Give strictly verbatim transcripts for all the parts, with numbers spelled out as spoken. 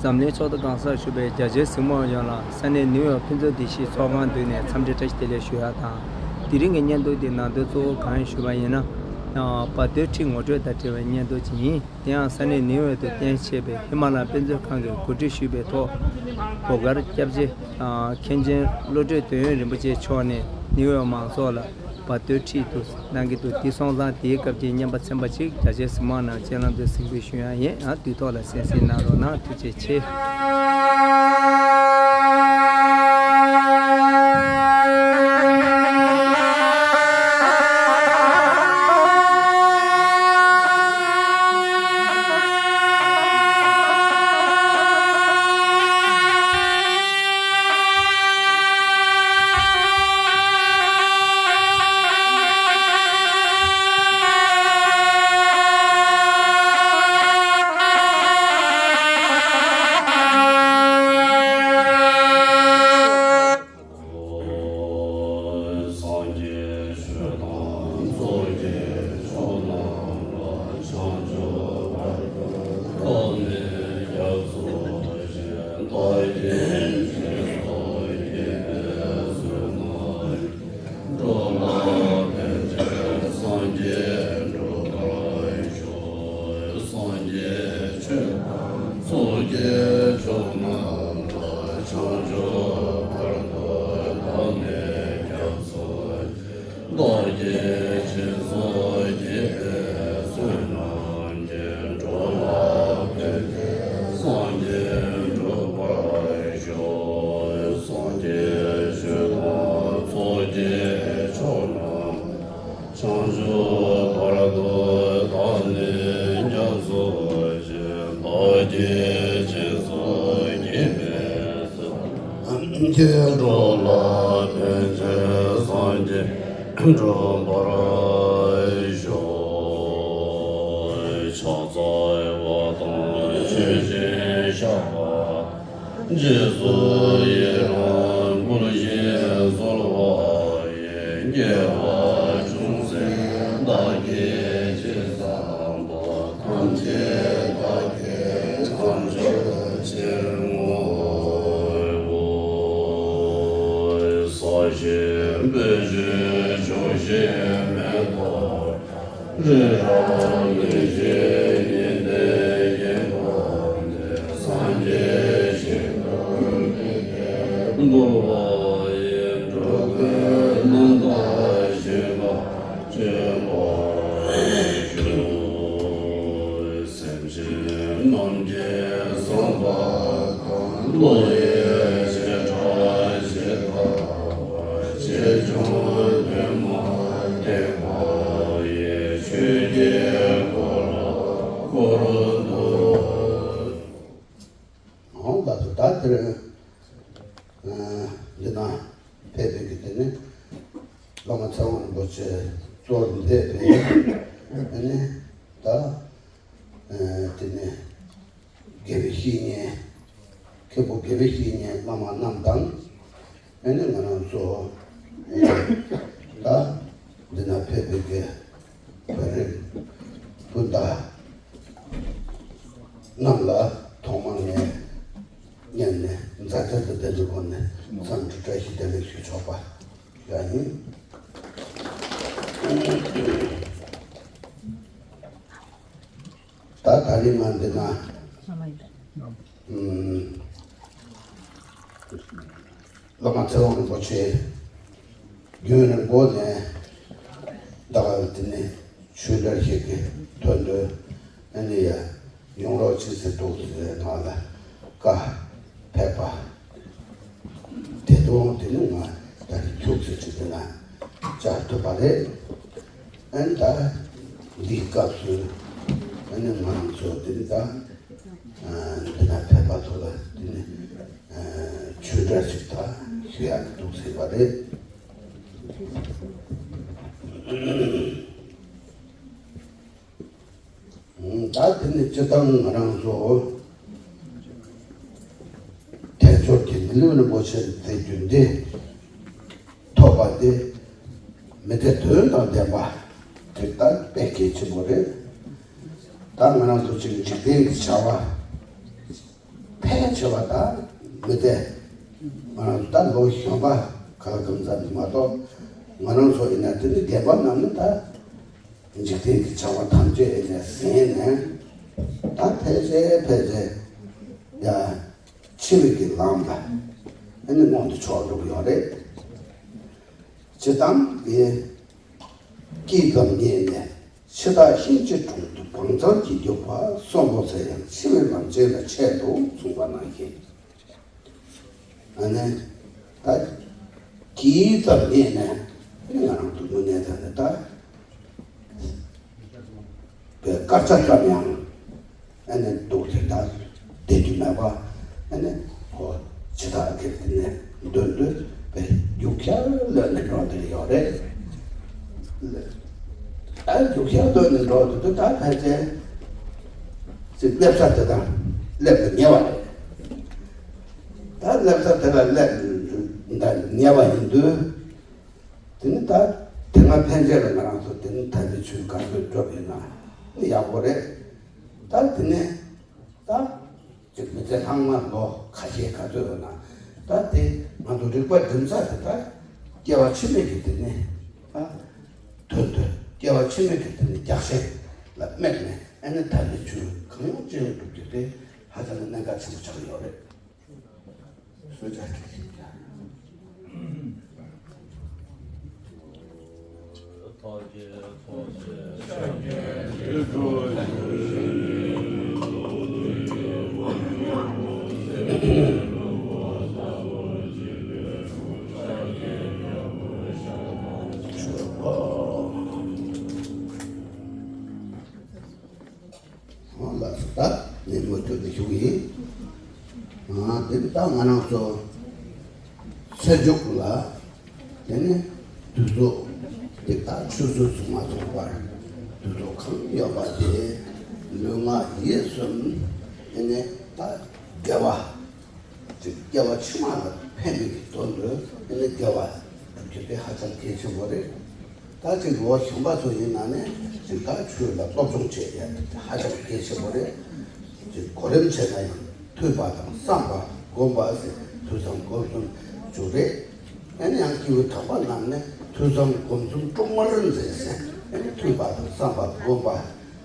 འཛམ་གླིང་ཕྱོགས་བསྡུས་གང་སར་བཞུགས་པའི་རྒྱ་ཆེའི་གཟིགས་མོ་བ་ཡོངས་ལ་ས་གནས་ནིའུ་ཡོག་ཕུན་ཚོགས་བདེ་སྐྱིད་ཚོགས་ཁང་མདུན་ནས་འཚམས་འདྲི་བཀྲ་ཤིས་བདེ་ལེགས་ཞུ་ཡ་དང་། དེ་རིང་གི་བརྙན་ཐུང་འདི་ནང་དོན་གཙོ་བོ་གང་ཡིན་ཞུས་པ་ཡིན་ན། བར་དོའི་ཁྲིད་ངོ་སྤྲོད་དང་འབྲེལ་བའི་བརྙན་ཐུང་ཅིག་ཡིན། དེ་ཡང་ས་གནས་ནིའུ་ཡོག་ཏུ་རྟེན་གཞི་བྱས་པའི་ཧི་མ་ལ་དཔེ་མཛོད་ཁང་གིས་གོ་སྒྲིག་ཞུས་པའི་ཐོག་བོད་སྒར་སྐྱབས་རྗེ་མཁན་ཆེན་བློ་གྲོས་དོན་ཡོད་རིན་པོ་ཆེ་མཆོག་ནས་ནིའུ་ཡོག་མང་ཚོགས་ལ་བར་དོའི་ཁྲིད་དུ་གནང་གི་འདུག་དེ་སོང་ཙང་དེའི་སྐབས་ཀྱི་བརྙན་པར་ཚན་པ་གཅིག་རྒྱ་ཆེའི་གཟིགས་མོ་བ་རྣམས་སྤྱན་ལམ་དུ་གཟིགས་འབུལ་ཞུ་ཡ་ཡིན། ཨ་དུས་ཐོག་ལ་གསན་གཟིགས་གནང་རོགས་གནང་། ཐུགས་རྗེ་ཆེ། སངས་རྒྱས་ཆོས་དང་ཚོགས་ཀྱི་མཆོག་རྣམས་ལ། བྱང་ཆུབ་བར་དུ་བདག་ནི་སྐྱབས་སུ་མཆི། བདག་གིས་སྦྱིན་སོགས་བགྱིས་པའི་བསོད་ནམས་ཀྱིས། འགྲོ་ལ་ཕན་ཕྱིར་སངས་རྒྱས་འགྲུབ་པར་ཤོག་སངས་རྒྱས་ཆོས་དང་ཚོགས་ཀྱི་མཆོག་རྣམས་ལ། བྱང་ཆུབ་བར་དུ་བདག་ནི་སྐྱབས་སུ། བདག་གིས་སྦྱིན་སོགས་བགྱིས་པའི་བསོད་ནམས་ཀྱིས། འགྲོ་ལ་ཕན་ཕྱིར་སངས་རྒྱས་འགྲུབ་པར་ཤོག་སངས་རྒྱས་ཆོས་དང་ཚོགས་ཀྱི་མཆོག་རྣམས། བྱང་ཆུབ་བར་དུ་བདག་ནི་སྐྱབས་སུ་མཆི། བདག་གིས་སྦྱིན་སོགས་བགྱིས་པའི་བསོད་ནམས་ཀྱིས། འགྲོ་ལ་ཕན་ཕྱིར་སངས་རྒྱས་འགྲུབ་པར་ཤོག་ཕྱག་འཚལ་བ་དང་མཆོད་ཅིང་བཤགས་པ། རྗེས་སུ་ཡི་རང་བསྐུལ་ཞིང་གསོལ་བ་ཡི། དགེ་བ་ཅུང་ཟད་བདག་གིས་ཅི་བསགས་པ། ཐམས་ཅད་བདག་གིས་བསམ་བརྗོད་ཕྱིར་བསྔོའོ། ས་གཞི་སྤོས་ཆུས་ཕྱོགས་བཞི་མེ་ཏོག་རི་རབ་ལེགས་བྱས་ཉི་ཟླས་བརྒྱན་པ་ནི། སངས་རྒྱས་ཞིང་དུ་མི་ཕྱེད་བསྐོར་བ་ཡི། འགྲོ་ཀུན་རྣམ་དག་ཞིང་དུ་སྤྱོད་པར་ཤོག་སེམས་ཅན་རྣམས་ཀྱི་བསམ་པ་གང་བློ་ཡི་བྱེ་བྲག་ཇི་ལྟ་བ། ཆེ་ཆུང་དོན་མ་ཐེག་པ་ཡི། ཆོས་ཀྱི་འཁོར་ལོ་བསྐོར་དུ། འོང་ད་དུ་ད་དེར་འདི་ན་ཕེབས་པའི་གི་དེ་ནི་བླ་མ་ཚེ་དབང་རིན་པོ་ཆེ་གཙོ་བོར་མཛད་པའི་ཨ་ནི་ད། ཨ་དེ་ནས་དགེ་བའི་བཤེས་གཉེན། མཁན་པོ་དགེ་བའི་བཤེས་གཉེན་བླ་མ་རྣམས་དང་། ཨ་ནི་ང་རང་ཚོ་ད་འདི་ན་ཕེབས་པའི་གི་བོད་རིགས་སྤུན་ཟླ་རྣམས་ལ་ཐོག་མར་ངས་སྙན་ནས་མཛའ་བརྩེ་དང་ལྡན་པའི་སྒོ་ནས་འཚམས་འདྲི་བཀྲ་ཤིས་བདེ་ལེགས་ཞུ་ཆོག་པ་ཞིག་ཡིན། ད་ད་རིང་ང་འདི་ན་ཨུམ་བླ་མ་ཚེ་དབང་རིན་པོ་ཆེ་རྒྱུན་རིང་པོ་ནས་ད་ག་དེ་ནས་ཆོས་འབྲེལ་ཞིག་གི་དོན་དུ་ཨ་ནི་ཡ་ཡོང་རོགས་བྱེད་ཟེར་འདུག་ཟེར་ང་ལ་བཀའ་ཕེབས་པ། དེ་དོན་དེ་ནི་ང་ད་རེས་ཐུགས་ཚོད་ཅིག་དེ་ན་བཅར་ཐུབ་པ་རེད། ཨ་ནི་ད་འདིའི་སྐབས་སུ་ཨ་ནི་ང་རང་ཚོ་དེ་ནི་ད་ཨ་འདི་ན་ཕེབས་པ་ཚོ་ལ་དེ་ནི་ཨ་ཆོས་འབྲེལ་ཞིག་ད་ཞུ་ཡག་འདུག་ཟེར་བ་རེད། ད་དེ་ནི་སྤྱིར་བཏང་ང་རང་ཚོ་དལ་འབྱོར་གྱི་མི་ལུས་རིན་པོ་ཆེ་ཟེར་རྒྱུ་འདི་ཐོབ་པ་འདི་མི་ཚེ་དོན་དང་ལྡན་པ་དེ་ལྟར་དཔེ་གལ་ཆེན་པོ་རེད། ད་ང་རང་ཚོ་ཅིག་འཇིག་རྟེན་གྱི་བྱ་བ། ཕལ་ ཕལ་ཆེ་བ་ད་མི་བདེ། ང་རང་ད་ལོ་གཞོན་པ་ག་ལ་གང་འཚམ་མ་གཏོགས། ང་རང་ཚོ་ཡིན་ན་དེ་ནི་རྒན་པ་རྣམས་ནི་ད་འཇིག་རྟེན་གྱི་བྱ་བ་ཐམས་ཅད་ཡིན་ནས་ཟིན་ནས། ད་ཕལ་ཆེར་ཕལ་ཆེར་ཡ་འཆི་བའི་གི་ལམ་ལ་ཨ་ནི་མངོན་དུ་ཕྱོགས་འགྲོ་གི་ཡོད་རེད། ཇི་ལྟར་ཡིན། སྐྱིད་དང་ཉེ་ནས་འཆི་བདག་གཤིན་རྗེའི་དྲུང་དུ་བང་མཛོད་ཀྱིས་རྒྱུག་པ་གསོན་པོ་ཚེ་ཡང་འཆི་བའི་ལམ་ཆེན་ལ་ཆེད་དུ་གསུངས་པ་ནང་བཞིན། ཨ་ནི་ད་སྐྱིད་དང་ཉེ་ནས་ང་རང་ཚོ་དངོས་གནས་ད་ནི་ད། པའི་སྐར་ཆ་ཙམ་ཡང་ཨ་ནི་འདུག་དེ་ལྟར་བསྡད་རྒྱུ་མེད་པ། ཨ་ནི་ཁོ་ཇི་ལྟར་གེ་དེ་ནས་འདོན་འདོན་པའི་རྒྱུག་ཤར་ལོན་ནས་འགྲོ་དེ་ཡོད་རེད། ཨ་རྒྱུག་ཤར་ལོན་ནས་འགྲོ་དེ་དུས་ད་ཕལ་ཆེར་ཅིག་སླེབས་ས་དེ་དང་སླེབས་པ་ཉེ་བ་རེད། ད་སླེབས་ས་དེ་ལ་སླེབས་ད་ཉེ་བ་ཡིན་དུས། དེ་ནི་ད་དེ་སྔ་ཕན་ཆད་ལ་ང་རང་ཚོ་དེ་ནི་དམ་པའི་ཆོས་ག་ཚོད་སྒྲུབ་ཡོད་ན་ནི་ཡག་པོ་རེད། ད་དེ་ནི་ད་ཅིག་མི་ཚེ་ལྷག་མ་ལོ་ཁ་ཤས་ག་ཚོད་ཡོད་ན། ད་དེ་ང་ཚོ་རིག་པ་སྒྲིམ་ས་དེ་ད་སྐྱེ་བ་ཕྱི་མའི་གི་དེ་ནི་ད་དོན་དུ་སྐྱེ་བ་ཕྱི་མའི་གི་དེ་ནི་རྒྱགས་ཤེས་ལ་དམིགས་ནས། ཨ་ནི་དམ་པའི་ཆོས་གང་ཡོང་ཅི་ཡོང་སྒྲུབ་རྒྱུ་དེ་ཧ་ཅང་གི་གནད་འགག་ཆེན་པོ་ཆགས་ཀྱི་ཡོད་རེད། ལགས་སོ། ད་ངས་མུ་མཐུད་དུ་ཞུ་གི་ཡིན། ཨ་དེ་ནི་ད་ང་རང་ཚོ་ཚེ་མཇུག་ལ་དེ་ནི་དུས་ཚོད་དེ་ད་ཆུད་ཟོས་སུ་མ་སོང་བར་དུས་ཚོད་གང་ཡོད་པ་དེ་ལུས་ངག་ཡིད་གསུམ་དེ་ནི་ད་དགེ་བ། ཅིག་སྐྱེ་བ་ཕྱི་མ་ལ་ཕན་པའི་དོན་དུ་ཨ་ནི་དགེ་བ་སྒྲུབ་རྒྱུ་དེ་ཧ་ཅང་གལ་ཆེན་པོ་རེད། ད་ཅིག་ལོ་གཞོན་པ་ཚོ་ཡིན་ན་ནི་ཅིག་ད་ཆོས་ལ་སློབ་སྦྱོང་བྱེད་ཡ་དེ་ཧ་ཅང་གལ་ཆེན་པོ་རེད། ཅིག་གོ་རིམ་བྱས་ན་ཡང་ཐོས་པ་དང་བསམ་པ་སྒོམ་པ་ཟེར་ཐོས་བསམ་སྒོམ་གསུམ་བཅུ་རེད། ཨ་ནི་ཡང་སྐྱེས་བུ་དམ་པ་རྣམས་ནི་ཐོས་བསམ་སྒོམ་གསུམ་སྲུང་མར་མཛད་ཟེར། ཨ་ནི་ཐོས་པ་དང་བསམ་པ་སྒོམ་པ།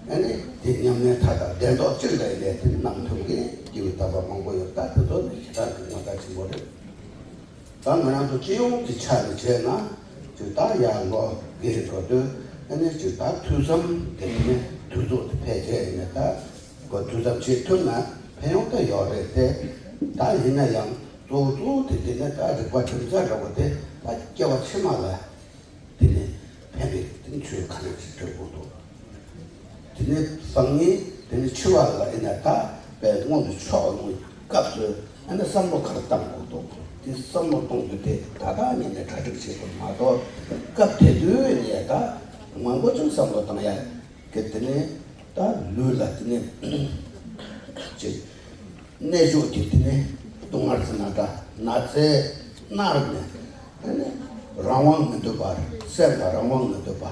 ཨ་ནི་དེ་ཉམས་ལེན་མཐའ་དག་བདེན་མདོག་གཅིག་ལ་ལས་དེ་གནང་ཐུབ་མཁན་སྐྱེས་བུ་དམ་པ་མང་པོ་ཡོད། ད་དེ་ཚོ་ནི་ཞེ་དྲག་གི་ངོ་མཚར་ཆེན་པོ་རེད། ད་ང་རང་ཚོ་སྤྱི་ཡོངས་ཀྱི་ཆ་ནས་བྱས་ན་ཅིག་ད་ཡར་ལོ་རྒས་འགྲོ་དུས་ཨ་ནི་ཅིག་ད་ཐོས་བསམ་དེ་ནི་དུས་ཚོད་དེ་ཕལ་ཆེར་ཡིན་ན་ད་གོ་ཐོས་བསམ་བྱེད་ཐུབ་ན་ཕན་ཡོན་ད་ཡོད་རེད་དེ། ད་ཡིན་ན་ཡང་གཙོ་བོ་གཙོ་བོ་དེ་དེ་ནི་ད་རིག་པ་སྒྲིམ་ས་འདྲ་བོ་དེ་ད་སྐྱེ་བ་ཕྱི་མ་ལ། དེ་ནས་ཕན་པའི་དེ་ནི་ཆོས་ག་འདྲ་ཞིག་སྒྲུབ་དགོས་འདུག་དེ་ནས་སང་ཉིན་དེ་ནས་འཆི་བ་ལ་ཨེ་ན་ད་དཔེ་མངོན་དུ་ཕྱོགས་ཡོང་སྐབས་སུ་ཨ་ནི་བསམ་བློ་ག་རེ་བཏང་དགོས་འདུག་དེ་བསམ་བློ་གཏོང་རྒྱུ་དེ་ད་ལྟ་ཉིད་ནས་གྲ་སྒྲིག་བྱེད་དགོས་མ་གཏོགས། སྐབས་དེ་དུས་ནས་ད་མང་པོ་ཅིག་བསམ་བློ་བཏང་ཡ་གི་དེ་ནས་ད་ལུས་ལ་དེ་ནས་ཅིག་གནད་གཅོད་ཀྱི་དེ་ནས་སྡུག་བསྔལ་ཟེར་ན་འདྲ། ན་ཚའི་མནར་ནས་དེ་ནས་རང་དབང་མི་འདོད་པ། སེམས་ལ་རང་དབང་མི་འདོད་པ།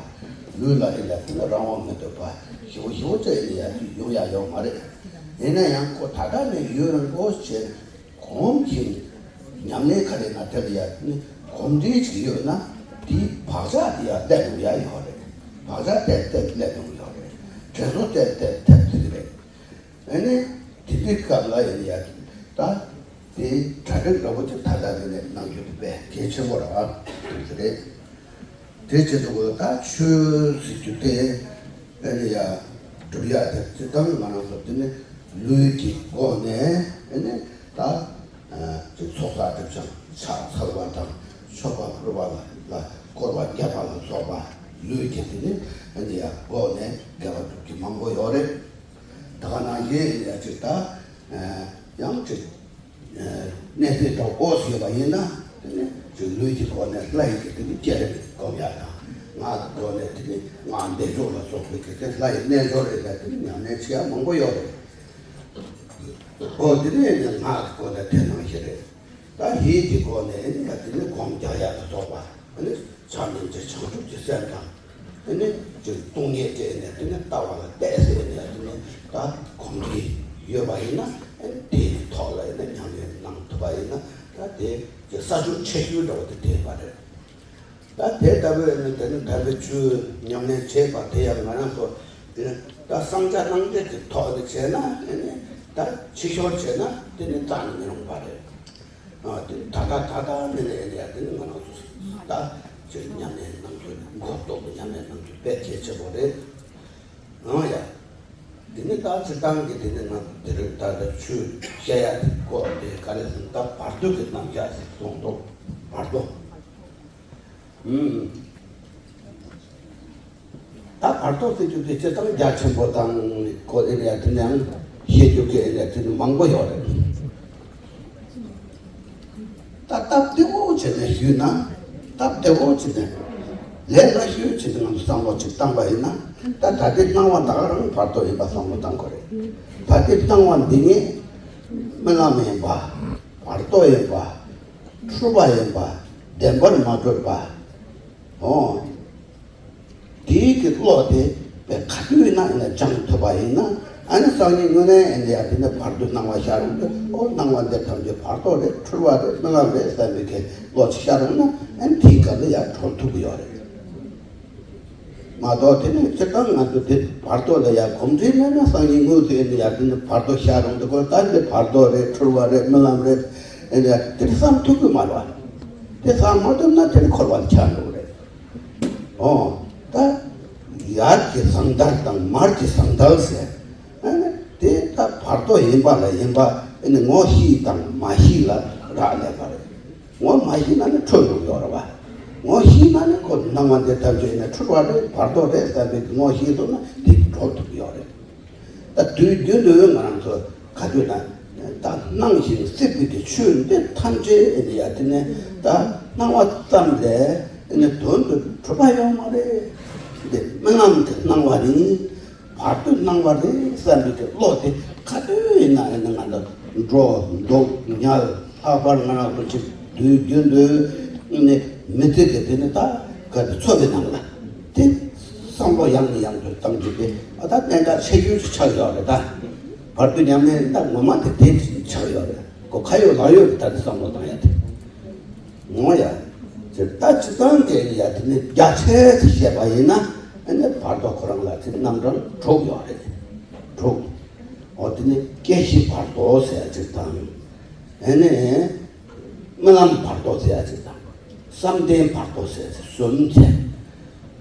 ལུས་ལ་ཨེ་ལ་དེ་ནས་རང་དབང་མི་འདོད་པ་ཞེ་པོ་ཞེ་པོ་ཅིག་ཨེ་ལ་ཡ་ཡོང་ཡ་ཡོད་མ་རེད། ཡིན་ན་ཡང་ཁོ་ད་ལྟ་ནས་ཡུན་རིང་པོ་བྱས་གོམས་ཀྱི་ཉམས་ལེན་ག་རེ་ན་དེ་ལ་ཡ་དེ་ནས་གོམས་འདྲིས་ཅིག་ཡོད་ན་དེའི་བག་ཆགས་དེ་ཡ་སླེབས་ཡོང་ཡ་ཡོད་རེད། བག་ཆགས་དེ་དེ་སླེབས་ཡོང་ཡོད་རེད། དྲན་གསོ་དེ་དེ་ཐེབས་ཐུབ་རེད། ཨ་ནི་དེ་འདྲའི་སྐབས་ལ་ཡིན་ཡ་ད་དེ་གྲ་སྒྲིག་འདྲ་པོ་ཅིག་ད་ལྟ་ནས་ནས་གནང་རྒྱུ་དེ་དཔེ་གལ་ཆེན་པོ་རེད་པ་དེ་རེད། དེ་བྱེད་དུས་ད་ཆོས་ཟེར་རྒྱུ་དེ་ཨ་ནི་ཡ་སྒྲུབ་ཡ་དེ་སྤྱིར་བཏང་ང་རང་ཚོ་དེ་ནི་ལུས་ཀྱི་སྒོ་ནས་ཨ་ནི་ད་ཅིག་ཚོགས་བསགས་སྒྲིབ་སྦྱང་ཕྱག་འཚལ་བ་དང་མཆོད་པ་ཕུལ་བ་ལ་ལ་སྐོར་བ་རྒྱབ་པ་ལ་སོགས་པ་ལུས་ཀྱི་དེ་ནི་ཨ་ནི་ཡ་སྒོ་ནས་དགེ་བ་སྒྲུབ་རྒྱུ་མང་པོ་ཡོད་རེད། ད་ག་ནང་བཞིན་ཡང་ཅིག་ད་ཡང་ཅིག་གནས་ཚད་དང་འོ་ཟེར་བ་ཡིན་ན་དེ་ནི་ཅིག་ལུས་ཀྱི་སྒོ་ནས་ལྷ་ཡི་གི་དེ་ནི་བསྐྱེད་རིམ་སྒོམ་ཡ་དང་། ངག་གི་སྒོ་ནས་དེ་ནི་སྔགས་བཟླས་བརྗོད་ལ་སོགས་པའི་གི་དེ་ལྷ་ཡི་རྣལ་འབྱོར་རེད་ལ་དེ་ནི་ཉམས་ལེན་བྱེད་ཡ་མང་པོ་ཡོད་རེད། འོ་དེ་ནི་ངག་གི་སྒོ་ནས་དེ་ནང་བཞིན་རེད། ད་ཡིད་ཀྱི་སྒོ་ནས་ཨེ་ནི་ཡ་དེ་ནི་སྒོམ་རྒྱག་ཡག་ཏུ་རྫོགས་པ། ཨེ་ནི་བྱམས་སྙིང་རྗེ་བྱང་ཆུབ་ཀྱི་སེམས་དང་། ཨེ་ནི་ཅིག་སྟོང་ཉིད་དེ་ནས་དེ་ནི་ལྟ་བ་ལ་གཏད་ཟེར་ནས་དེ་ནི་ད་སྒོམ་གྱི་ཡོད་པ་ཡིན་ན། དེའི་ཐོག་ལ་ཡིན་ན་ཉམས་ལེན་གནང་ཐུབ་པ་ཡིན་ན་ད་དེ་གི་ས་ཕྱོགས་ཆེ་ཤོས་འདྲ་བོ་དེ་དེ་ཡིན་པ་རེད། ད་དེ་ལྟ་བུའི་ནི་དེ་ནི་དམ་པའི་ཆོས་ཉམས་ལེན་བྱེད་པ་དེ་ཡང་ང་རང་ཚོ་དེ་ནི་ད་བསམ་བྱ་རྣམ་འབྱེད་ཀྱི་ཐོག་ནས་བྱས་ན་ཨེ་ནི་ད་ཕྱི་ཤོར་བྱས་ན་དེ་ནི་རྩ་ནས་མི་རུང་བ་རེད། ཨ་དེ་ནི་ད་ལྟ་ད་ལྟ་ནི་ནི་ཨེ་ནི་ཡ་དེ་ནི་ང་རང་ཚོ་ད་ཅིག་ཉམས་ལེན་གནང་རྒྱུ་མགོ་ཐོག་ཏུ་ཉམས་ལེན་གནང་རྒྱུ་དཔེ་གལ་ཆེ་བོ་རེད། ཨང་ཡ། དེ་ནི་ད་སྤྱིར་བཏང་གི་དེ་ནི་ང་དེ་རིང་ད་ལྟ་ཆོས་བཤད་ཡ་དེ་སྐོར་དེ་ག་རེ་ཟེར་ན་ད་བར་དོ་གི་རྣམ་གཞག་ཞིག་གསུངས་འདུག་བར་དོ། ཨུམ། ད་བར་དོ་ཟེར་རྒྱུ་དེ་སྤྱིར་བཏང་རྒྱ་ཆེན་པོ་དང་གོ་ཨེ་རེ་ཡ་དེ་ནི་ཡང་བཤད་རྒྱུ་གི་ཨེ་རེ་ཡ་དེ་ནི་མང་པོ་ཡོད་རེད། ད་སྟབས་བདེ་བོ་བྱས་ནས་ཞུས་ན། སྟབས་བདེ་བོ་བྱས་ནས་ལས་སླ་ཤོས་བྱས་ནས་ང་ཚོ་བསམ་བློ་ཅིག་བཏང་པ་ཡིན་ན། ད་ད་ལྟའི་སྣང་བ་ད་ག་རང་བར་དོ་ཡིན་པ་བསམ་བློ་བཏང་དགོས་རེད། ད་ལྟའི་སྣང་བ་འདི་ཉིད་རྨི་ལམ་ཡིན་པ། བར་དོ་ཡིན་པ། འཁྲུལ་པ་ཡིན་པ། བདེན་པར་མ་གྲུབ་པ། འོ། དེའི་གི་བློ་དེ་བས་ག་དུས་ཡིན་ན་ཡིན་ན་སྦྱང་ཐུབ་པ་ཡིན་ན། ཨ་ནི་སང་ཉིན་དངོས་གནས་ཡིན་ན་ཡ་དེ་ནི་བར་དོའི་སྣང་བ་ཤར་རུང་དུ། ཨོ་སྣང་བ་འདི་ཐམས་ཅད་བར་དོ་རེད། འཁྲུལ་བ་རེད། རྨི་ལམ་རེད་བསམ་པའི་གི་བློ་ཅིག་ཤར་རུང་ན། ཨ་ནི་དེའི་སྐབས་ལ་ཡ་གྲོལ་ཐུབ་ཀྱི་ཡོད་རེད། མ་གཏོགས་དེ་ནི་སྤྱིར་བཏང་ང་ཚོ་དེ་བར་དོ་ལ་ཡ་གོམས་འདྲིས་མེད་ན། སང་ཉིན་དངོས་སུ་ཡིན་ན་ཡ་དེ་ནི་བར་དོ་ཤར་རུང་དུ་གོ། ད་འདི་བར་དོ་རེད། འཁྲུལ་བ་རེད། རྨི་ལམ་རེད། ཨེ་འདྲ་དེ་བསམ་ཐུབ་ཀྱི་མ་རེད་བ། དེ་བསམ་མ་ཐུབ་ན་དེ་ནི་འཁོར་བ་ལ་ཆགས་འགྲོ་གི་རེད། ཨོ། ད་ཡར་གྱི་ཟང་ཐལ་དང་མར་གྱི་ཟང་ཐལ་ཟེར། ཨ་ནི་དེ་ད་བར་དོ་ཡིན་པ་ལ་ཡིན་པ། ཨ་ནི་ངོ་ཤེས་དང་མ་ཤེས་ལ་རག་ལས་པ་རེད། ངོ་མ་ཤེས་ན་ནི་འཁྲུལ་འགྲོ་གི་ཡོད་རེད་བ། ངོ་ཤེས་ན་ནི་ཁོ་སྣང་བ་འདི་ཐམས་ཅད་ནི་འཁྲུལ་བ་རེད། བར་དོ་རེད་བསམ་པའི་ངོ་ཤེས་སོང་ན་དེ་གྲོལ་ཐུབ་ཀྱི་ཡོད་རེད། ད་དུས་རྒྱུན་དུ་ང་རང་ཚོ་ག་དུས་ན་ད་སྣང་ཞིང་སྲིད་པའི་གི་ཆོས་འདི་ཐམས་ཅད་ཨེ་ནི་ཡ་དེ་ནི་ད་སྣང་བ་ཙམ་ལས་ཨེ་ནི་དོན་དུ་གྲུབ་པ་ཡོད་མ་རེད། འདི་རྨི་ལམ་གྱི་སྣང་བ་ནི་བར་དོའི་སྣང་བ་རེད་བསམ་པའི་གི་བློ་དེ་ག་དུས་ཡིན་ན་ཨེ་ནི་ང་ཚོ་འགྲོ་འདུག་ཉལ། ལྷག་པར་ང་རང་ཚོ་ཅིག་དུས་རྒྱུན་དུ་ནི་མི་ཚེ་གི་དེ་ནི་ད་ག་དུས་འཚོ་བའི་ནང་ལ་དེ་བསམ་བློ་ཡང་ནས་ཡང་དུ་བཏང་རྒྱུ་དེ་ཨ་ད་གནད་འགག་ཆེ་ཤོས་ཅིག་ཆགས་ཡོད་རེད། ད་བར་དོ་ཉམས་ལེན་ད་ངོ་མ་དེ་དེ་ཆགས་ཡོད་རེད། གོ་ཁ་ཡོད་ལག་ཡོད་རེད། ད་དེ་བསམ་བློ་བཏང་ཡ་དེ་ངོ་ཡ། ཅེ་ད་སྤྱིར་བཏང་དེ་ཡ་དེ་ནི་རྒྱ་ཆེ་ཞེས་བཤད་པ་ཡིན་ན། ཨ་ནི་བར་དོ་ཁོ་རང་ལ་དེ་རྣམ་གྲངས་དྲུག་ཡོད་རེད། དྲུག་འོ་དེ་ནི་སྐྱེ་ཤི་བར་དོ་ཟེར་ཡ་ཅིག་དང་། ཨ་ནི། རྨི་ལམ་བར་དོ་ཟེར་ཡ་ཅིག་དང་། བསམ་གཏན་བར་དོ་ཟེར་ཡ་ཅིག་གསུམ་ཟེར།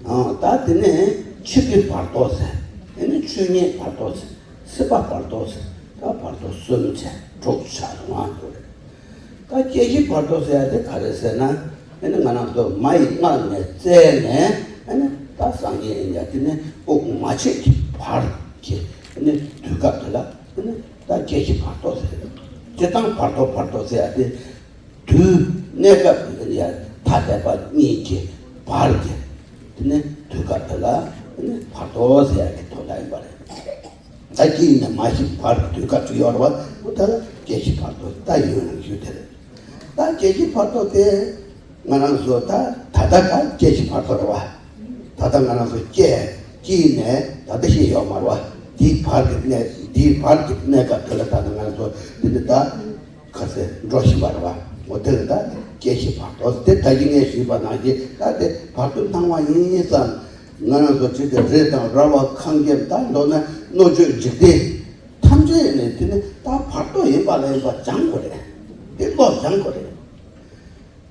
ཨ་ད་དེ་ནས་འཆི་ཁའི་བར་དོ་ཟེར། དེ་ནས་ཆོས་ཉིད་བར་དོ་ཟེར། སྲིད་པ་བར་དོ་ཟེར། ད་བར་དོ་གསུམ་ཟེར་དྲུག་ཆགས་འོང་འདུག་རེད། ད་སྐྱེ་ཤི་བར་དོ་ཟེར་ཡ་དེ་ག་རེ་ཟེར་ན། ཨ་ནི་ང་རང་ཚོ་མ་ཡི་མངལ་ནས་བཙས་ནས། ཨ་ནི་ད་སངས་རྒྱས་ཡིན་ཡ་དེ་ནས་དབུགས་མ་ཆད་ཀྱི་བར་གྱི་ཨ་ནི་དུས་སྐབས་དེ་ལ་ཨ་ནི་ད་སྐྱེ་ཤི་བར་དོ་ཟེར། སྤྱིར་བཏང་བར་དོ་བར་དོ་ཟེར་ཡ་དེ། དུས་གནས་སྐབས་ཡ་ཐ་དད་པ་གཉིས་ཀྱི་བར་གྱི་དེ་ནི་དུས་སྐབས་དེ་ལ་དེ་ནི་བར་དོ་ཟེར་ཡ་གི་དོན་དག་ཡིན་པ་རེད། ད་སྐྱེས་ནས་མ་ཤི་བར་གྱི་དུས་སྐབས་ཅིག་ཡོད་རེད་བ། འོ་ད་ལ་སྐྱེ་ཤི་བར་དོ་ད་ཡོད་ན་ཞུ་དེ་རེད། ད་སྐྱེ་ཤི་བར་དོ་དེ་ང་རང་ཚོ་ད་ད་ལྟ་ད་སྐྱེ་ཤི་བར་དོ་རེད་བ། ད་ལྟ་ང་རང་ཚོ་སྐྱེ་སྐྱེས་ནས་ད་ལྟ་ཤི་ཡོད་མ་རེད་བ། དེའི་བར་གྱི་གནས་དེའི་བར་གྱི་གནས་སྐབས་དེ་ལ་ད་ལྟ་ང་རང་ཚོ་དེ་ནི་ད། ག་ཚོད་འགྲོ་བཞིན་པ་རེད་བ། འོ་དེ་ལ་ད་སྐྱེ་ཤི་བར་དོ་དེ་ད་གིན་ངས་ཞུས་པ་ནང་བཞིན་ད་དེ་བར་དོའི་སྣང་བ་ཡིན་བསམ། ང་རང་ཚོ་ཅིག་དེ་རི་དང་ར་བ་ཁང་ཁྱིམ་ད་མདོར་ན་སྣོད་བཅུད་འཇིག་རྟེན་ཐམས་ཅད་ནས་དེ་ནི་ད་བར་དོ་ཡིན་པ་ལ་ཡིན་པ་སྦྱང་དགོས་རེད། དེ་བློ་སྦྱང་དགོས་རེད།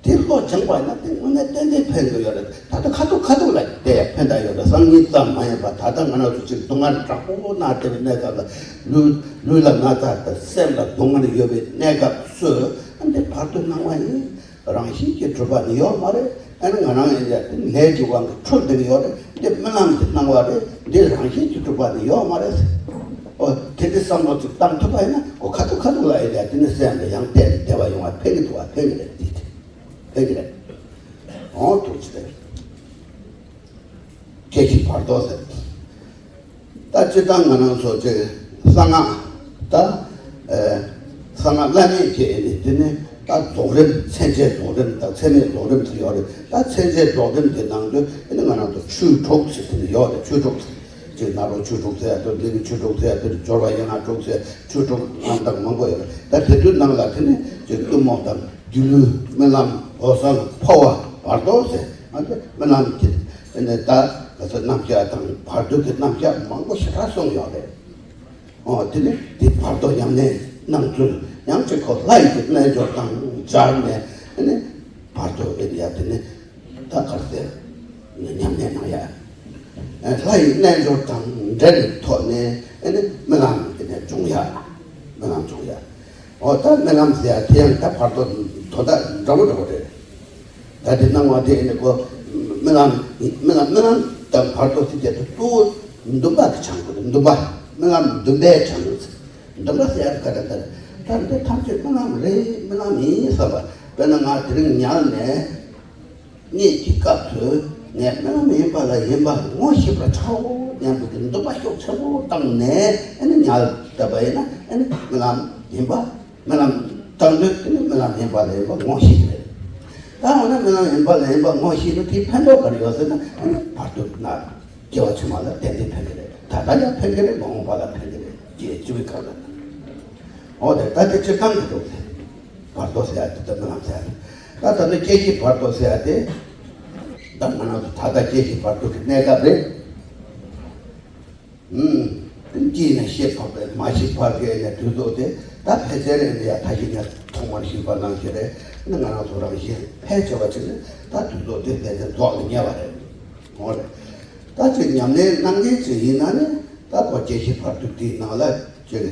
དེ་བློ་སྦྱངས་པ་ཡིན་ན་དེ་དངོས་གནས་ཏན་ཏན་ཕན་གྱི་ཡོད་རེད། ད་ལྟ་ཁ་ཐུག་ཁ་ཐུག་ལ་དེ་ཕན་ཐོགས་ཡོད་རེད། སང་ཉིན་ཙམ་མ་ཡིན་པར་ད་ལྟ་ང་རང་ཚོ་ཅིག་སྡུག་བསྔལ་དྲག་པོ་ན་བསྡད་པའི་གནས་སྐབས་ལ། ལུས་ལུས་ལ་ན་ཚ་དང་སེམས་ལ་སྡུག་བསྔལ་ཡོད་པའི་གནས་སྐབས་སུ། ཨ་འདི་བར་དོའི་སྣང་བ་ཡིན། རང་བཞིན་གྱིས་གྲུབ་པ་ནི་ཡོད་མ་རེད། ཨ་ནི་ང་རང་ཡིན་ཡ་དེ་ལས་ཀྱི་དབང་གིས་འཁྲུལ་བསྡད་ཀྱི་ཡོད་རེད། འདི་རྨི་ལམ་གྱི་སྣང་བ་རེད། འདི་རང་བཞིན་གྱིས་གྲུབ་པ་ནི་ཡོད་མ་རེད། ཨོ་དེ་འདྲའི་བསམ་བློ་ཅིག་བཏང་ཐུབ་པ་ཡིན་ན་གོ་ཁ་ཐུག་ཁ་ཐུག་ལ་ཡིན་ཡ་དེ་ནི་སེམས་ལ་ཡང་གཏད་ནས་བདེ་བ་ཡོང་བ་ཕན་གྱི་འདུག་བ། ཕན་གྱི་རེད། འདི་དེ་ཕན་གྱི་རེད། ཨོ་ཐུགས་རྗེ་ཆེ། སྐྱེ་ཤི་བར་དོ་ཟེར། ད་སྤྱིར་བཏང་ང་རང་ཚོ་ཅིག་གསང་སྔགས་ད་ཨེ་གསང་སྔགས་བླ་མེད་ཀྱི་ཨེ་ནི་དེ་ནི་ད་རྫོགས་རིམ། མཚན་བཅས་རྫོགས་རིམ་དང་མཚན་མེད་རྫོགས་རིམ་ཟེར་ཡོད་རེད། ད་མཚན་བཅས་རྫོགས་རིམ་གྱི་ནང་དུ་ཨེ་ནི་ང་རང་ཚོ་ཆོས་དྲུག་ཟེར་དེ་ནི་ཡོད་རེད། ཆོས་དྲུག་ཟེར། ཅིག་ནཱ་རོ་ཆོས་དྲུག་ཟེར་ཡ་དང་འདི་གི་ཆོས་དྲུག་ཟེར་ཡ་དེར་སྦྱོར་བ་ཡན་ལག་དྲུག་ཟེར་ཆོས་དྲུག་རྣམ་གྲངས་མང་པོ་ཡོད་རེད། ད་དེ་ཚོའི་ནང་ལ་དེ་ནི་ཅིག་གཏུམ་མོ་དང་སྒྱུ་ལུས་རྨི་ལམ་འོད་གསལ་འཕོ་བ་བར་དོ་ཟེར་ཨ་ནི་རྨི་ལམ་གྱི་ཨ་ནི་ད་ག་ཚོད་རྣམ་གཞག་དང་བར་དོ་གི་རྣམ་གཞག་མང་པོ་ཞེ་དྲག་གསུངས་ཡོད་རེད། ཨོ་དེ་ནི་དེ་བར་དོ་ཉམས་ལེན་གནང་ཚུལ་ཡང་ཅིག་ཁོ་ལྷ་ཡི་གི་རྣལ་འབྱོར་དང་སྦྱར་ནས་ཨ་ནི་བར་དོ་ཨེ་ཡ་དེ་ནི་ད་གར་ཟེར་ཉམས་ལེན་གནང་ཡ། ལྷ་ཡི་རྣལ་འབྱོར་དང་འབྲེལ་བའི་ཐོག་ནས་ཨ་ནི་རྨི་ལམ་དེ་ནས་འབྱུང་ཡ། རྨི་ལམ་འབྱུང་ཡ། ཨོ་ད་རྨི་ལམ་ཟེར་ཡ་དེ་ཡང་ད་བར་དོ་དོ་ད་འདྲ་བོ་འདྲ་བོ་རེད། ད་དེ་སྣང་བ་དེ་ནི་ཁོ་རྨི་ལམ་རྨི་ལམ་རྨི་ལམ་དང་བར་དོ་དེ་དེ་གཙོ་བོ་འདུན་པ་གི་བྱང་བུ་རེད། འདུན་པ་རྨི་ལམ་འདུན་པའི་བྱང་བུ་ཟེར། འདུན་པ་ཟེར་ཡ་དེ་ག་རེ་ད་ད་འདི་ཐམས་ཅད་རྨི་ལམ་རེད། རྨི་ལམ་ཡིན་བསམ་པ། དཔེར་ན་ང་དེ་རིང་ཉལ་ནས་གཉིད་ཀྱི་སྐབས་སུ་ངས་རྨི་ལམ་ཡིན་པ་ལ་ཡིན་པ་ངོ་ཤེས་པར་བྱའོ་སྙམ་པའི་གི་འདུན་པ་ཤུགས་ཆེན་པོ་བཏང་ནས་ཨ་ནི་ཉལ་བསྡད་པ་ཡིན་ན་ཨ་ནི་རྨི་ལམ་ཡིན་པ། རྨི་ལམ་བཏང་དུས་དེ་ནི་རྨི་ལམ་ཡིན་པ་ལ་ཡིན་པ་ངོ་ཤེས་ཀྱི་རེད། ད་འོ་ན་རྨི་ལམ་ཡིན་པ་ལ་ཡིན་པ་ངོ་ཤེས་ན་དེའི་ཕན་ཐོགས་ག་རེ་ཡོད་ཟེར་ན་ཨ་ནི་བར་དོ་ན་སྐྱེ་བ་ཕྱི་མ་ལ་ཏན་ཏན་ཕན་གྱི་རེད། ད་ལྟ་ཡང་ཕན་གྱི་རེད། མ་འོངས་པ་ལ་ཕན་གྱི་རེད། ཅེས་བཅུ་པའི་སྐབས་ལ། འོ་དེ་ད་དེ་སྤྱིར་བཏང་གི་འདུག་ཟེར། བར་དོ་ཟེར་ཡ་དེ་ད་རྨི་ལམ་ཟེར་ཡ་དེ། ད་ད་ནི་སྐྱེ་ཤི་བར་དོ་ཟེར་ཡ་དེ། ད་ང་རང་ཚོ་ད་ལྟ་སྐྱེ་ཤི་བར་དོ་གི་གནས་སྐབས་རེད། ཨུམ། སྐྱེས་ནས་ཤི་བར་དོ་མ་ཤི་བར་དོ་ནས་དུས་ཚོད་དེ་ད་ཕལ་ཆེར་རེད་ཡ། ད་ཤི་ནས་ཐོག་མར་ཤི་བ་ནང་བཞིན་རེད། ནི་ང་རང་ཚོ་རང་བཞིན་ཕལ་ཆེ་བ་ཅིག་ནི་ད་དུས་ཚོད་དེ་ཕལ་ཆེར་རྫོགས་ལ་ཉེ་བ་རེད། འོ་རེད། ད་ཅིག་ཉམས་ལེན་གནང་མཁན་ཅིག་ཡིན་ན་ནི་ད་ཁོ་སྐྱེ་ཤི་བར་དོ་དེའི་ནང་ལ་ཅིག་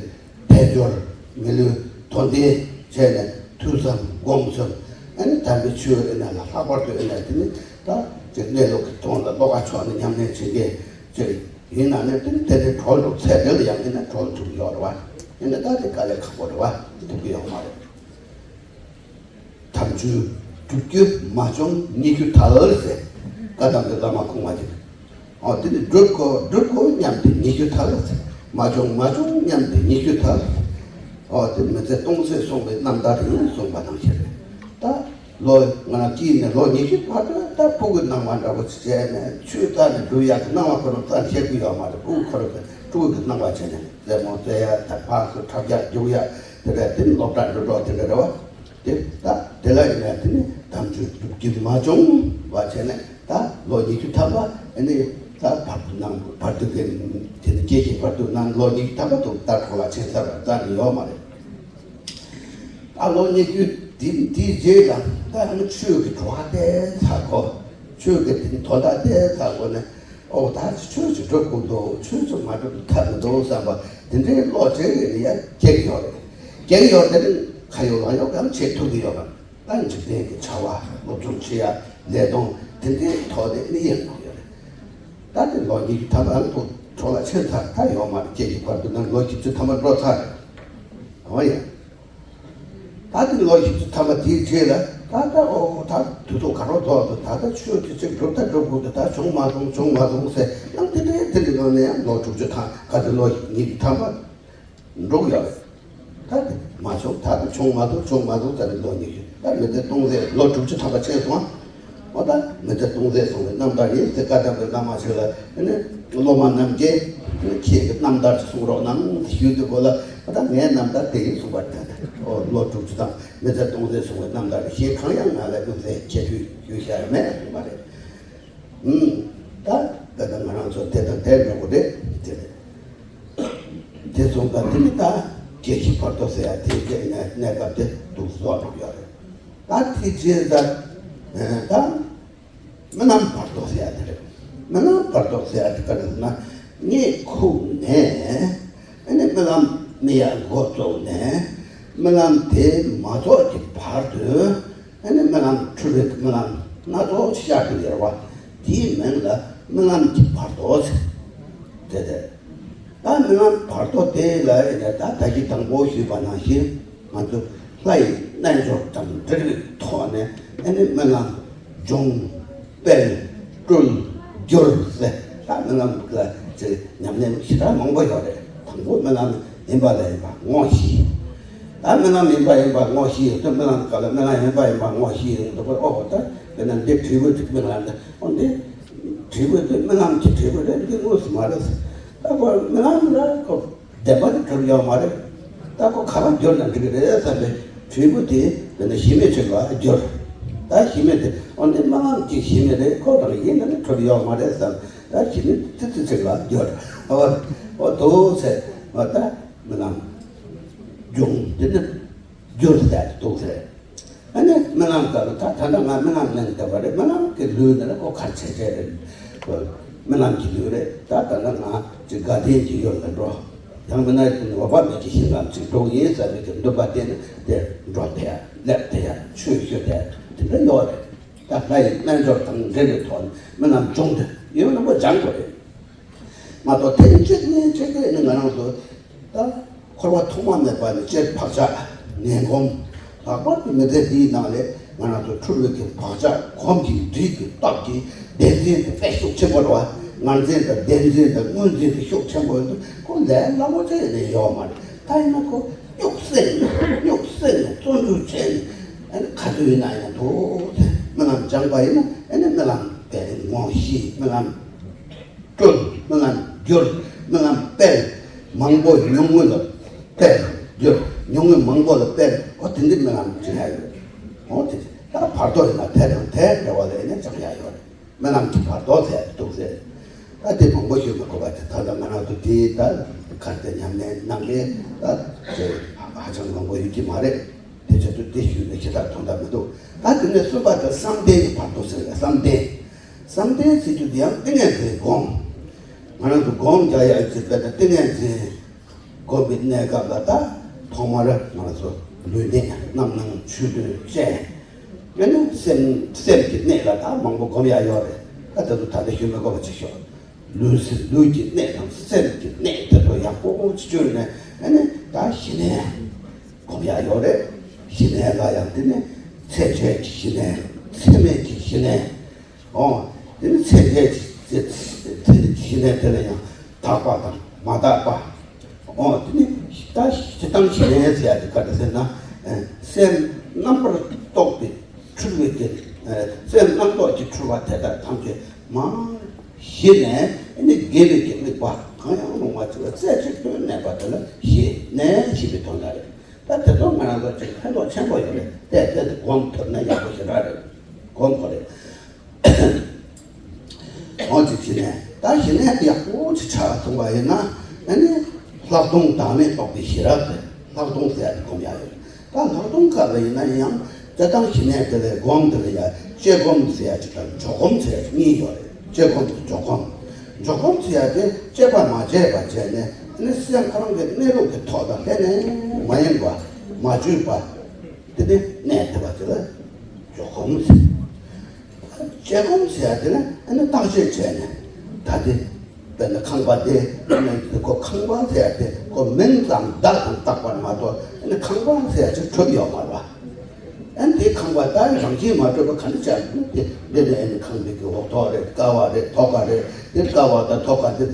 དལ་འབྱོར། མི་ལུས་དོན་ལྡན་བྱས་ནས་ཐོས་བསམ་སྒོམ་གསུམ། ཨ་ནི་དམ་པའི་ཆོས་ཨེ་ན་ལ་ལྷག་པར་དུ་ཨེ་ན་དེ་ནི་ད་ཅིག་གནས་ལུགས་ཀྱི་དོན་ལ་བློ་ཁ་ཕྱོགས་ནས་ཉམས་ལེན་བྱེད་མཁན་ཅིག་ཡིན་ན་ནི་དེ་ནི་དེ་ནི་གྲོལ་འགྲོ། ཚེ་འདི་ལ་ཡང་ཨེ་ན་གྲོལ་ཐུབ་ཡོད་རེད་བ། ཨེ་ན་ད་དེ་དཀའ་ལས་ཁག་པོ་རེད་བ། ཐུབ་ཀྱི་ཡོད་མ་རེད། དམ་ཆོས་སྒྲུབ་རྒྱུ་མ་བྱུང་ཉེས་རྒྱུ་ཐལ་ཟེར། བཀའ་གདམས་པའི་བླ་མ་གོང་མ་ཅིག་ཨོ་དེ་ནི་སྒྲུབ་དགོས་སྒྲུབ་དགོས་སྙམ་སྟེ་ཉེས་རྒྱུ་ཐལ། མ་བྱུང་མ་བྱུང་སྙམ་སྟེ་ཉེས་རྒྱུ་ཐལ། ཨོ་དེ་མི་ཚེ་སྟོང་ཟད་སོང་བའི་རྣམ་ཐར་ཡིན་གསུངས་པ་ནང་བཞིན་རེད། ད་ལོ་ང་རང་སྐྱེས་ནས་ལོ་ཉི་ཤུ་བར་དུ་ད་ཕྲུ་གུ་སྣང་བ་འདྲ་པོ་ཅིག་བྱས་ནས་ཆོས་རྩ་ནས་སྒྲུབ་ཡག་གི་སྣང་བ་ཁོ་རང་རྩ་ནས་བཤད་ཀྱི་ཡོད་མ་རེད། ཕྲུ་གུ་ཁོ་རང་གི་ཕྲུ་གུ་གི་སྣང་བ་བྱས་ནས་རྩེད་མོ་རྩེ་ཡ་ད་ཕར་ཚུར་འཁྲབ་རྒྱག་རྒྱུག་ཡ་དེ་འདྲ་དེ་ནི་སློབ་གྲྭ་འགྲོ་གྲབས་དེ་འདྲ་རེད་བ། དེ་ད་དེ་ལ་ཡིན་ན་དེ་ནི་དམ་ཆོས་སྒྲུབ་རྒྱུ་མ་བྱུང་བ་བྱས་ནས་ད་ལོ་ཉི་ཤུ་ཐམ་པ་ཨ་ནི་ད་བར་དུ་གནང་བར་དུ་གི་དེ་ནི་སྐྱེ་ཤི་བར་དུ་གནང་། ལོ་ཉི་ཤུ་ཐམ་པ་དུ་ད་གྲོགས་ལ་ཕྱིན་ཚར་བ་རྩ་ནས་ཡོད་མ་རེད། ད་ལོ་ཉི་ཤུ་དེ་དེའི་རྗེས་ལ་ད་ཨ་ནི་ཆོས་ཀྱི་བྲོ་བ་དེ་ཚ་གོ་ཆོས་ཀྱི་དེ་ནི་དོན་དག་དེ་ཚ་གོ་ནས། ཨོ་ད་ཆོས་ཅིག་སྒྲུབ་དགོས་འདུག་ཆོས་ཅིག་མ་སྒྲུབ་ཐབས་མི་འདུག་བསམ་པ་དེ་འདྲའི་བློ་ཅིག་ཡིན་ཡ་སྐྱེ་གི་ཡོད་རེད། སྐྱེ་གི་ཡོད་དེ་ནི་ཁ་ཡོད་ལག་ཡོད་གང་བྱེད་ཐུབ་ཀྱི་ཡོད་པ། ད་འཇིག་རྟེན་གྱི་བྱ་བ་སློབ་སྦྱོང་བྱེད་ཡ་ལས་དོན་དེ་འདྲའི་ཐོག་ནས་ནི་ཡིན་དགོས་ཡོད་རེད། ད་དེ་ལོ་ཉི་ཤུ་ཐམ་པ་ཨང་ཐོག་གྲོགས་ལ་ཕྱིན་ཚར་ད་ཡོད་མ་རེད། སྐྱེ་གི་བར་དུ་ན་ལོ་བཞི་བཅུ་ཐམ་པ་འགྲོ་ཚར་རེད། འོ་ཡ། ད་དེ་ལོ་བཞི་བཅུ་ཐམ་པ་དེའི་རྗེས་ལ་ད་ལྟ་ཨོ་ད་དུས་ཚོད་ག་རོ་རྫོགས་འདུག་ད་ལྟ་ཆོས་དེ་ཅིག་སྒྲུབ་ད་སྒྲུབ་དགོས་འདུག་ད་བྱུང་མ་སོང་བྱུང་མ་སོང་ཟེར་ཡང་དེ་འདྲའི་དེ་འདྲའི་ནང་ནས་ཡང་ལོ་དྲུག་ཅུ་ཐམ་ག་དེ་ལོ་ཉི་ཤུ་ཐམ་པ་འགྲོ་གི་ཡོད་རེད། ད་དེ་མ་བྱུང་ད་དེ་བྱུང་མ་སོང་བྱུང་མ་སོང་ཟེར་ནས་ལོ་ཉི་ཤུ་ད་མི་ཚེ་སྟོང་ཟད་ལོ་དྲུག་ཅུ་ཐམ་པ་ཕྱིན་སོང་། འོ་ད་མི་ཚེ་སྟོང་ཟད་སོང་བའི་རྣམ་ཐར་ཡིན་ཟེར་བཀའ་གདམས་པའི་བླ་མ་ཞིག་ལ་ནི་སློབ་མ་རྣམས་ཀྱིས་ཁྱེད་ཀྱི་རྣམ་ཐར་ཅིག་གསུང་རོགས་གནང་ཞུས་དུས་གོ་ལ་ད་ངའི་རྣམ་ཐར་དེ་ཡིན་གསུངས་པ་རེད། ད་ལོ་དྲུག་ཅུ་དང་མི་ཚེ་སྟོང་ཟད་སོང་བའི་རྣམ་ཐར་གཞན་གང་ཡང་ང་ལ་དམིགས་བསལ་ཁྱད་ཆོས་ཡོད་ཤག་ཡང་མེད་གསུངས་པ་རེད། ཨུམ། ད་ད་ལྟ་ང་རང་ཚོ་དེ་དང་དེ་འགྲོ་གི་རེད་དེ་རེད། དེ་སོང་ཙང་དེ་ནི་ད་སྐྱེ་ཤི་བར་དོ་ཟེར་ཡ་དེ་སྐྱེ་གནས་གནས་སྐབས་དེ་འདུག་བཟོ་འགྲོ་གི་ཡོད་རེད། ད་དེ་རྗེས་ད་ད་རྨི་ལམ་བར་དོ་ཟེར་ཡ་དེ་རེད། རྨི་ལམ་བར་དོ་ཟེར་ཡ་དེ་ག་རེ་ཟེར་ན་གཉིད་ཁུག་ནས་ཨ་ནི་རྨི་ལམ་རྨི་ཡ་འགོ་བཙུགས་ནས་རྨི་ལམ་དེ་མ་རྫོགས་ཀྱི་བར་དུ། ཨ་ནི་རྨི་ལམ་འཁྲུལ་བའི་རྨི་ལམ་སྣ་ཚོགས་ཤར་དུ་ཡོད་པ་དེའི་མིང་ལ་རྨི་ལམ་གྱི་བར་དོ་ཟེར། དེ་དེ། ད་རྨི་ལམ་བར་དོ་དེ་ལ་ཡིན་ན་ད་ད་གིན་དང་པོ་ཞུས་པ་ནང་བཞིན་ང་ཚོ་ལྷ་ཡི་རྣལ་འབྱོར་དང་འབྲེལ་བའི་ཐོག་ནས་ཨ་ནི་རྨི་ལམ་འབྱུང་སྤེལ་སྤྲུལ་འགྱུར་ཟེར་ད་རྨི་ལམ་ལ་ཅིག་ཉམས་ལེན་ཞེ་དྲག་མང་པོ་ཡོད་རེད། དང་པོ་རྨི་ལམ་ཡིན་པ་ལ་ཡིན་པ་ངོ་ཤེས། ད་རྨི་ལམ་ཡིན་པ་ཡིན་པ་ངོ་ཤེས་ཡོད་དུས་རྨི་ལམ་ག་ལ་རྨི་ལམ་ཡིན་པ་ཡིན་པ་ངོ་ཤེས་ཡོད་འདུག་པར་ཨོ་ཧོ་ད་དཔེར་ན་འདི་དྲིལ་བུ་ཅིག་རྨི་ལམ་འདི་ཨོ་འདི་དྲིལ་བུ་འདི་རྨི་ལམ་གྱི་དྲིལ་བུ་རེད། འདི་དངོས་སུ་མ་རེད། ད་ཁོ་རྨི་ལམ་ལ་ཁོ་བདེན་པ་དེ་གྲུབ་ཡོད་མ་རེད། ད་ཁོ་ག་པར་བསྒྱུར་ན་འགྲིག་གི་རེད་བསམ་པའི་དྲིལ་བུ་དེ་དཔེར་ན་གཞི་མེད་ཅིག་ལ་བསྒྱུར། ད་གཞི་མེད་དེ་འོ་འདི་རྨི་ལམ་གྱི་གཞི་མེད་རེད། ཁོ་རང་ཡིན་ན་ནི་གྲུབ་ཡོད་མ་རེད་བསམ། ད་གཞི་མེད་ཙི་ཙི་ཅིག་ལ་བསྒྱུར། འོ་འོ་དོ་ཚེ་འོ་ད་རྨི་ལམ་སྦྱོང་འདི་ནི་བསྒྱུར་ཟེར་འདུག་ཟེར། ཨ་ནི་རྨི་ལམ་སྐབས་ལ་ད་ད་ལྟ་ང་རྨི་ལམ་གླེང་བསྡད་པ་རེད། རྨི་ལམ་གྱི་ལུས་འདི་ལ་ཁོ་གར་བྱེད་བྱེད་རེད། རྨི་ལམ་གྱི་ལུས་རེད། ད་ད་ལྟ་ང་ཅིག་དགའ་ལྡན་གྱི་ཡུལ་ལ་འགྲོ། ཡང་མིན་ན་འོད་དཔག་མེད་ཀྱི་ཞིང་ཁམས་ཅིག་འགྲོ་ཡིན་ཟེར་བའི་གི་འདུན་པ་བསྟེན་ནས་དེ་འགྲོ་བསྡད་ཡ་སླེབས་བསྡད་ཡ་ཆོས་ཞུ་བསྡད་ཡ་དེ་འདྲ་ཡོད་རེད། ད་ལྷ་ཡི་རྣལ་འབྱོར་དང་འབྲེལ་བའི་ཐོག་ནས་རྨི་ལམ་སྦྱོང་དེ་ཡོད་ན་མོ་སྦྱང་དགོས་རེད། མ་གཏོགས་ཐེངས་གཅིག་གཉིས་གཅིག་གིས་ནི་ང་རང་ཚོ་ད་འཁོར་བ་ཐོག་མ་མེད་པ་ནས་སྤྱིར་བག་ཆགས་ངན་གོམས། ལྷག་པར་དུ་མི་ཚེ་འདིའི་ནང་ལས་ང་རང་ཚོ་འཁྲུལ་བའི་གི་བག་ཆགས་གོམས་ཀྱི་འདྲིས་ཀྱི་སྟོབས་ཀྱིས་བདེན་འཛིན་དེ་དཔེ་ཤུགས་ཆེན་པོ་རེད་བ། ངར་འཛིན་དང་བདེན་འཛིན་དང་སྔོན་འཛིན་དེ་ཤུགས་ཆེན་པོ་ཡོད་དུས་ཁོ་ལས་སླ་པོ་ཅིག་ནས་ཡོད་མ་རེད། ད་ཡིན་ན་ཁོ་གཉུག་སེམས་ནས་གཉུག་སེམས་ནས་བརྩོན་འགྲུས་བྱས་ནས་ཨ་ནི་ག་དུས་ཡིན་ན་ཡང་འདུག་སེ་རྨི་ལམ་སྦྱངས་པ་ཡིན་ན་ཨ་ནི་རྨི་ལམ་དཔེ་ངོ་ཤེས། རྨི་ལམ་སྤྲུལ། རྨི་ལམ་བསྒྱུར། རྨི་ལམ་སྤེལ། མང་པོ་ཉུང་ངུ་ལ་སྤེལ། བསྒྱུར། ཉུང་ངུ་མང་པོ་ལ་སྤེལ། འོ་དེ་འདི་རྨི་ལམ་སྦྱང་ཡ་ཡོད། འོ་དེ་ད་བར་དོ་ཡིན་ན་དེ་དང་དེ་འདྲ་བ་ལ་ཡིན་ན་སྦྱང་ཡ་ཡོད་རེད། རྨི་ལམ་གྱི་བར་དོ་ཟེར་འདུག་ཟེར། ད་དེ་མང་པོ་ཞུ་མི་དགོས་པ་དེ་ད་ལྟ་ང་རང་ཚོ་དེ་ད་གར་དེ་ཉམས་ལེན་གནང་མཁན་ད་ཧ་ཅང་མང་པོ་ཡོད་ཀྱི་མ་རེད། དེ་བྱེད་དུས་དེ་ཞུས་ནས་ཞེ་དྲག་དོན་དག་མི་འདུག་ད་དེ་ནས་གསུམ་པ་དེ་བསམ་གཏན་གྱི་བར་དོ་ཟེར་བས་བསམ་གཏན། བསམ་གཏན་ཟེར་དུས་དེ་ཡང་ཏིང་ངེ་འཛིན་སྒོམ། ང་རང་ཚོ་སྒོམ་རྒྱག་ཡག་ཅིག་དཔེར་ན་ཏིང་ངེ་འཛིན་སྒོམ་པའི་གནས་སྐབས་ལ་ད་ཐོག་མར་ང་རང་ཚོ་ལུས་གནད་རྣམ་སྣང་ཆོས་བདུན་ཅན། ཨ་ནི་སེམས་སེམས་ཀྱི་གནད་ལ་ད་མང་པོ་སྒོམ་ཡག་ཡོད་རེད། ད་དེ་ཚོ་ད་ལྟ་ཞུ་མི་དགོས་པ་ཅིག་ཤོག་ལུས་སེམས་ལུས་ཀྱི་གནད་དང་སེམས་ཀྱི་གནད་དེ་ཚོ་ཡག་པོ་བཅོས་ནས་ཨ་ནི་ད་ཞི་གནས་སྒོམ་ཡག་ཡོད་རེད། ཞི་གནས་ལ་ཡང་དེ་ནི་ཚད་འཇལ་གྱི་ཞི་གནས། ཚད་མེད་ཀྱི་ཞི་གནས། འོ། དེ་ནི་ཚད་འཇལ་གྱི་ཚད་འཇལ་གྱི་ཞི་གནས་དེ་ལ་ཡང་དག་པ་དང་མ་དག་པ། འོ། དེ་ནི་ད་ཞི་སྟངས་ཞི་གནས་ཟེར་ཡག་དེ་ག་རེ་ཟེར་ན། ཨ་སེམས་རྣམ་པར་རྟོག་པའི་འཁྲུལ་བའི་རྐྱེན། ཨ་སེམས་རྣམ་རྟོག་གི་འཁྲུལ་བ་དེ་དག་ཐམས་ཅད་མར་ཞི་ནས་ཨ་ནི་དགེ་བའི་གི་དམིགས་པ་གང་ཡང་རུང་བ་ཅིག་ལ་རྩེ་གཅིག་ཏུ་གནས་པ་དེ་ལ་ཞི་གནས་ཞེས་པའི་དོན་དག་རེད། ད་དེ་ཚོ་ང་རང་ཚོ་ཅིག་ཕན་ཐོགས་ཆེན་པོ་ཡོད་རེད། དེ་དེ་དེ་སྒོམ་ཐུབ་ན་ཡག་པོ་ཞེ་དྲག་རེད། སྒོམ་དགོས་རེད། འོ་དེ་ཞི་གནས། ད་ཞི་གནས་དེ་ཡག་པོ་ཅིག་ཆགས་སོང་བ་ཡིན་ན་ཨ་ནི་ལྷག་མཐོང་བདག་མེད་རྟོགས་པའི་ཤེས་རབ་དེ། ལྷག་མཐོང་ཟེར་ཡག་དེ་སྒོམ་ཡག་ཡོད་རེད། ད་ལྷག་མཐོང་སྐབས་ལ་ཡིན་ན་ཡང་དེ་དང་ཞི་གནས་དེ་ལས་སྒོམ་དེ་ལ་ཡ་དཔྱད་སྒོམ་ཟེར་ཡག་ཅིག་དང་འཇོག་སྒོམ་ཟེར་ཡག་ཅིག་གཉིས་ཡོད་རེད། དཔྱད་སྒོམ་དང་འཇོག་སྒོམ། འཇོག་སྒོམ་ཟེར་ཡག་དེ་དཔྱད་པ་མ་བྱས་པ་བྱས་ནས་ཨ་ནི་སེམས་ཁོ་རང་གི་གནས་ལུགས་ཀྱི་ཐོག་དང་ལྷན་ནེ་མ་ཡེངས་པ་མ་བཅོས་པ། དེ་ནི་གནས་དེ་བ་དེ་ལ་འཇོག་སྒོམ་ཟེར། དཔྱད་སྒོམ་ཟེར་ཡག་དེ་ནི་ཨ་ནི་བརྟག་དཔྱད་བྱས་ནས་ད་དེ་དཔེར་ན་ཁང་པ་དེ་ཨ་ནི་ཁོ་ཁང་པ་ཟེར་ཡག་དེ་ཁོ་མིང་ཙམ་བརྡ་ཙམ་བཏགས་པ་མ་གཏོགས་ཨ་ནི་ཁང་པ་ཟེར་ཡག་ཅིག་གྲུབ་ཡོད་མ་རེད་བ། ཨ་ནི་དེ་ཁང་པ་ད་རང་བཞིན་མ་གྲུབ་པ་ག་འདྲ་བྱས་ནས་དེ་འདི་ནི་ཨ་ནི་ཁང་པའི་གི་འོག་ཐོག་རེད། ཀ་བ་རེད། ཐོག་ཁ་རེད། དེ་ཀ་བ་དང་ཐོག་ཁ་དེ་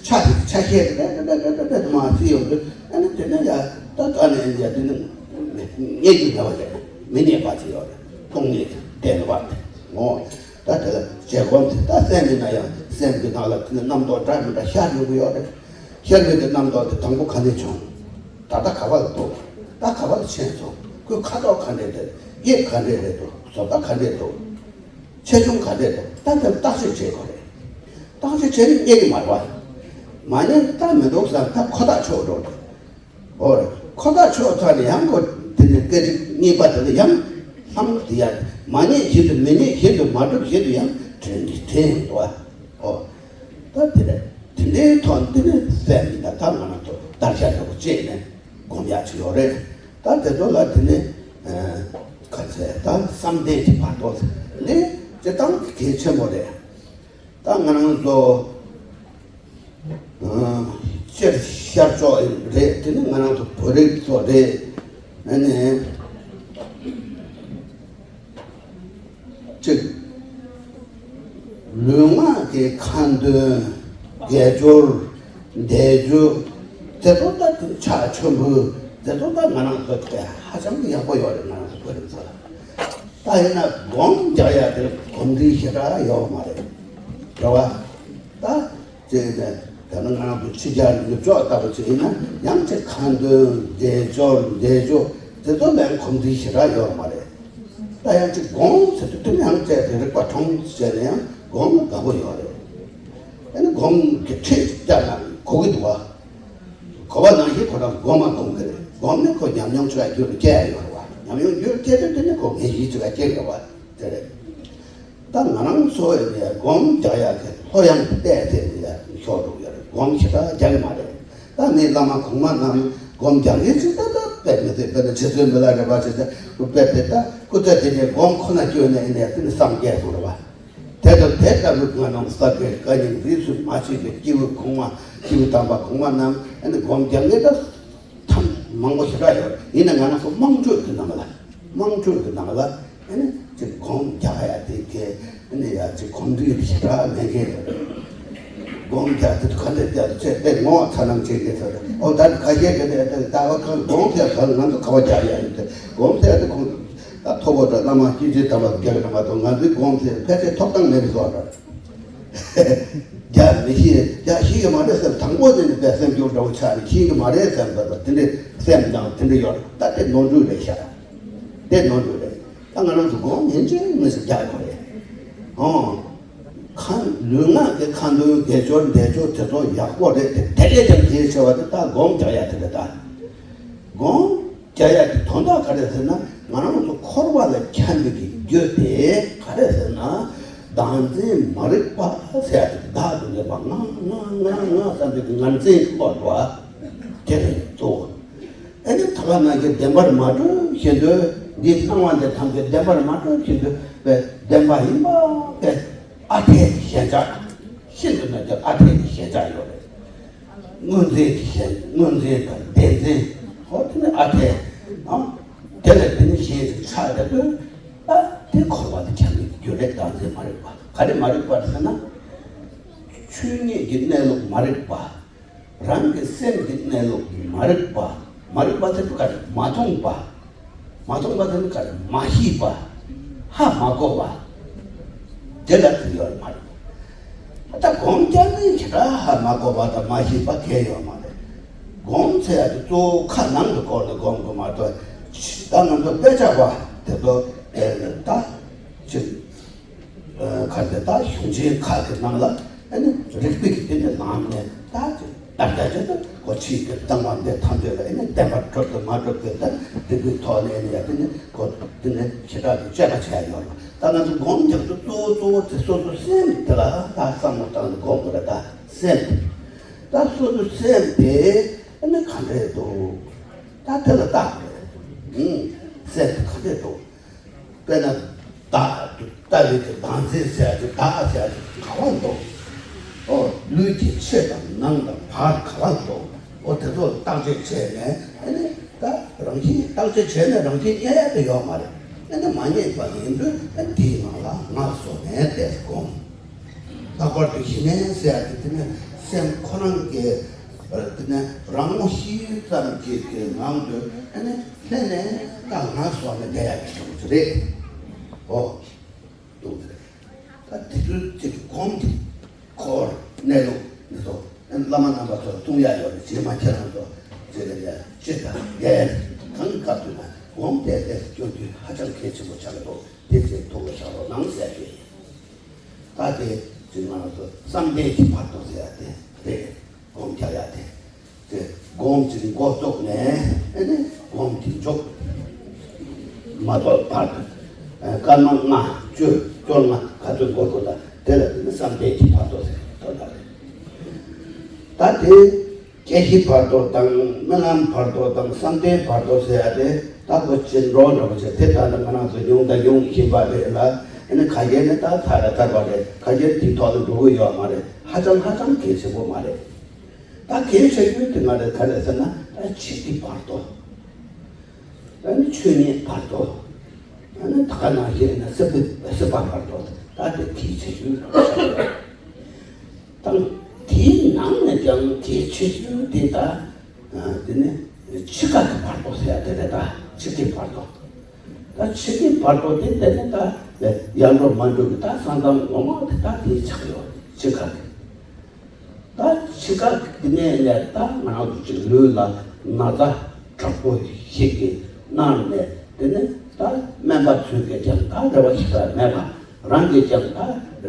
ཆ་ཆ་ཤས་རེད། དེ་དེ་དེ་དེ་དེ་མ་བརྩི་ཡོང་དུས་ཨ་ནི་དེ་ནི་ཡ་ད་ད་ནི་ཨ་ནི་ཡ་དེ་ནི་རྙེད་རྒྱུ་མེད་པ་རེད། མི་རྙེད་པ་ཅིག་ཡོད་རེད། སྟོང་ཉིད་བདེན་པ་དེ་ངོ་། ད་དེ་ལ་དཔྱད་སྒོམ་དེ་ད་སེམས་ཡིན་ན་ཡང་སེམས་ཀྱི་ནང་ལ་དེ་ནི་རྣམ་རྟོག་འདྲ་མི་འདྲ་ཤར་ཡོང་གི་ཡོད་རེད། ཤར་བའི་གི་རྣམ་རྟོག་དེ་དང་པོ་ག་ནས་བྱུང་། ད་ལྟ་ག་བ་ལ་འདུག་ད་ག་བ་ལ་ཕྱིན་སོང་། ཁོའི་ཁ་དོག་ག་འདྲས་རེད། དབྱིབས་ག་འདྲས་རེད་འདུག་བཟོ་ལྟ་ག་འདྲས་འདུག་ཆེ་ཆུང་ག་འདྲས་འདུག་ད་དེ་ལ་བརྟག་དཔྱད་བྱེད་དགོས་རེད། བརྟག་དཔྱད་བྱས་ནས་རྙེད་ཀྱི་མ་རེད་བ། མ་རྙེད་ན་ད་མི་འདུག་བསམ། ད་ཁོ་ཐག་ཆོད་འགྲོ་རེད། འོ་རེད། ཁོ་ཐག་ཆོད་ཚར་ནས་ཡང་ཁོ་དེ་ནས་སྐད་ཅིག་གཉིས་པ་དེ་ལ་ཡང་ལྷང་དེ་ཡ། མ་རྙེད་བཞིན་དུ་མི་རྙེད། བཞིན་དུ་མ་གྲུབ་བཞིན་དུ་ཡང་དྲན་གྱི་དྲན་འདུག་བ། འོ། ད་དེ་རེད། དེ་འདྲའི་ཐོག་འདི་ནི་སེམས་ཡིན་ད་ད་ང་རང་ཚོ་བརྡར་ཤ་འདྲ་པོ་བཅད་ནས་སྒོམ་ཡག་ཅིག་ཡོད་རེད། ད་དེ་ཚོ་ལ་དེ་ནི་ཨ་ག་ཚད་ད་བསམ་གཏན་གྱི་བར་དོ་ཟེར་ནི་སྤྱིར་བཏང་གི་གལ་ཆེན་པོ་རེད། ད་ང་རང་ཚོ་ཨ་སྤྱིར་ཤར་ཕྱོགས་རེད། དེ་ནི་ང་རང་ཚོ་བོད་རིགས་ཚོ་རེད། ཨ་ནི་གཅིག་ལུས་ངག་གི་ཁ་འདོན་དགེ་སྦྱོར་འདས་རྒྱུ་དེ་ཚོ་ད་ཕྱག་མཆོད་འབུལ་དེ་ཚོ་ད་ང་རང་ཚོ་དེ་ཧ་ཅང་གི་ཡག་པོ་ཡོད་རེད། ང་རང་ཚོ་བོད་རིགས་ཚོ་ལ། ད་ཡིན་ན་སྒོམ་རྒྱག་ཡ་དེ་གོམས་འདྲིས་ཞེ་དྲག་ཡོད་མ་རེད། རེད་བ། ད་ཅེས་ནས་ ད་ནི་ང་རང་ཚོ་ཕྱི་རྒྱལ་ནུབ་ཕྱོགས་ལྟ་བུ་ཅིག་ཡིན་ན་ཡང་ཅིག་ཁ་འདོན་བཟླས་སྦྱོར་འདས་ཆོས་དེ་ཚོ་ལ་ཡང་གོམས་འདྲིས་ཞེ་དྲག་ཡོད་མ་རེད། ད་ཡང་ཅིག་སྒོམ་ཟེར་དུས་དེ་ནི་ཡང་བཙལ་ཏེ་རིག་པ་འཁྲུངས་བྱས་ནས་ཡང་སྒོམ་ལ་དགའ་པོ་ཡོད་རེད། ཨ་ནི་སྒོམ་གྱི་ཁྲིད་བསྐྱར་ན་གོ་གི་འདུག་བ། གོ་བ་ནང་བཞིན་ཁོ་རང་སྒོམ་མ་སྒོམ་གི་རེད། སྒོམ་ནི་ཁོ་ཉམས་མྱོང་ཅིག་ལ་རྒྱུད་ལ་སྐྱེ་ཡ་ཡོད་རེད་བ། ཉམས་མྱོང་རྒྱུད་ལ་སྐྱེ་དུས་དེ་ནི་ཁོ་ངེས་ཤེས་ཅིག་ལ་སྐྱེ་དགོས་བ་དེ་རེད། ད་ང་རང་ཚོ་ཡིན་ནས་སྒོམ་རྒྱག་ཡ་དེ་ལྷོད་ཡངས་བལྟས་ཏེ་ཡ་ཤོར་འགྲོ་གི་ཡོད་རེད། སྒོམ་ཞེ་དྲག་རྒྱག་གི་མ་རེད། ད་ངའི་བླ་མ་གོང་མ་རྣམས་སྒོམ་རྒྱག་མཁན་ཅིག་ད་ལྟ་དཔེ་མི་སྲིད། དཔེར་ན་ཆུ་ཚོད་མི་ལ་རེ་བ་ཞིག་ད་དཔེ་དེ་ད་སྐུ་ཚེ་འདི་ནས་སྒོམ་ཁོ་ན་བསྐྱོན་ནས་ཡིན་ནས་དེ་ནི་སངས་རྒྱས་སོང་རེད་བ། དེ་དང་དེ་ལྟ་བུའི་ང་རང་ས་དགེ་བཀའ་རྙིང་རིས་སུ་མ་ཆད་པའི་སྐྱེས་བུ་གོང་མ་སྐྱེས་བུ་དམ་པ་གོང་མ་རྣམས་ཨ་ནི་སྒོམ་རྒྱག་མཁན་ད་ཐམ་མང་པོ་ཞེ་དྲག་ཡོད། ཡིན་ནའི་ང་རང་ཚོ་དམངས་ཁྲོད་ཀྱི་ནང་ལ་དམངས་ཁྲོད་ཀྱི་ནང་ལ་ཨ་ནི་ཅིག་སྒོམ་རྒྱག་ཡ་དེ་གས་ཨ་ནི་ཡ་ཅིག་གོམས་འདྲིས་ཞེ་དྲག་མེད་མཁན་ཡོད་རེད། སྒོམ་རྒྱག་དེ་ག་འདྲ་རྒྱག་ཚེ་དེ་ངོ་ཚ་ནམ་བྱེད་ཀྱི་ཚོད་རེད། ཨོ་ད་ཁ་ཤས་ཀྱི་དེ་དེ་ད་བ་གང་སྒོམ་རྒྱག་གང་ང་ཚོ་ག་བ་རྒྱག་ཡ་ཡོད་དེ་སྒོམ་ཚེ་དེ་ཁོང་ད་ཐོག་པོ་དང་བླ་མ་སྐྱེས་ཆེན་དམ་པ་རྒྱག་གི་མ་གཏོགས་ང་ཚོའི་སྒོམ་ཚེ་ཕལ་ཆེར་ཐོབ་ཐང་མེད་པའི་བཟོ་འདྲ། རྒྱག་མི་ཤེས། རྒྱག་ཤེས་ཀྱི་མ་རེད་བསམ། དང་པོ་དེ་ནི་དཔེ་སེམས་སྐྱོ་འདྲ་བོ་ཆགས་ནས་ཤེས་ཀྱི་མ་རེད་བསམ་པ་དང་དེ་འདྲའི་སེམས་དང་དེ་འདྲ་ཡོད་རེད། ད་དེ་ནོར་འཁྲུལ་རེད་ཤག་དེ་ནོར་འཁྲུལ་རེད། ད་ང་རང་ཚོ་སྒོམ་ཡིན་གཅིག་མིན་གཅིག་རྒྱག་དགོས་རེད། ཨོ། ཁ་ལུས་ངག་གི་ཁ་འདོན་དགེ་སྦྱོར་བཟླས་སྦྱོར་དེ་ཚོ་ཡག་པོ་རེད་དེ། དེ་ལས་ཀྱང་གལ་ཆེ་བ་དེ་ད་སྒོམ་རྒྱག་ཡ་དེ་རེད་ད། སྒོམ་རྒྱག་ཡ་དེ་དོན་དག་ག་རེ་ཟེར་ན་ང་རང་ཚོ་འཁོར་བ་ལ་འཁྱམས་པའི་གི་རྒྱུ་དེ་ག་རེ་ཟེར་ན་བདག་འཛིན་མ་རིག་པ་ཟེར་ཡ་དེ། བདག་ཏུ་ངེས་པ་ང་ང་ང་ང་བསམ་པའི་གི་ངར་འཛིན་གྱི་འཁོར་བ་དེ་རེད་གཙོ་བོ། ཨེ་ནི་ད་ག་ནང་བཞིན་བདེན་པར་མ་གྲུབ་བཞིན་དུ་འདིའི་སྣང་བ་འདི་ཐམས་ཅད་བདེན་པར་མ་གྲུབ་བཞིན་དུ་བདེན་པ་ཡིན་པ་དེ། ཨ་འཐས་ཀྱི་ཞེན་ཆགས། ཤིན་ཏུ་ནས་ཀྱང་ཨ་འཐས་ཀྱི་ཞེན་ཆགས་ཡོད་རེད། དངོས་འཛིན་གྱི་ཞེན། དངོས་འཛིན་དང་བདེན་འཛིན། ཧོ་དེ་ནི་ཨ་འཐས། ཨ། དེ་ལས་དེ་ནི་ཞེན་ཆགས་དེ་ཚོས་ཨ་དེ་འཁོར་བ་དེ་འཁྱམས་པའི་རྒྱུ་རེད། བདག་འཛིན་མ་རིག་པ། ག་རེ་མ་རིག་པ་རེད་ཟེར་ན། ཆོས་ཉིད་ཀྱི་གནས་ལུགས་མ་རིག་པ། རང་གི་སེམས་ཀྱི་གནས་ལུགས་མ་རིག་པ། མ་རིག་པ་དེ་ག་རེ། མ་མཐོང་པ། མ་མཐོང་པ་དེ་ནི་ག་རེ། མ་ཤེས་པ། ཧ་མ་གོ་བ། དེ་ལ་དེ་ཡོད་མ་རེད། ད་སྒོམ་རྒྱག་ནི་ཞེ་དྲག་ཧ་མ་གོ་བ་དང་མ་ཤེས་པ་གང་ཡང་ཡོད་མ་རེད། སྒོམ་ཟེར་ཡ་དེ་གཙོ་བོ་ཁ་ནང་དུ་བསྐོར་ནས་སྒོམ་དགོས་མ་གཏོགས། ད་ང་ཚོ་དཔེ་ཆ་བ་དེ་ཚོ་དེ་ད་ཅིག་ཁ་དེ་ད་གཞུང་ཆེན་ཁག་གི་ནང་ལ་ཨ་ནི་རིགས་པའི་གི་དེ་ནས་ལངས་ནས་ད་ཅིག་ད་ལྟ་ཅིག་ད་གོ་ཆེད་ཀྱི་བཏང་བ་འདི་ཐམས་ཅད་ལ་ཨ་ནི་བདེན་པར་གྲུབ་དང་མ་གྲུབ་ཀྱི་ད་རིགས་པའི་ཐོག་ནས་ཨ་ནི་ཡ་དེ་ནི་གོ་དེ་ནི་ཞེ་དྲག་གི་དཔྱད་པ་བྱས་ཡོད་རེད། ད་ང་ཚོ་སྒོམ་རྒྱག་དུས་གཙོ་བོ་གཙོ་བོ་དེ་སོ་སོ་སེམས་དེ་ལ་ད་བསམ་བློ་བཏང་ནས་སྒོམ་དགོས་རེད། ད་སེམས་ད་སོ་སོ་སེམས་དེ་ཨ་ནི་ག་འདྲས་འདུག་ད་དེ་ལ་བལྟ་དགོས་རེད། ཨུང་། སེམས་དེ་ག་འདྲས་འདུག་དཔེར་ན་བདག་ཏུ་ལྟ་བའི་གི་བདག་འཛིན་ཟེར་ཡ་དེ། བདག་ཟེར་ཡ་དེ་ག་བ་འདུག་ཨོ། ལུས་ཀྱི་ཕྱི་དང་ནང་དང་བར་ག་བ་འདུག་ཨོ། དེ་ཚོ་བརྟག་དཔྱད་བྱས་ནས་ཨ་ནི་ད་རང་བཞིན་བརྟག་དཔྱད་བྱས་ནས་རང་བཞིན་རྙེད་ཡ་དེ་ཡོད་མ་རེད། ཨ་ནི་མ་རྙེད་པ་ཡིན་དུས་ཨ་ནི་དེའི་ནང་ལ་ངལ་གསོ་ནས་བསྡད་དགོས། ལྷག་པར་དུ་ཞི་གནས་ཟེར་ཡ་དེ་དེ་ནི་སེམས་ཁོ་རང་གི་དེ་ནི་རང་ངོ་ཤེས་ཙམ་གྱི་གི་ངང་དུ་ཨ་ནི་ལྷན་ནས་ད་ངལ་གསོ་ནས་བསྡད་ཡ་གི་ཕྱོགས་སུ་རེད། ཨོ། གཏོང་ཟེར། ད་དེ་ཚོའི་ཚིག་གི་གོང་དེ་འཁོར་གནས་ལུགས་འདི་ཚོ་བླ་མ་རྣམ་པ་ཚོ་གསུང་ཡ་ཡོད་རེད། རྗེས་མ་ཁྱེད་རང་ཚོ་ཟེར་ཡ་ཅི་དང་འགལ་གང་གི་སྐབས་དུས་ན་སྒོམ་བལྟས་བལྟས་སུ་སྐྱོན་དུས་ཧ་ཅང་གལ་ཆེན་པོ་ཆགས་ཀྱི་འདུག་དེ་ཚོའི་ཐུགས་ལ་བཞག་རོགས་གནང་ཟེར་ཡ་ཡོད། ད་དེ་ཅིག་ང་རང་ཚོ་བསམ་གཏན་གྱི་བར་དོ་ཟེར་ཡ་དེ་རེད། སྒོམ་རྒྱག་ཡ་དེ། དེ་སྒོམ་གྱི་འགོ་བཙུགས་ནས་ཨ་ནི་སྒོམ་གྱི་མཇུག་མ་ཐོབ་བར་དུ། ཨ། སྐར་མ་ལྔ་བཅུ་བཅོ་ལྔ་ག་ཚོད་འགོར་དགོས། ད་དེ་ལ་དེ་ནི་བསམ་གཏན་གྱི་བར་དོ་ཟེར་དོན་དག་རེད། ད་དེ་སྐྱེ་ཤི་བར་དོ་དང་རྨི་ལམ་བར་དོ་དང་བསམ་གཏན་བར་དོ་ཟེར་ཡ་དེ་ད་གོ་ཅི་འགྲོ་འགྲོ་བ་ཞིག་དེ་ད་ནི་ང་རང་ཚོ་ཉུང་དང་ཉུང་བཞིན་པ་རེད་ལ། ཨ་ནི་ཁ་ཤས་ནི་ད་ཐར་ར་ཐར་བ་རེད། ཁ་ཤས་དེའི་ཐོག་ཏུ་འགྲོ་གི་ཡོད་མ་རེད། ཧ་ཅང་ཧ་ཅང་གལ་ཆེན་པོ་མ་རེད། ད་གལ་ཆེ་ཤོས་དེ་ང་རང་ག་རེ་ཟེར་ན་ད་འཆི་ཁའི་བར་དོ། ཨ་ནི་ཆོས་ཉིད་བར་དོ། ཨ་ནི་ད་ག་ནང་བཞིན་ན་སྲིད་པའི་སྲིད་པ་བར་དོ། ད་དེ་གལ་ཆེ་ཤོས་རེད། ད་དེའི་ནང་ནས་ཀྱང་གལ་ཆེ་ཤོས་དེ་ད་དེ་ནི་འཆི་ཁ་གི་བར་དོ་ཟེར་ཡ་དེ་རེད། ད་འཆི་ཁའི་བར་དོ། ད་འཆི་ཁའི་བར་དོ་དེ་དེ་ནི་ད་ཡར་འགྲོ་མར་འགྲོ་གི་ད་ས་མཚམས་ངོ་མ་དེ་ད་དེ་ཆགས་ཡོད་རེད། འཆི་ཁ་གི། ད་འཆི་ཁ་དེ་ནས་ནས་ད་ང་རང་ཚོ་ཅིག་ལུས་ལ་ན་ཚ་དྲག་པོ་ཞིག་གིས་མནར་ནས། དེ་ནས་ད་སྨན་པ་ཚོས་ཀྱིས་ཀྱང་ད་རེ་བ་ཞིག་ད་མེད་པ། རང་གིས་ཀྱང་ད་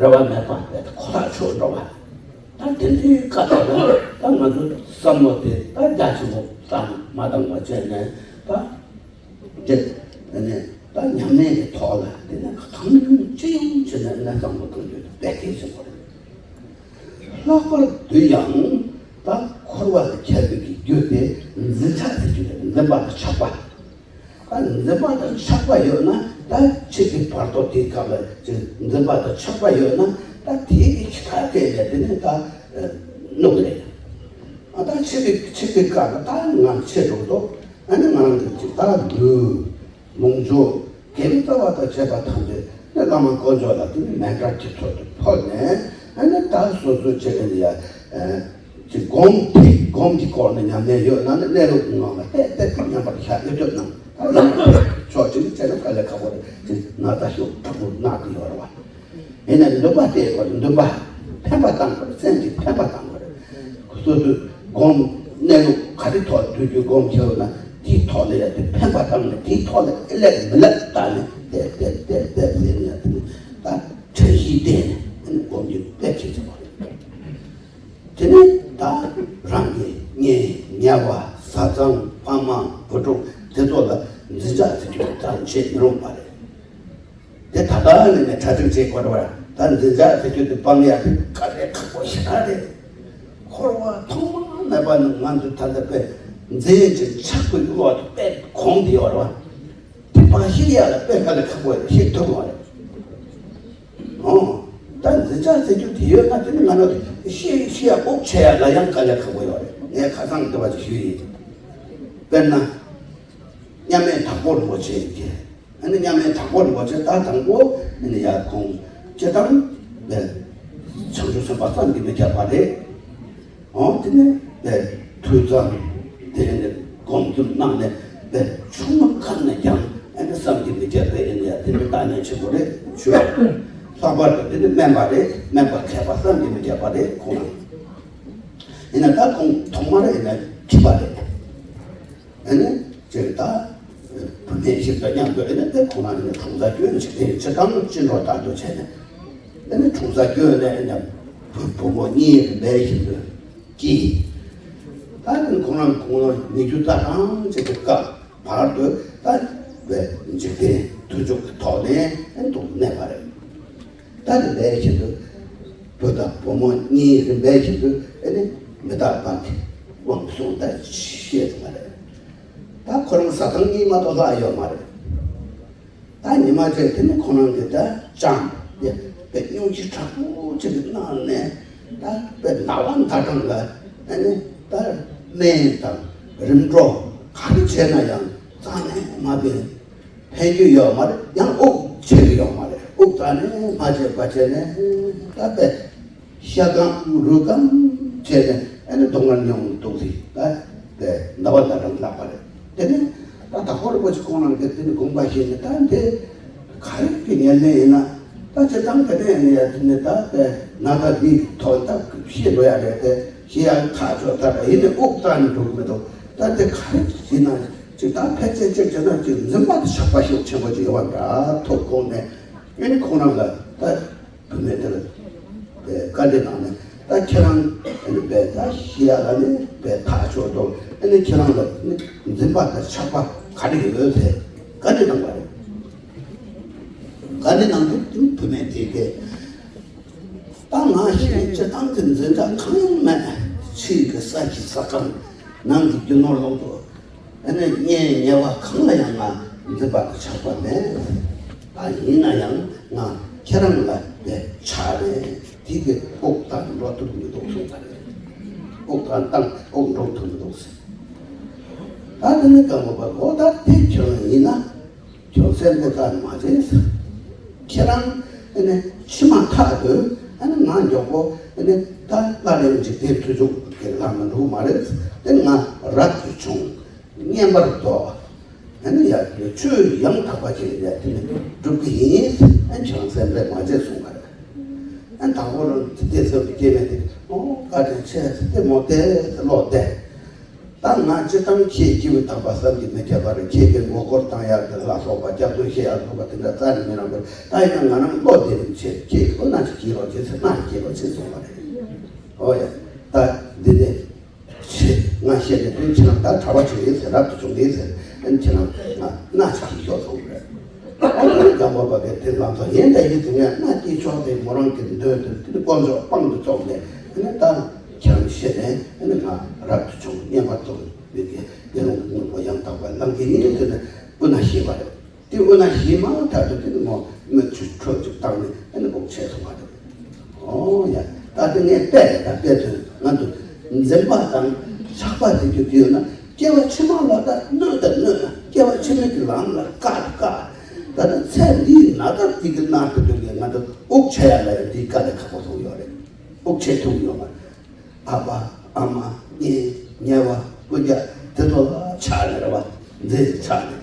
རེ་བ་མེད་པ་བས་ཁོ་ཐག་ཆོད་འགྲོ་བ། ད་དེ་འདྲའི་སྐབས་དེ་ལ་ད་ང་ཚོ་བསམ་བློ་དེ་ད་རྒྱ་ཆེན་པོ་བཏང་མ་བཏང་བ་བྱས་ནས། ད་དེ་ནས་ད་ཉམས་ལེན་གྱི་ཐོག་ལ་དེ་ནས་གང་ཅི་ཡོང་བྱས་ནས་ན་བསམ་བློ་གཏོང་རྒྱུ་དེ་དཔེ་གལ་ཆེན་པོ་རེད། ལྷག་པར་དུ་ཡང་ད་འཁོར་བ་ལས་ཁྱབ་པའི་གི་རྒྱུ་དེ་འཛིན་ཆགས་ཟེར་རྒྱུ་དེ་འཛིན་པ་དང་ཆགས་པ། ད་འཛིན་པ་དང་ཆགས་པ་ཡོད་ན་ད་འཆི་གི་བར་དོ་དེའི་སྐབས་ལ་ཅིག་འཛིན་པ་དང་ཆགས་པ་ཡོད་ན་ད་དེའི་གི་ཆ་དེ་ལས་དེ་ནས་ད་ནོར་གི་རེད། ཨ་ད་འཆི་གི་འཆི་གི་སྐབས་ལ་ད་ང་འཆི་འགྲོ་དོ། ཨ་ནི་ང་རང་གི་ཅིག་ད་ལུས། ལོངས་སྤྱོད། དགེ་བའི་རྩ་བ་དང་བཅས་པ་ཐམས་ཅད་ནི་བླ་མ་དཀོན་མཆོག་ལ་དེ་ནི་མཎྜལ་གྱི་ཚུལ་དུ་ཕུལ་ནས། ཨ་ནི་ད་སོ་སོ་བྱེད་ཀྱི་ནི་ཡ། ཨ་ཅིག་སྒོམ་དེ་སྒོམ་གྱི་སྐོར་ནས་ཉམས་ལེན་ཡོད་ན་ནི་གནས་ལུགས་ཀྱི་ངང་ལ་ཏན་ཏན་ཏན་མཉམ་པར་བཞག་ཡོད་དུས་ནང་ད་ཡང་ཕྱོགས་གཅིག་ནས་བྱས་ན་དཀའ་ལས་ཁག་པོ་རེད། ཅིག་ན་ཚ་ཤུགས་དྲག་པོ་ན་གི་ཡོད་རེད་བ། ཡིན་ནའི་འདུན་པ་དེའི་སྐོར་འདུན་པ་འཕེན་པ་བཏང་དགོས་རེད། སེམས་ཀྱི་འཕེན་པ་བཏང་དགོས་རེད། སོ་སོའི་སྒོམ་གནས་ལུགས་ག་རེ་ཐོག་དུས་རྒྱུན་སྒོམ་བྱེད་འོས་ན་དེའི་ཐོག་ལ་ཡ་དེ་འཕེན་པ་བཏང་ནས་དེའི་ཐོག་ལ་ཨེ་ལས་མི་ལས་བཏང་ནས་དེ་དེ་དེ་དེ་ཟེར་ནས་ཡ་དེ་ད་བྲལ་གཞི་ལྡན་ནས་སྒོམ་རྒྱུ་དཔེ་གལ་ཆེན་པོ་རེད། དེ་ནས་ད་རང་གི་གཉེན་ཉེ་བ་བཟའ་ཚང་ཕ་མ་བུ་ཕྲུག་དེ་ཚོ་ལ་འཛིན་ཆགས་ཟེར་རྒྱུ་ཙམ་བྱེད་མི་རུང་བ་རེད། དེ་ད་ལྟ་ལས་ནས་གྲ་སྒྲིག་བྱེད་དགོས་རེད་བ། ད་འཛིན་ཆགས་ཟེར་རྒྱུ་དེ་སྤང་ཡག་དེ་དཀའ་ལས་ཁག་པོ་ཞེ་དྲག་རེད། འཁོར་བ་ཐོག་མ་མེད་པ་ནས་ང་ཚོ་ད་ལྟ་དཔེ་འཛིན་ཅིང་ཆགས་པའི་བློ་དེ་དཔེ་གོམས་བསྡད་ཡོད་རེད་བ། དེ་སྤང་ཤེས་ཡག་ལ་དཔེ་དཀའ་ལས་ཁག་པོ་རེད། ཤེས་ཐུབ་དགོས་རེད། ཨོ། ད་འཛིན་ཆགས་ཟེར་རྒྱུ་དེ་ཡོད་ན་དེ་ནི་ང་རང་ཤེས་ཤེས་ཡག་དབུགས་ཆད་ཡག་ལ་ཡང་དཀའ་ལས་ཁག་པོ་ཡོད་རེད། ངས་ཁ་སང་འདི་བ་ཅིག་ཞུས་ཡིན། དཔེར་ན། མཉམ་མེད་དྭགས་པོ་རིན་པོ་ཆེ་ཡིན་གྱི། ཨ་ནི་མཉམ་མེད་དྭགས་པོ་རིན་པོ་ཆེ་ད་དང་པོ་ཨ་ནི་ཡར་ཁོང་སྤྱིར་བཏང་ནས་བྱང་ཆུབ་སེམས་དཔའ་བསམ་གྱིས་མི་ཁྱབ་པ་རེད། འོ་དེ་ནས་ནས་ཐོས་བསམ་དེ་ནས་སྒོམ་རྒྱུ་གནང་ནས་ནས་ཆུང་མ་གང་ནས་ཀྱང་ཨ་ནི་བསམ་གྱིས་མི་ཁྱབ་པའི་ཨ་ནི་ཡ་དེ་ནི་བདག་ཉིད་ཆེན་པོ་རེད་ཞུ་བ། ལྷག་པར་དུ་དེ་ནི་སྨན་པ་རེད། སྨན་པ་མཁས་པ་བསམ་གྱིས་མི་ཁྱབ་པ་རེད་ཁོང་རང་། ཡིན་ན་ད་ཁོང་ཐོག་མར་ཡིན་ན་ཁྲིད་པ་རེད། ཨ་ནི་ཅེས་ད་བུད་མེད་ཞིག་དང་མཉམ་དུ་ཨ་ནི་དེ་ཁོང་རང་ནི་འཁྲུངས་ས་སྐྱོན་ཅིག་དེ་སྤྱིར་བཏང་སྤྱི་འགྲོ་ལྟར་དུ་བྱས་ནས་ཨ་ནི་འཁྲུངས་ས་སྐྱོན་ནས་ཨ་ནི་བུ་བུ་མོ་གཉིས་རིམ་པས་ཤིན་ཏུ་སྐྱེས། ད་ནི་ཁོང་རང་ཁོང་རང་ཉི་ཤུ་རྩ་གྲངས་ཅིག་གི་སྐབས་བར་དུ་ད་བས་འཇིག་རྟེན་མཐུན་ཕྱོགས་ཀྱི་ཐོག་ནས་ཨ་ནི་དུ་གནས་པ་རེད། ད་རིམ་པས་ཤིན་ཏུ་བུ་དང་བུ་མོ་གཉིས་རིམ་པས་ཤིན་ཏུ་ཨ་ནི་མི་རྟག་པ་གི་དབང་སོང་ད་ཤེས་ཐུབ་པ་རེད། ད་ཁོ་རང་བཟའ་ཚང་གཉིས་མ་གཏོགས་ལྷག་ཡོད་མ་རེད། ད་ཉི་མ་བྱས་དེ་ནི་ཁོ་རང་གི་ད་ཅང་དེ་དཔེ་སྙུང་གཞི་དྲག་པོ་ཅིག་གི་གནང་ནས་ད་དཔེ་ཟླ་བ་ཟླ་གྲངས་ལ་ཨ་ནི་ད་སྨན་དང་རིམ་གྲོ་ག་རེ་བྱས་ན་ཡང་རྩ་ནས་མ་ཕན། ཕན་རྒྱུ་ཡོད་མ་རེད། ཡང་དབུགས་ཆད་ཀྱི་ཡོད་མ་རེད། དབུགས་རྩ་ནས་མ་ཆད་པ་བྱས་ནས་ད་དཔེ་ཤ་སྐམ་རུས་སྐམ་བྱས་ནས་ཨ་ནི་སྡུག་བསྔལ་མྱོང་འདུག་ཟེར་ད་དཔེ་ཟླ་བ་ཟླ་གྲངས་ལྷག་པ་རེད། དེ་ནས་ད་དྭགས་པོ་རིན་པོ་ཆེ་ཁོང་རང་གིས་དེ་ནི་དགོངས་པ་བཞེས་ནས་ད་འདི་ག་རེ་གི་ཉེར་ལེན་ཡིན་ན་ད་སྤྱིར་བཏང་དེ་ནས་ཡིན་ན་ཡ་དེ་ནི་ད་དཔེ་ན་ད་འདི་ཐོག་ད་ཤེས་འགྲོ་ཡ་རེད། དེ་ཤེས་ཡ་ཐག་ཆོད་ད་ད་ཡིན་ནི་དབུགས་རྩ་ནས་འགྲོ་གི་མི་འདུག་ད་དེ་ག་རེ་ཡིན་ན། ཅིག་ད་ཕལ་ཆེར་ཅིག་བྱས་ན་ཅིག་འཛིན་པ་དང་ཆགས་པ་ཤུགས་ཆེན་པོ་ཅིག་ཡོད་པ་འདྲ་ཐུག་དགོངས་ནས་ཨ་ནི་ཁོང་རང་ལ་ད་བུད་མེད་དེ་ལ་བཀའ་འདྲི་གནང་ནས་ད་ཁྱེད་རང་ཨ་ནི་བས་ད་ཤི་ཡ་ལ་ནི་བས་ཐག་ཆོད་དོ། ཨ་ནི་ཁྱེད་རང་ལ་ནི་འཛིན་པ་དང་ཆགས་པ་ག་རེ་ཡོད་ཟེར་བཀའ་འདྲི་གནང་བ་རེད། བཀའ་འདྲི་གནང་དུས་བུད་མེད་དེ་གས། ད་ང་ཞིག་སྤྱིར་བཏང་གི་འཛིན་གྲྭ་གང་ཡང་མེད། ཕྱིའི་གི་ས་གཞི་ས་ཁང་ནང་གི་རྒྱུ་ནོར་ལོངས་སྤྱོད་ཨ་ནི་གཉེན་ཉེ་བ་གང་ལ་ཡང་ང་འཛིན་པ་དང་ཆགས་པ་མེད། ད་ཡིན་ན་ཡང་ང་ཁྱེད་རང་ལ་དེ་ཆགས་ནས་དེ་གི་དབུགས་དང་འགྲོ་ཐུབ་མི་འདུག་གསུངས་པ་རེད། དབུགས་དང་བཏང་དབུགས་འགྲོ་ཐུབ་མི་འདུག་ཟེར། ད་དེ་ནི་སྐབས་མོ་པ་གོ་ད་དེ་ཁྱོད་ཡིན་ན། ཁྱོད་སེམས་པ་ལྟར་མ་བྱས། ཁྱེད་རང་ཨ་ནི་ཕྱི་མ་ཐག་དུས་ཨ་ནི་ང་མགྱོགས་པོ་ཨ་ནི་ད་སླར་ཡང་འཇིག་རྟེན་མཐུན་ཕྱོགས་ཀྱི་ལམ་ལ་འགྲོ་མ་རེད། དེ་ང་རབ་ཏུ་བྱུང་། བསྙེན་པར་དོགས། ཨ་ནི་ཡར་ཆོས་ཡང་དག་པ་ཅིག་ཡར་དེ་ནི་སྒྲུབ་ཀྱི་ཡིན། ཨ་ནི་ཁྱེད་རང་སེམས་པ་མ་བྱས་གསུངས་པ་རེད། ཨ་ནི་དང་པོ་རང་དེ་སེམས་ཀྱི་སྐྱེ་མེད་དེ། ཨོ་བཀའ་དྲིན་ཆེ་ཟེར་ཏེ་མོ་དེ་ལོག་བསྡད། ད་ང་སྤྱིར་བཏང་ཁྱེད་སྐྱེས་བུ་དམ་པ་བསམ་གྱིས་མི་ཁྱབ་པ་རེད། ཁྱེད་ཀྱི་མགོ་སྐོར་བཏང་ཡག་དེ་ལ་སོགས་པ་སྐྱབས་སུ་མཆི་ཡག་སོགས་པ་དེ་འདྲ་རྩ་ནས་མི་རག་པར། ད་ཡིན་ན་ང་རང་བློ་བདེ་རིན་ཆེ། ཁྱེད་ཀྱི་བློ་སྣ་ཅིག་སྐྱིད་རོགས་བྱེད་ཟེར། སྣ་སྐྱིད་རོགས་བྱེད་གསུངས་པ་རེད། ཨོ་ཡ། ད་འདི་ནས་ཆེ་ང་བཤད་ནས་དོན་ཆེ་ན་ད་གྲྭ་པ་ཆེ་ཡིན་ཟེར། རབ་ཏུ་བྱུང་ཡིན་ཟེར། ཨ་ནི་ཁྱེད་རང་ང་སྣ་ཆགས་ཀྱི་ཤོག་གསུངས་པ་རེད། ཨ་ནི་སྒམ་པོ་པ་གིས་དེ་ལམ་སང་ཡིན་ད་ཡིན་ཟེར། ངས་སྣ་སྐྱིད་ཆོག་དེ་མོ་རང་གི་འདོད་དེ་དེ་ནི་དཀོན་མཆོག་དཔང་དུ་བཙུགས་ནས། ཨ་ནི་ད་ཁྱེད་རང་བཤད་ནས། ཨ་ནི་ང་རབ་ཏུ་བྱུང་བསྙེན་པར་འདོད་པའི་གི་དགེ་སློང་གི་དངོས་པོ་ཡང་དག་པར་བླང་གི་ཡིན་ཟེར་ནས་དབུ་མནའ་བཞེས་པ་རེད། དེ་དབུ་མནའ་བཞེས་མ་ཐག་ཏུ་དེ་ནི་མོ་མིག་ཆུ་ཁྲོད་ཅིག་བཏང་ནས། ཨ་ནི་སྒོ་ཕྱེ་སོང་བ་རེད། ཨོ་ཡ། ད་དེ་ངས་དཔེ་རེད། ད་དཔེ་དོན་ང་ཚོ་འཛིན་པ་དང་ཆགས་པ་ཟེར་རྒྱུ་དེ་ཡོད་ན། སྐྱེ་བ་ཕྱི་མ་ལ་ད་གནོད་ད་གནོད། སྐྱེ་བ་ཕྱི་མའི་གི་ལམ་ལ་བཀག་ད་བཀག་ད་ལྟ་ཚེ་འདིའི་ན་ཚ་འདི་གི་ནང་དུ་དུས་ཀྱི་ང་ཚོ་དབུགས་ཆད་ཡ་ལ་ཡ་འདི་དཀའ་ལས་ཁག་པོ་ཐུག་ཡོད་རེད། དབུགས་ཆད་ཐུབ་ཡོད་མ་རེད། ཨ་ཕ་ཨ་མ་གཉེན་ཉེ་བ་སྤུན་ཀྱག་དེ་ཚོ་ལ་ཆགས་ནས་རེད་བ། འཛིན་ཆགས་ནས།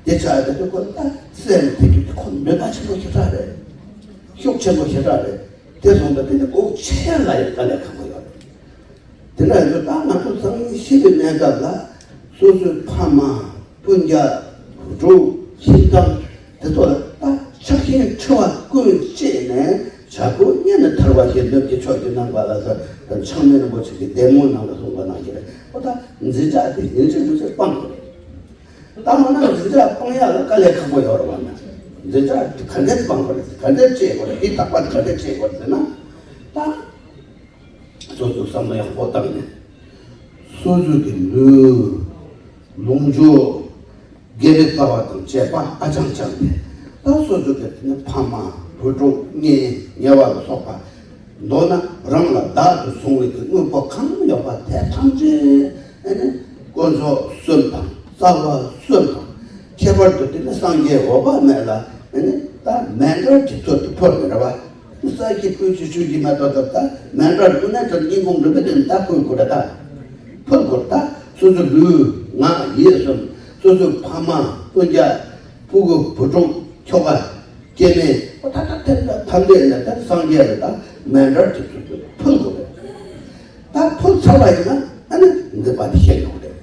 དེ་ཆགས་དེ་ཚོ་ཁོ་ད་སེམས་དེ་དུས་ཁོ་ནུས་པ་ཆེན་པོ་ཞེ་དྲག་རེད། ཤུགས་ཆེན་པོ་ཞེ་དྲག་རེད། དེ་སོང་ཙང་དེ་ནི་དབུགས་ཆད་ལ་ཡང་དཀའ་ལས་ཁག་པོ་ཡོད་རེད། དེ་འདྲ་ཡིན་དུས་ད་ང་ཚོ་སང་ཉིན་ཤི་བའི་གནས་སྐབས་ལ་སོ་སོའི་ཕ་མ་སྤུན་ཀྱག་བུ་ཕྲུག་ཁྱིམ་ཚང་དེ་ཚོ་ལ་ད་ཆགས་ཞེན་འཁྲི་བ་ཀུན་བཅད་ནས། བྱ་རྒོད་གཉན་ནི་ཐར་པ་བཞིན། ནུབ་ཀྱི་ཕྱོགས་ཀྱི་ནམ་མཁའ་ལ་ཟེར། ད་ཆགས་མེད་རིན་པོ་ཆེ་གིས་བདེ་སྨོན་ནང་ལ་གསུངས་པ་ནང་བཞིན་རེད། ཨོ་ད་འཛིན་ཆགས་དེ་ཡིན་གཅིག་མིན་གཅིག་སྤང་དགོས་རེད། ད་མ་ན་འཛིན་ཆགས་སྤང་ཡག་ལ་དཀའ་ལས་ཁག་པོ་ཡོད་རེད་བ། ན་འཛིན་ཆགས་དེ་ག་འདྲས་སྤང་དགོས་རེད། ག་འདྲས་བཅད་དགོས་རེད། དེ་དག་པ་དེ་ག་འདྲས་བཅད་དགོས་རེད་ཟེར་ན། ད་སོ་སོས་བསམ་བློ་ཡག་པོ་བཏང་ནས། སོ་སོ་གི་ལུས་ལོངས་སྤྱོད་དགེ་བའི་རྩ་བ་དང་བཅས་པ་ཨ་ཅང་ཅང་ནས། ད་སོ་སོ་གི་དེ་ནི་ཕ་མ་བུ་ཕྲུག་གཉེན་ཉེ་བ་ལ་སོགས་པ། མདོར་ན་རང་ལ་བདག་ཏུ་བཟུང་བའི་གི་དངོས་པོ་གང་ཡོད་པ་དེ་ཐམས་ཅད། ཨ་ནི་དཀོན་མཆོག་གསུམ་དང་རྩ་བ་གསུམ་དང་། ཁྱད་པར་དུ་དེ་ནི་སངས་རྒྱས་འོད་དཔག་མེད་ལ། ཨ་ནི་ད་མཎྜལ་གྱི་ཚུལ་དུ་ཕུལ་དགོས་རེད་བ། ས་གཞི་སྤོས་ཆུས་ཆུ་གཞི་མ་གཏོགས། ད་ལྟ་མཎྜལ་དངོས་གནས་དྲང་སྙིང་ཁོང་རིན་པོ་ཆེ་ད་ཕུལ་དགོས་རེད། ད་ཕུལ་དགོས་རེད། ད་སོ་སོ་ལུས་ངག་ཡིད་གསུམ། སོ་སོའི་ཕ་མ་སྤུན་ཀྱག་ཕྲུ་གུ་བུ་ཕྲུག་ཁྱོ་ག་སྐྱེ་དམན། ད་ད་ཐམས་ཅད་ཐམས་ཅད་ནས་ད་སངས་རྒྱས་ལ་ད་མཎྜལ་གྱི་ཚུལ་དུ་ཕུལ་དགོས་རེད། ད་ཕུལ་ཚར་བ་ཡིན་ན་ཨ་ནི་འདི་པ་དེ་ཤེས་ཡོང་རེད།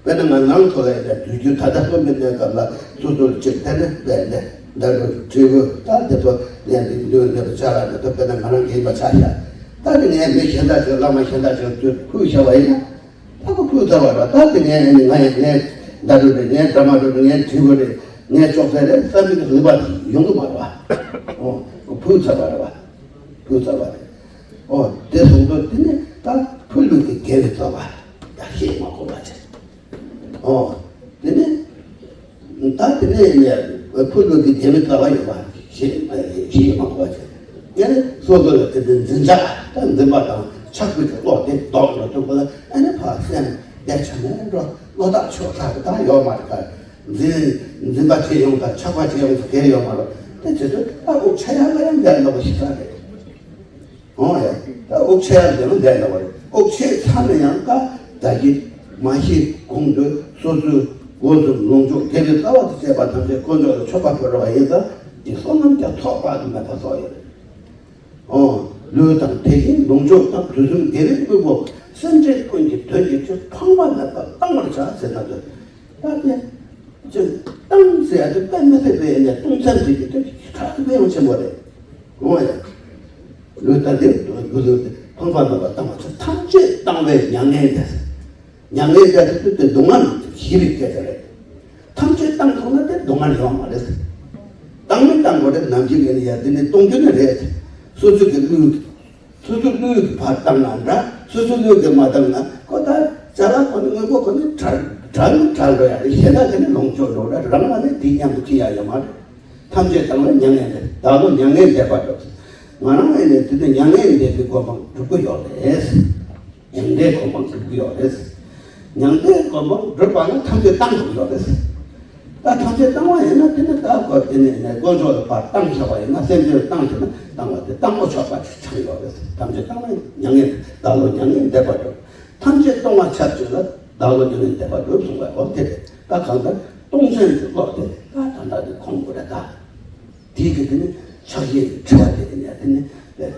དཔེར་ན་ང་རང་ཚོ་ལ་ཡིན་ན་དུས་རྒྱུན་ད་ལྟ་སློབ་མའི་གནས་སྐབས་ལ་སོ་སོར་གཅིག་དེ་ནས་དཔེ་འདི་ཟླ་གྲོགས་དྲིལ་བུ་ད་དེ་ཚོ་ལན་འདི་འདོན་འདོན་པ་ཆ་ལ་འདི་ཚོ་དཔེར་ན་ང་རང་གིས་མ་ཆ་ཤག་ད་དེ་ངས་མི་གཞན་དག་ཅིག་བླ་མ་གཞན་དག་ཅིག་ཚུར་ཕུལ་བཞག་པ་ཡིན་ན། ད་ཁོ་ཕུལ་ཚར་བ་རེད། ད་དེ་ངས་ཨ་ནི་ང་ཡིན། ངས་ཟླ་གྲོགས་རེད། ངས་དགྲ་མ་གྲོགས་རེད། ངས་དྲིལ་བུ་རེད། ངས་ཅོག་ཙེ་རེད་བསམ་པའི་གི་ལུས་པ་ཡོང་གི་མ་རེད་བ། ཨོ་ཕུལ་ཚར་བ་རེད་བ། ཕུལ་ཚར་བ་རེད། ཨོ་དེ་སོང་ཙང་དེ་ནི་ད་ཕུལ་ལུགས་ཀྱི་དགེ་བའི་རྩ་བ་ད་ཤེས་མ་དགོས་པ་བྱས། ཨོ་དེ་ནི་ད་དེ་ནས་ནས་ཕུལ་ལུགས་ཀྱི་དགེ་བའི་རྩ་བ་ཡོད་པ་ཤེས་ཤེས་མ་དགོས་པ་བྱས། ཡང་ནི་སོ་སོ་ལ་དེ་འདྲའི་འཛིན་ཆགས་དང་འཛིན་པ་དང་ཆགས་པའི་བློ་དེ་ལྡོག་འགྲོ་ཐུབ་པ་ལ། ཨ་ནི་ཕར་སེམས་བདེ་ཆ་མེད་འགྲོ། བློ་ཐག་ཆོད་ཚར་གི་ད་ཡོད་མ་རེད། ད་འཛིན་འཛིན་པ་བྱེད་ཡོང་དང་ཆགས་པ་བྱེད་ཡོང་ཟེར་གང་ཡང་ཡོད་མ་རེད། དེ་བྱེད་དུས་ད་དབུགས་ཆད་ཡག་ལ་ཡང་འདི་འདྲ་པོ་ཞིག་རེད། ཨོ་ཡ། ད་དབུགས་ཆད་ཡག་འདི་ལ་འདི་འདྲ་པོ་རེད། དབུགས་ཆད་ཚར་ན་ཡང་ད་ད་གི་མ་ཤི་གོང་དུ་སོ་སོའི་སྒོ་གསུམ་ལོངས་སྤྱོད་དགེ་བའི་རྩ་བ་དང་བཅས་པ་ཐམས་ཅད་དཀོན་མཆོག་ལ་མཆོད་པ་ཕུལ་བ་ཡིན་ཙང་དེ་བསོད་ནམས་ཀྱང་ཐོགས་པ་དུ་མེད་པ་བསགས་ཡོད་རེད། ཨོ། ལུས་དང་དེ་བཞིན་ལོངས་སྤྱོད་དང་དུས་གསུམ་དགེ་བའི་དངོས་པོ་སེམས་ཅན་ཀུན་གྱི་དོན་གྱི་ཕྱིར་ཕངས་པ་མེད་པར་བཏང་བར་བྱ་ཟེར་ན། དེ་ད་དེ་ཅིག་བཏང་ཟེར་ཡ་དེ་དཔེ་མི་སྲིད་པའི་ནས་གཏོང་ཚན་ཟེར་གྱི་དེ་ཁྲག་དེ་དཔེ་ཡང་ཆེན་པོ་རེད། ཨོ་ཡ། ལུས་དང་དེ་ལུས་དེ་ཕངས་པ་མེད་པར་བཏང་བར་བྱ། ཐམས་ཅད་བཏང་བས་མྱ་ངན་འདས། མྱ་ངན་འདས་དེ་དེ་སྡུག་བསྔལ་ཞི་བའི་སྐད་ཆ་རེད། ཐམས་ཅད་བཏང་ཐུབ་ན་དེ་སྡུག་བསྔལ་ཡོད་མ་རེད། བཏང་མིན་བཏང་དགོས་རེད། ནམ་རྒྱུན་ཡིན་ན་ཡ་དེ་ནི་གཏོང་རྒྱུ་ནི་རེད། སོ་སོ་གི་ལུས། སོ་སོ་ལུས་ཀྱི་ཕར་བཏང་ན་འདྲ། སོ་སོ་ལུས་ཀྱི་མ་བཏང་ན་ཁོ་ད་ཅ་ལག་ཁོ་ནི་དངོས་པོ་ཁོ་ནི་བྲལ་བྲལ་བྲལ་འགྲོ་ཡ་རེད། གཞན་དག་གི་ནི་ལོངས་སྤྱོད་འགྲོ་ར། རང་ལ་ནི་དེ་མཉམ་དུ་ཁྱེར་ཡ་ཡོད་མ་རེད། ཐམས་ཅད་བཏང་བས་མྱ་ངན་འདས། བདག་བློ་མྱ་ངན་འདས་པར་འགྲོ། ང་རང་ཡིན་ནས་དེ་ནི་མྱ་ངན་འདས་པའི་གོ་འཕང་སྒྲུབ་ཀྱི་ཡོད་རེད། མྱང་འདས་གོ་འཕང་སྒྲུབ་ཀྱི་ཡོད་རེད། མྱང་འདས་གོ་འཕང་སྒྲུབ་པ་ལ་ཐམས་ཅད་བཏང་དགོས་ཀྱི་ཡོད་རེད། ད་ཐམས་ཅད་བཏང་བ་ཡིན་ན་དེ་ནི་ད་གོ་དེ་ནི་ནས་དཀོན་མཆོག་ལ་ཕར་བཏང་བཞག་པ་ཡིན་ན། སེམས་ཅན་ལ་བཏང་བཞག་ན་བཏང་བ་དེ་བཏང་པོ་ཆོག་པ་ཆགས་ཡོད་རེད། ཐམས་ཅད་བཏང་བས་མྱ་ངན་འདས། བདག་བློ་མྱ་ངན་འདས་པར་འགྲོ། ཐམས་ཅད་གཏོང་བ་ཆབས་ཅིག་ལ་བདག་བློ་མྱ་ངན་འདས་པར་འགྲོ་གསུངས་པའི་འོ་དེ་རེད། ད་གང་ལྟར་གཏོང་ཚན་གྱི་བློ་དེ་ད་ད་ལྟ་དེ་ཁོང་དགོས་རེད། ད་དེའི་གི་དེ་ནི་ཆགས་ཞེན་གྱི་འཁྲི་བ་དེ་དེ་ནས་དེ་ནི་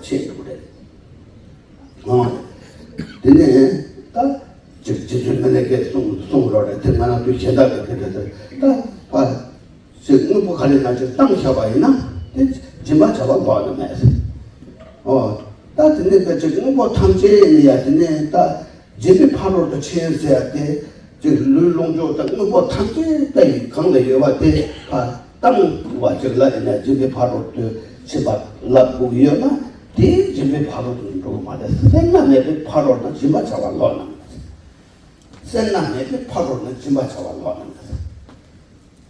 ཆད་འགྲོ་གི་རེད། ཨོ། དེ་ནས་ད་ཅིག་རྗེ་བཙུན་མི་ལ་སྐད་གསུང་གསུང་རོགས་རེད། དེ་ང་རང་ཚོའི་གཞན་དག་གི་དེ་འདྲ་དེ་ད་ཕ་ཅིག་དངོས་པོ་ག་རེ་ན་ཅིག་བཏང་བཞག་པ་ཡིན་ན་དེ་སྦྱིན་པ་བྱ་བ་ལོག་ནི་མེད། ཨོ། ད་དེ་ནས་ད་ཅིག་དངོས་པོ་ཐམས་ཅད་ནི་ཡ་དེ་ནས་ད་སྦྱིན་པའི་ཕ་རོལ་ཏུ་ཕྱིན་ཟེར་ཏེ་ཅིག་ལུས་ལོངས་སྤྱོད་དང་དངོས་པོ་ཐམས་ཅད་ད་ཡི་གང་ལ་ཡོད་པ་དེ་ཕ་བཏང་བ་ཅིག་ལ་ཡིན་ན་སྦྱིན་པའི་ཕ་རོལ་ཏུ་ཕྱིན་པ་ལབ་དགོས་ཀྱི་ཡོད་ན། དེ་སྦྱིན་པའི་ཕ་རོལ་ཏུ་འགྲོ་གི་མ་རེད། སེར་སྣ་མེད་པའི་ཕ་རོལ་ན་སྦྱིན་པ་བྱ་བ་ལོག་ནི་མ་རེད། སེར་སྣ་མེད་པའི་ཕ་རོལ་ན་སྦྱིན་པ་བྱ་བ་ལོག་ནི་མ་རེད།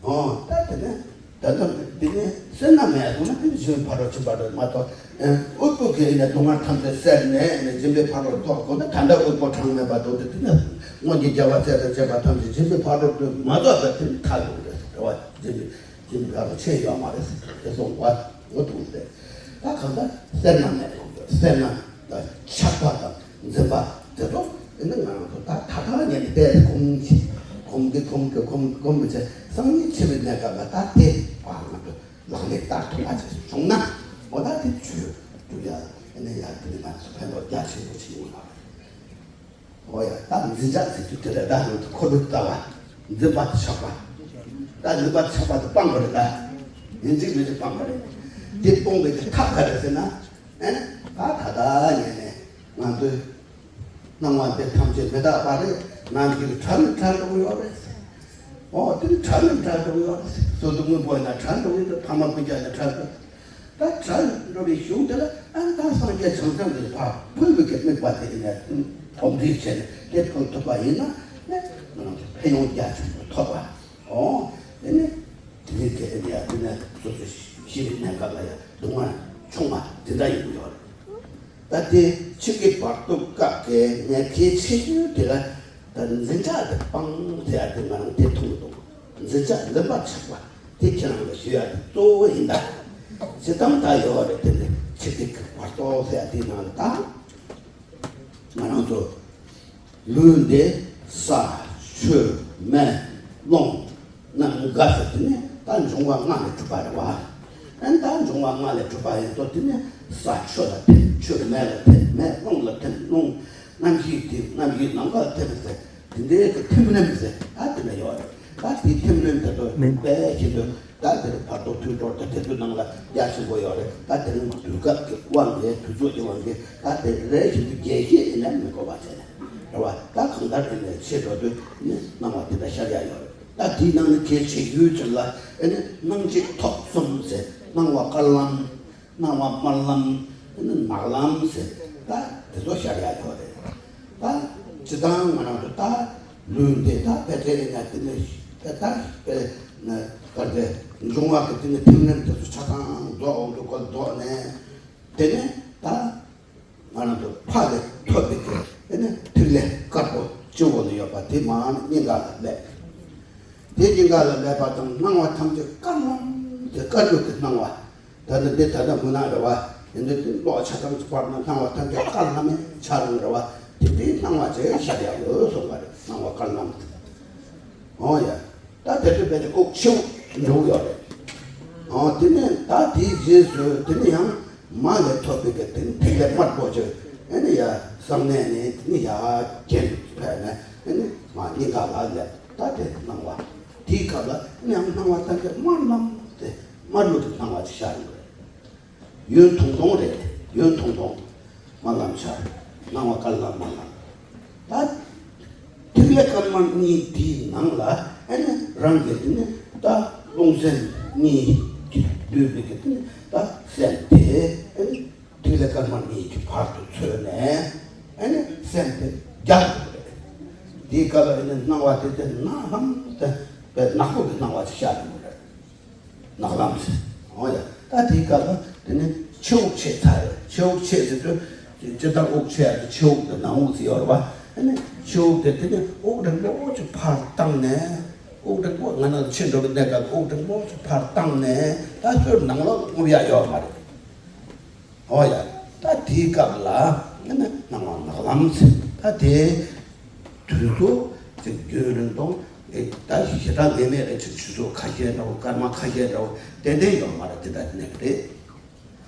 ཨོ། ད་དེ་ནས་ད་ལྟ་འདི་ནས་སེར་སྣ་མེད་སོང་ན་དེ་ནི་སྦྱིན་པའི་ཕ་རོལ་ཕྱིན་པ་རེད་མ་གཏོགས། ཨ། དབུལ་པོ་གི་ནས་སྡུག་བསྔལ་ཐམས་ཅད་སེལ་ནས་ནས་སྦྱིན་པའི་ཕ་རོལ་ཐོབ་དགོས་ན། ད་ལྟ་དབུལ་པོ་གྲངས་མེད་པ་འདུག་སྟེ། དེ་ནས་སྔོན་གྱི་རྒྱལ་བ་སྲས་དང་བཅས་པ་ཐམས་ཅད་སྦྱིན་པའི་ཕ་རོལ་ཏུ་མ་ཐོབ་པ་དེ་ནི་ཐལ་འདུག་རེད། རེད་བ། སྦྱིན་པའི་སྦྱིན་པའི་ཕ་རོལ་ཕྱིན་ཡོད་མ་རེད་ཟེར་དེ་སོང་བ་འོ་འདུག་ཟེར། ད་གང་ལྟར་སེར་སྣ་མེད་དགོས་ཡོད། སེར་སྣ་དང་ཆགས་པ་དང་འཛིན་པ་དེ་ཚོ་ཨེ་ནི་ང་རང་ཚོ་ད་ད་ལྟ་ཉིད་ནས་དེ་གོམས་གོམས་ཀྱི་གོམས་ཀྱི་གོམས་གོམས་པའི་ཚེ་སང་ཉིན་འཆི་བའི་གནས་སྐབས་ལ་ད་དེ་ཕར་ང་ཚོ་ལག་ལེན་བསྟར་ཐུབ་པ་ཅིག་བྱུང་ན། འོ་ད་དེ་ཆོས་སྒྲུབ་ཡ་ཨེ་ནི་ཡ་དེ་ནི་ང་ཚོ་ཕན་ཐོགས་རྒྱ་ཆེན་པོ་ཞིག་ཡོང་བ་རེད། འོ་ཡ། ད་འཛིན་ཆགས་ཟེར་རྒྱུ་དེ་ལ་ད་ང་ཚོ་འཁོར་ལོ་ལྟ་བ། འཛིན་པ་དེ་ཆགས་པ། ད་འཛིན་པ་དེ་ཆགས་པ་དེ་སྤང་དགོས་རེད། ད་ཡིན་གཅིག་མིན་གཅིག་སྤང་དགོས་རེད། དེ་སྤོང་བའི་གི་ཐབས་ག་རེ་ཟེར་ན། ཨེ་ནི་ད་ད་ལྟ་ཉིད་ནས་ང་ཚོའི་སྣང་བ་འདི་ཐམས་ཅད་མི་རྟག་པ་རེད། ནམ་ཞིག་བྲལ་ནས་བྲལ་འགྲོ་གི་ཡོད་རེད། འོ་དེ་ནི་བྲལ་ནས་བྲལ་འགྲོ་གི་ཡོད་རེད། སོ་སོ་དངོས་པོ་ཡིན་ན་བྲལ་འགྲོ་གི་ཡོད་རེད། ཕ་མ་སྤུན་ཀྱག་ཡིན་ན་བྲལ་འགྲོ། ད་བྲལ་འགྲོ་བའི་གཞུང་དེ་ལ་ཨ་ནི་ད་སངས་རྒྱས་བྱང་སེམས་ཀྱི་ཕར་ཕུལ་བའི་གི་དམིགས་པ་དེ་ཡིན་ནས་གོམས་འདྲིས་བྱས་ནས་དེ་ཕུལ་ཐུབ་པ་ཡིན་ན་ནི་ང་རང་ཚོ་ཕན་ཡོན་རྒྱ་ཆེན་པོ་ཐོབ་པ། འོ་དེ་ནི་དེ་ནི་དེ་ཡ་དེ་ནི་སོ་སོ་ཤི་བའི་གནས་སྐབས་ལ་ཡ་སྡུག་བསྔལ་ཆུང་བ་དེ་འདྲ་ཡོང་གི་ཡོད་རེད། ད་དེ་ཕྱི་གི་བར་དོ་སྐབས་ཀྱི་ཉེན་ཁའི་ཆེ་ཤོས་དེ་ལ་ད་འཛིན་ཆགས་དེ་སྤང་ཟེར་ཡ་དེ་ང་རང་དེ་མཐོང་གི་འདུག་འཛིན་ཆགས་འཛིན་པ་ཆགས་པ་དེ་ཁྱེད་རང་ལ་ཞུ་ཡ་དེ་གཙོ་བོ་ཡིན་ད། སྤྱིར་བཏང་ད་ཡོད་རེད། དེ་ནི་ཕྱི་གི་བར་དོ་ཟེར་ཡ་དེའི་ནང་ལ་ད་ང་རང་ཚོ་ལུས་འདི་ས་ཆུ་མེ་རླུང་གནམ་ག་ཟེར་དེ་ནི་ད་འབྱུང་བ་ལྔ་ལས་གྲུབ་པ་རེད་བ། ཨན་ད་འབྱུང་བ་ལྔ་ལས་གྲུབ་པ་ཡིན་ཙང་དེ་ནི་ས་ཆུ་ལ་ཐིམ། ཆུ་མེ་ལ་ཐིམ། མེ་རླུང་ལ་ཐིམ། རླུང་གནམ་གཤིས་ཐིམ། གནམ་གཤིས་ནམ་མཁའ་ལ་ཐིམ་ཟེར་དེ་འདྲའི་གི་ཐིམ་རིམ་ཟེར་ད་དེ་འདྲ་ཡོད་རེད། ད་དེ་ཐིམ་རིམ་དེ་ཚོ་དཔེ་ཆེ་དུས་ད་དེར་བར་དོ་དུས་འགྲོ་དེ་དེ་ཚོའི་ནང་ལ་རྒྱ་ཆེན་པོ་ཡོད་རེད། ད་དེ་རིང་དུས་སྐབས་ཀྱི་དབང་གིས་དུས་ཚོད་ཀྱི་དབང་གིས་ད་དེ་རེ་ཞིག་ཏུ་རྒྱས་བཤད་ཡིན་ན་མི་དགོས་པ་བྱས་ནས་རེད་བ། ད་གང་ལྟར་དེ་ནས་ཆེ་འགྲོ་དུས་ནི་སྣང་བ་དེ་འདྲ་ཤར་ཡ་ཡོད་རེད། ད་དེའི་ནང་ནས་གལ་ཆེ་ཤོས་ཅིག་ལ་ཨེ་ནི་སྣང་མཆེད་ཐོབ་གསུམ་ཟེར། སྣང་བ་དཀར་ལམ། སྣང་བ་དམར་ལམ། ཨེ་ནི་ནག་ལམ་ཟེར། ད་དེ་ཚོ་ཤར་ཡ་ཡོད་རེད། ད་སྤྱིར་བཏང་ང་རང་ཚོ་ད་ལུས་འདི་ད་དཔེ་དེ་ཡིན་ན་དེ་ནི་ད་དཔེ་ན་ག་རེ་འབྱུང་བ་གི་དེ་ནི་ཐིམ་རིམ་དེ་ཚོ་ཆ་ཚང་རྫོགས་འོང་དུས་སྐོར་རྫོགས་ནས་དེ་ནས་ད་ང་རང་ཚོ་ཕ་ལས་ཐོབ་པའི་གི་དེ་ནི་ཐིག་ལེ་དཀར་པོ་སྤྱི་བོ་ལ་ཡོད་པ་དེ་མར་སྙིང་ག་ལ་སླེབས། དེ་སྙིང་ག་ལ་སླེབས་པ་དང་སྣང་བ་ཐམས་ཅད་དཀར་ལམ་དེ་དཀར་རྒྱུ་གི་སྣང་བ། ད་ནི་འདི་ད་ལྟ་མུན་ནག་རེད་བ། ཡིན་དུས་འདི་གློག་ཆ་ཚང་གི་བར་ན་སྣང་བ་ཐམས་ཅད་དཀར་ལམ་མེ་འཆར་རུང་རེད་བ། དེ་འདྲའི་སྣང་བ་ཅིག་ཤར་ཡག་ཡོད་གསུངས་པ་རེད། སྣང་བ་དཀར་ལམ་དེ། འོ་ཡ། ད་དེ་ཚོ་བས་ནི་དབུགས་ཆེ་བོ་འགྲོ་གི་ཡོད་རེད། འོ་དེ་ནས་ད་དེའི་རྗེས་སུ་དེ་ནི་ཡང་མ་ལས་ཐོབ་པའི་གི་དེ་ནི་ཐིག་ལེ་དམར་པོ་ཅིག་ཨེ་ནི་ཡ་གསང་གནས་ནས་དེ་ནི་ཡ་གྱེན་ཕེབས་ནས་ཨེ་ནི་མ་སྙིང་ག་ལ་སླེབས། ད་དེ་སྣང་བ་དེའི་སྐབས་ལ་ཨེ་ནི་ཡང་སྣང་བ་ཐམས་ཅད་དམར་ལམ་དེ་དམར་ལུག་གི་སྣང་བ་ཅིག་ཤར་ཡོང་གི་རེད། ཡུན་ཐུང་ཐུང་རེད། ཡུན་ཐུང་ཐུང་། དམར་ལམ་ཤར། སྣང་བ་དཀར་ལམ་དམར་ལམ། ད་ཐིག་ལེ་དཀར་དམར་གཉིས་དེའི་ནང་ལ་ཨེ་ནི་རང་གི་དེ་ནི་ད་རླུང་སེམས་གཉིས་ཀྱིས་བསྡུས་པའི་གི་དེ་ནི་ད་སེམས་དེ་ཨེ་ནི་ཐིག་ལེ་དཀར་དམར་གཉིས་ཀྱི་བར་དུ་ཚུད་ནས་ཨེ་ནི་སེམས་དེ་རྒྱ་ཐུག་རེད། དེའི་སྐབས་ལ་ཨེ་ནི་སྣང་བ་དེ་དེ་ནག་ལམ་དེ་དཔེ་ནག་པོ་གི་སྣང་བ་ཅིག་ཤར་ཡོང་གི་རེད། ནག་ལམ་ཟེར། འོ་ཡ། ད་དེའི་སྐབས་ལ་དེ་ནི་ཕྱི་དབུགས་ཆད་ཚར་རེད། ཕྱི་དབུགས་ཆད་ཟེར་དུས་སྤྱིར་བཏང་དབུགས་ཆད་ཡ་དེ་ཕྱི་དབུགས་དང་ནང་དབུགས་ཟེར་ཡོད་རེད་བ། ཨ་ནི་ཕྱི་དབུགས་དེ་དེ་ནི་དབུགས་རིང་པོ་ཅིག་ཕར་བཏང་ནས་དབུགས་རིང་པོ་ང་ནང་ལ་ཕྱིན་འགྲོ་གི་གནས་སྐབས་དབུགས་རིང་པོ་ཅིག་ཕར་བཏང་ནས་ད་ཚུར་ནང་ལོགས་ལ་རྔུབ་ཡ་ཡོད་མ་རེད། འོ་ཡ། ད་དེའི་སྐབས་ལ་ཨ་ནི་སྣང་བ་ནག་ལམ་ཟེར། ད་དེ་དུས་སུ་ཅིག་རྒྱུན་རིང་དང་ད་ཞེ་དྲག་ངེས་མེད་རེད། ཅིག་ཆུ་ཚོད་ཁ་ཤས་འདྲ་བོ་སྐར་མ་ཁ་ཤས་འདྲ་བོ་ཏན་ཏན་ཡོད་མ་རེད། དེ་ད་དེ་ནས་རེད།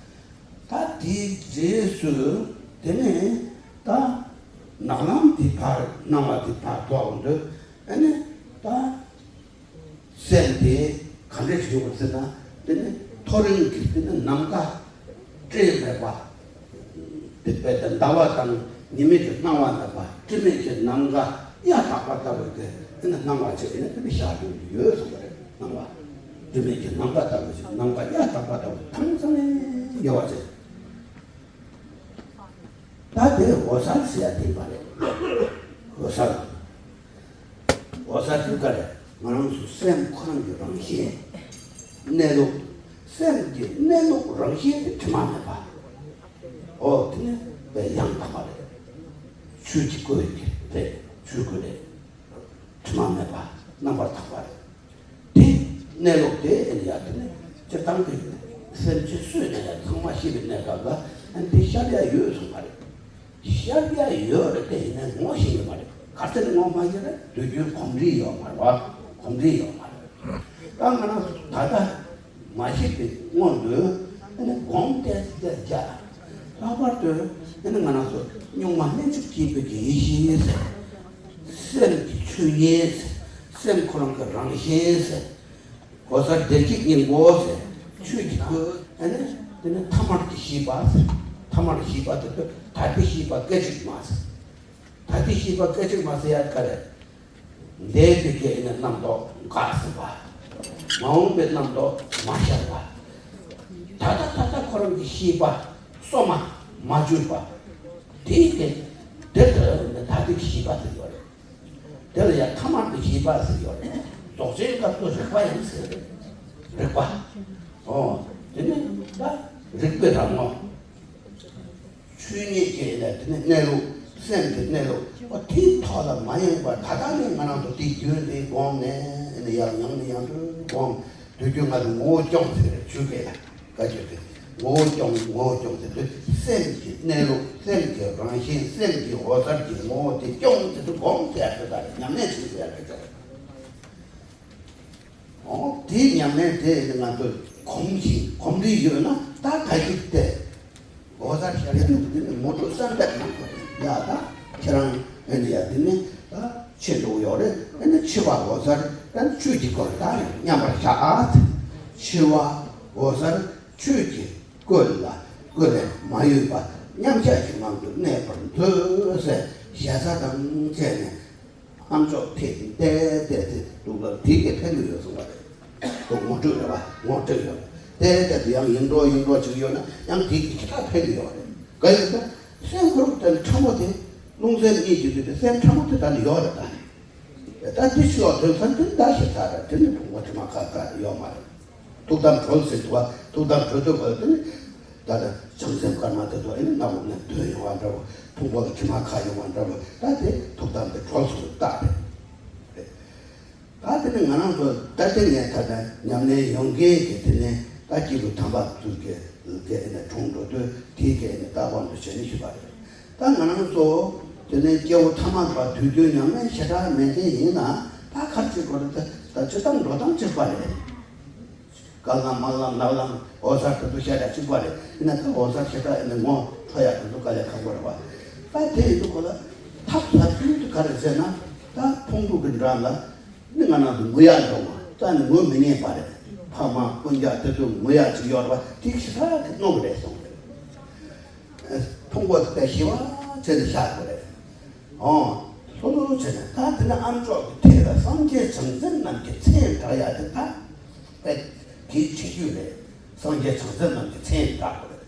ད་དེའི་རྗེས་སུ་དེ་ནས་ ད་ནག་ལམ་དེ་ཕར་སྣང་བ་དེ་ཕར་ཐོག་འདུག་ཨ་ནི་ད། སེམས་དེ་ག་འདྲ་ཞིག་ཡོད་ཟེར་ན། དེ་ནི་ཐོ་རེངས་ཀྱི་དེ་ནི་ནམ་མཁའ་སྤྲིན་མེད་པ། དེ་བས་ད་ཟླ་བ་དང་ཉི་མའི་གི་སྣང་བ་མེད་པ། སྤྲིན་མེད་ཀྱི་ནམ་མཁའ་གཡའ་དག་པ་ལྟ་བུའི་གི་དེ་ནི་སྣང་བ་ཅིག་ནི་དེ་ནི་ཤར་དུ་ཡོད་གསུངས་པ་རེད། སྣང་བ་སྤྲིན་མེད་ཀྱི་ནམ་མཁའ་ལྟ་བུ་ཞིག་ནམ་མཁའ་གཡའ་དག་པ་ལྟ་བུ་ཐང་ཚང་ནས་ཡོད་པ་ཅིག་ད་དེ་འོད་གསལ་ཟེར་ཡ་དེ་ཡིན་པ་རེད། འོད་གསལ། འོད་གསལ་དེ་ག་རེ། ང་རང་ཚོ་སེམས་ཁོ་རང་གི་རང་བཞིན། གནས་ལུགས། སེམས་ཀྱི་གནས་ལུགས་རང་བཞིན་དེ་དྲི་མ་མེད་པ། འོ་དེ་ནི་དཔེ་ཡང་དག་པ་རེད། ཆོས་ཀྱི་སྐུ་ཡི་རེད། ཆོས་སྐུ་རེད། དྲི་མ་མེད་པ། རྣམ་པར་དག་པ་རེད། དེ་གནས་ལུགས་དེ་ཨེ་ནི་ཡ་དེ་ནི་སྤྱིར་བཏང་གི་སེམས་ཅན་སུ་ཡིན་ན་ཡང་ཚང་མ་ཤེས་པའི་གནས་སྐབས་ལ་ཨ་ནི་དེ་ཤར་ཡ་ཡོད་གསུངས་པ་རེད། ཤར་ཡ་ཡོད་རེད། དེ་ཡིན་ན་ངོ་ཤེས་ཀྱི་མ་རེད། ག་ཚོད་ངོ་མ་ཤེས་རེད། དུས་རྒྱུན་གོམས་འདྲིས་ཡོད་མ་རེད་བ། གོམས་འདྲིས་ཡོད་མ་རེད། ད་ང་རང་ཚོ་ད་ལྟ་མ་ཤེས་པའི་སྔོན་དུ་ཨ་ནི་སྒོམ་བལྟས་བལྟས་བྱ། ལྷག་པར་དུ་ཨ་ནི་ང་རང་ཚོ་གཉུག་མ་སྨིན་མཆོག་སྐྱེས་བུ་གི་ཡེ་ཤེས་ཟེར། སེམས་ཀྱི་ཆོས་ཉིད་ཟེར། སེམས་ཁོ་རང་གི་རང་བཞིན་ཟེར། གོ་ས་བདེ་སྐྱིད་སྙིང་པོ་ཟེར། ཆོས་ཀྱི་སྐུ། ཨ་ནི་དེ་ནི་ཐ་མལ་གྱི་ཤེས་པ་ཟེར། ཐ་མལ་གྱི་ཤེས་པ་དེ་ཚོ་ད་ལྟའི་ཤེས་པ་སྐད་ཅིག་མ་ཟེར། ད་ལྟའི་ཤེས་པ་སྐད་ཅིག་མ་ཟེར་ཡ་ག་རེ། འདས་པའི་སྐད་ནི་རྣམ་རྟོག་འགག་ཟིན་པ། མ་འོངས་པའི་རྣམ་རྟོག་མ་ཤར་བ། ད་ལྟ་ད་ལྟ་ཁོ་རང་གི་ཤེས་པ་སོ་མ་མ་གྱུར་པ། དེའི་སྐད་དེ་ལྟར་ད་ལྟའི་ཤེས་པ་ཟེར་ཡོད་རེད། དེ་ལ་ཡང་ཐ་མལ་གྱི་ཤེས་པ་ཟེར་ཡོད་རེད། རྫོགས་ཆེན་སྐབས་སུ་རིག་པ་ཡང་ཟེར་རེད། རིག་པ། ཨོ། དེ་ནི་ད་རིག་པའི་རང་ངོ་། ཆོས་ཉིད་ཀྱི་ལས་དེ་ནི་གནས་ལུགས། སེམས་ཀྱི་གནས་ལུགས། ཨོ་དེའི་ཐོག་ལ་མ་ཡེངས་པར་ད་ལྟ་ནས་ང་རང་ཚོ་དེའི་རྒྱུན་དེ་བསྒོམས་ནས་ནི་ཡང་ཡང་ནས་ཡང་དུ་བསྒོམས། དུས་རྒྱུན་ང་ཚོ་ངོ་བོ་སྐྱོང་ཟེར་རེད། ཆོས་སྐད་ལ། བཀའ་བརྒྱུད་དེ། ངོ་བོ་སྐྱོང་། ངོ་བོ་སྐྱོང་ཟེར་དུས་སེམས་ཀྱི་གནས་ལུགས། སེམས་ཀྱི་རང་བཞིན། སེམས་ཀྱི་འོད་གསལ་གྱི་ངོ་བོ་དེ་སྐྱོང་ཟེར་དུས་སྒོམ་ཟེར་ཡ་དེ་ལྟར་ཉམས་ལེན་བྱེད་ཟེར་ཡ་དེ་ལྟར། འོ་དེའི་ཉམས་ལེན་དེ་ང་ཚོ་གོམས་ཤིང་གོམས་འདྲིས་ཡོད་ན་ད་ག་ཞིག་སྟེ། འོད་གསལ་ཤར་ཡ་དེ་ནི་ངོ་སྤྲོད་གསལ་འདེབས་གནང་དགོས་རེད། ཡ་ད་ཁྱེད་རང་ཨེ་འདི་ཡ་དེ་ནི་ད་ཕྱི་འགྲོ་ཡོད་རེད། ཨེ་ནི་འཆི་བ་འོད་གསལ་ཨེ་ནི་ཆོས་ཀྱི་སྐུ་ད་མཉམ་པར་བཞག་ཨ། འཆི་བ་འོད་གསལ་ཆོས་ཀྱི་སྐུ་ལ་སྐུ་ལས་མ་གཡོས་པ་མཉམ་གཞག་གི་ངང་དུ་གནས་པར་མཛོད་ཟེར་ཞེ་ས་དང་བཅས་ནས། ཨ་མཆོག་ཐེག་བལྟས་བལྟས་ཚེ་སྡུག་ལ་དེ་གས་ཕན་གྱི་ཡོད་གསུངས་པ་རེད། སྡུག་ངོ་སྤྲོད་རེད་བ། ངོ་སྤྲོད་ཡོད་རེད། བལྟས་བལྟས་ཚེ་ཡང་ཡིན་འགྲོ་ཡིན་འགྲོ་ཅིག་ཡོད་ན་ཡང་དེ་གས་ཁྱད་ཕན་གྱི་ཡོད་རེད། ག་ཡིན་ན་སེམས་ཁོ་རང་དེ་ཕྲ་མོ་དེ་རླུང་སེམས་གཉིས་ཀྱི་དུས་དེ་སེམས་ཕྲ་མོ་དེ་ད་ནི་ཡོད་རེད་ད། ད་དེ་ཆུ་བ་དོན་ཚན་དེ་ད་ཞེ་ས་རེད། དེ་ནི་ཕུང་པོ་དྲི་མ་ཁ་ཁ་ཡོད་མ་རེད། ཐུགས་དམ་གྲོལ་ཟེར་འདུག་བ། ཐུགས་དམ་གྲོལ་དུས་ག་ལ་དེ་ནི་ད་ལྟ་བྱང་སེམས་དཀར་དམར་དེ་ཚོ་ཨེ་ནི་སྣ་བུག་ནས་འདོན་ཡོང་བ་འདྲ་བོ། ཕུང་པོ་ལ་དྲི་མ་ཁ་ཡོང་བ་འདྲ་བོ། ད་དེ་ཐུགས་དམ་དེ་གྲོལ་སོང་བའི་རྟགས་རེད། ད་དེ་ནི་ང་རང་ཚོ་ད་དེ་ནས་ད་ལྟ་ཉམས་ལེན་ཡོང་མཁན་གྱི་དེ་ནས་ད་སྐྱེས་བུ་དམ་པ་ཚོ་གི་གི་ཨེ་ནི་གྲོངས་འགྲོ་དུས་དེའི་གི་ཨེ་ནི་རྟགས་དབང་དུ་བྱས་ནས་ཞུས་པ་རེད། ད་ང་རང་ཚོ་དེ་ནས་སྐྱེ་བོ་ཐ་མལ་པ་དུས་རྒྱུན་ཉམས་ལེན་ཞེ་དྲག་མེད་མཁན་ཡིན་ན་ད་ག་རེ་བྱེད་དགོས་རེད། ད་ད་སྤྱིར་བཏང་འགྲོ་སྟངས་གཅིག་པ་རེད། དཀར་ལམ་དམར་ལམ་ནག་ལམ་འོད་གསལ་དེ་ཚོ་ཤར་ཡ་གཅིག་པ་རེད། ཡིན་ན་ད་འོད་གསལ་ཞེ་དྲག་ཡིན་ན་ངོ་འཕྲོད་ཡ་དེ་ཚོ་དཀའ་ལས་ཁག་པོ་རེད་བ། ད་དེ་ཡིན་དུས་ཁོ་ལ་ཐབས་ཟབ་ཤོས་དེ་ག་རེ་ཟེར་ན། ད་ཕུང་པོ་གི་འགྲམ་ལ་ནི་ང་རང་ཚོ་ངུ་ཡ་འགྲོ་བ་རྩ་ནས་ངུ་མི་ཉན་པ་རེད། ཕ་མ་སྤུན་ཀྱག་དེ་ཚོ་ངུ་ཡ་ཅིག་ཡོད་རེད་བ། དེ་ཞེ་དྲག་གི་གནོད་གི་རེད་གསུངས་རེད། ཕུང་པོ་དེ་ཞི་བ་བྱས་ནས་བཞག་དགོས་རེད། ཨོ། ལྷོད་ལྷོད་བྱས་ནས་ད་དེ་ནི་ཨ་མཆོག་གི་ཐད་ལ་སངས་རྒྱས་བྱང་སེམས་རྣམས་ཀྱི་མཚན་བསྒྲགས་ཡ་དེ་ད་དཔེ་གལ་ཆེ་ཤོས་རེད། སངས་རྒྱས་བྱང་སེམས་རྣམས་ཀྱི་མཚན་བསྒྲགས་དགོས་རེད།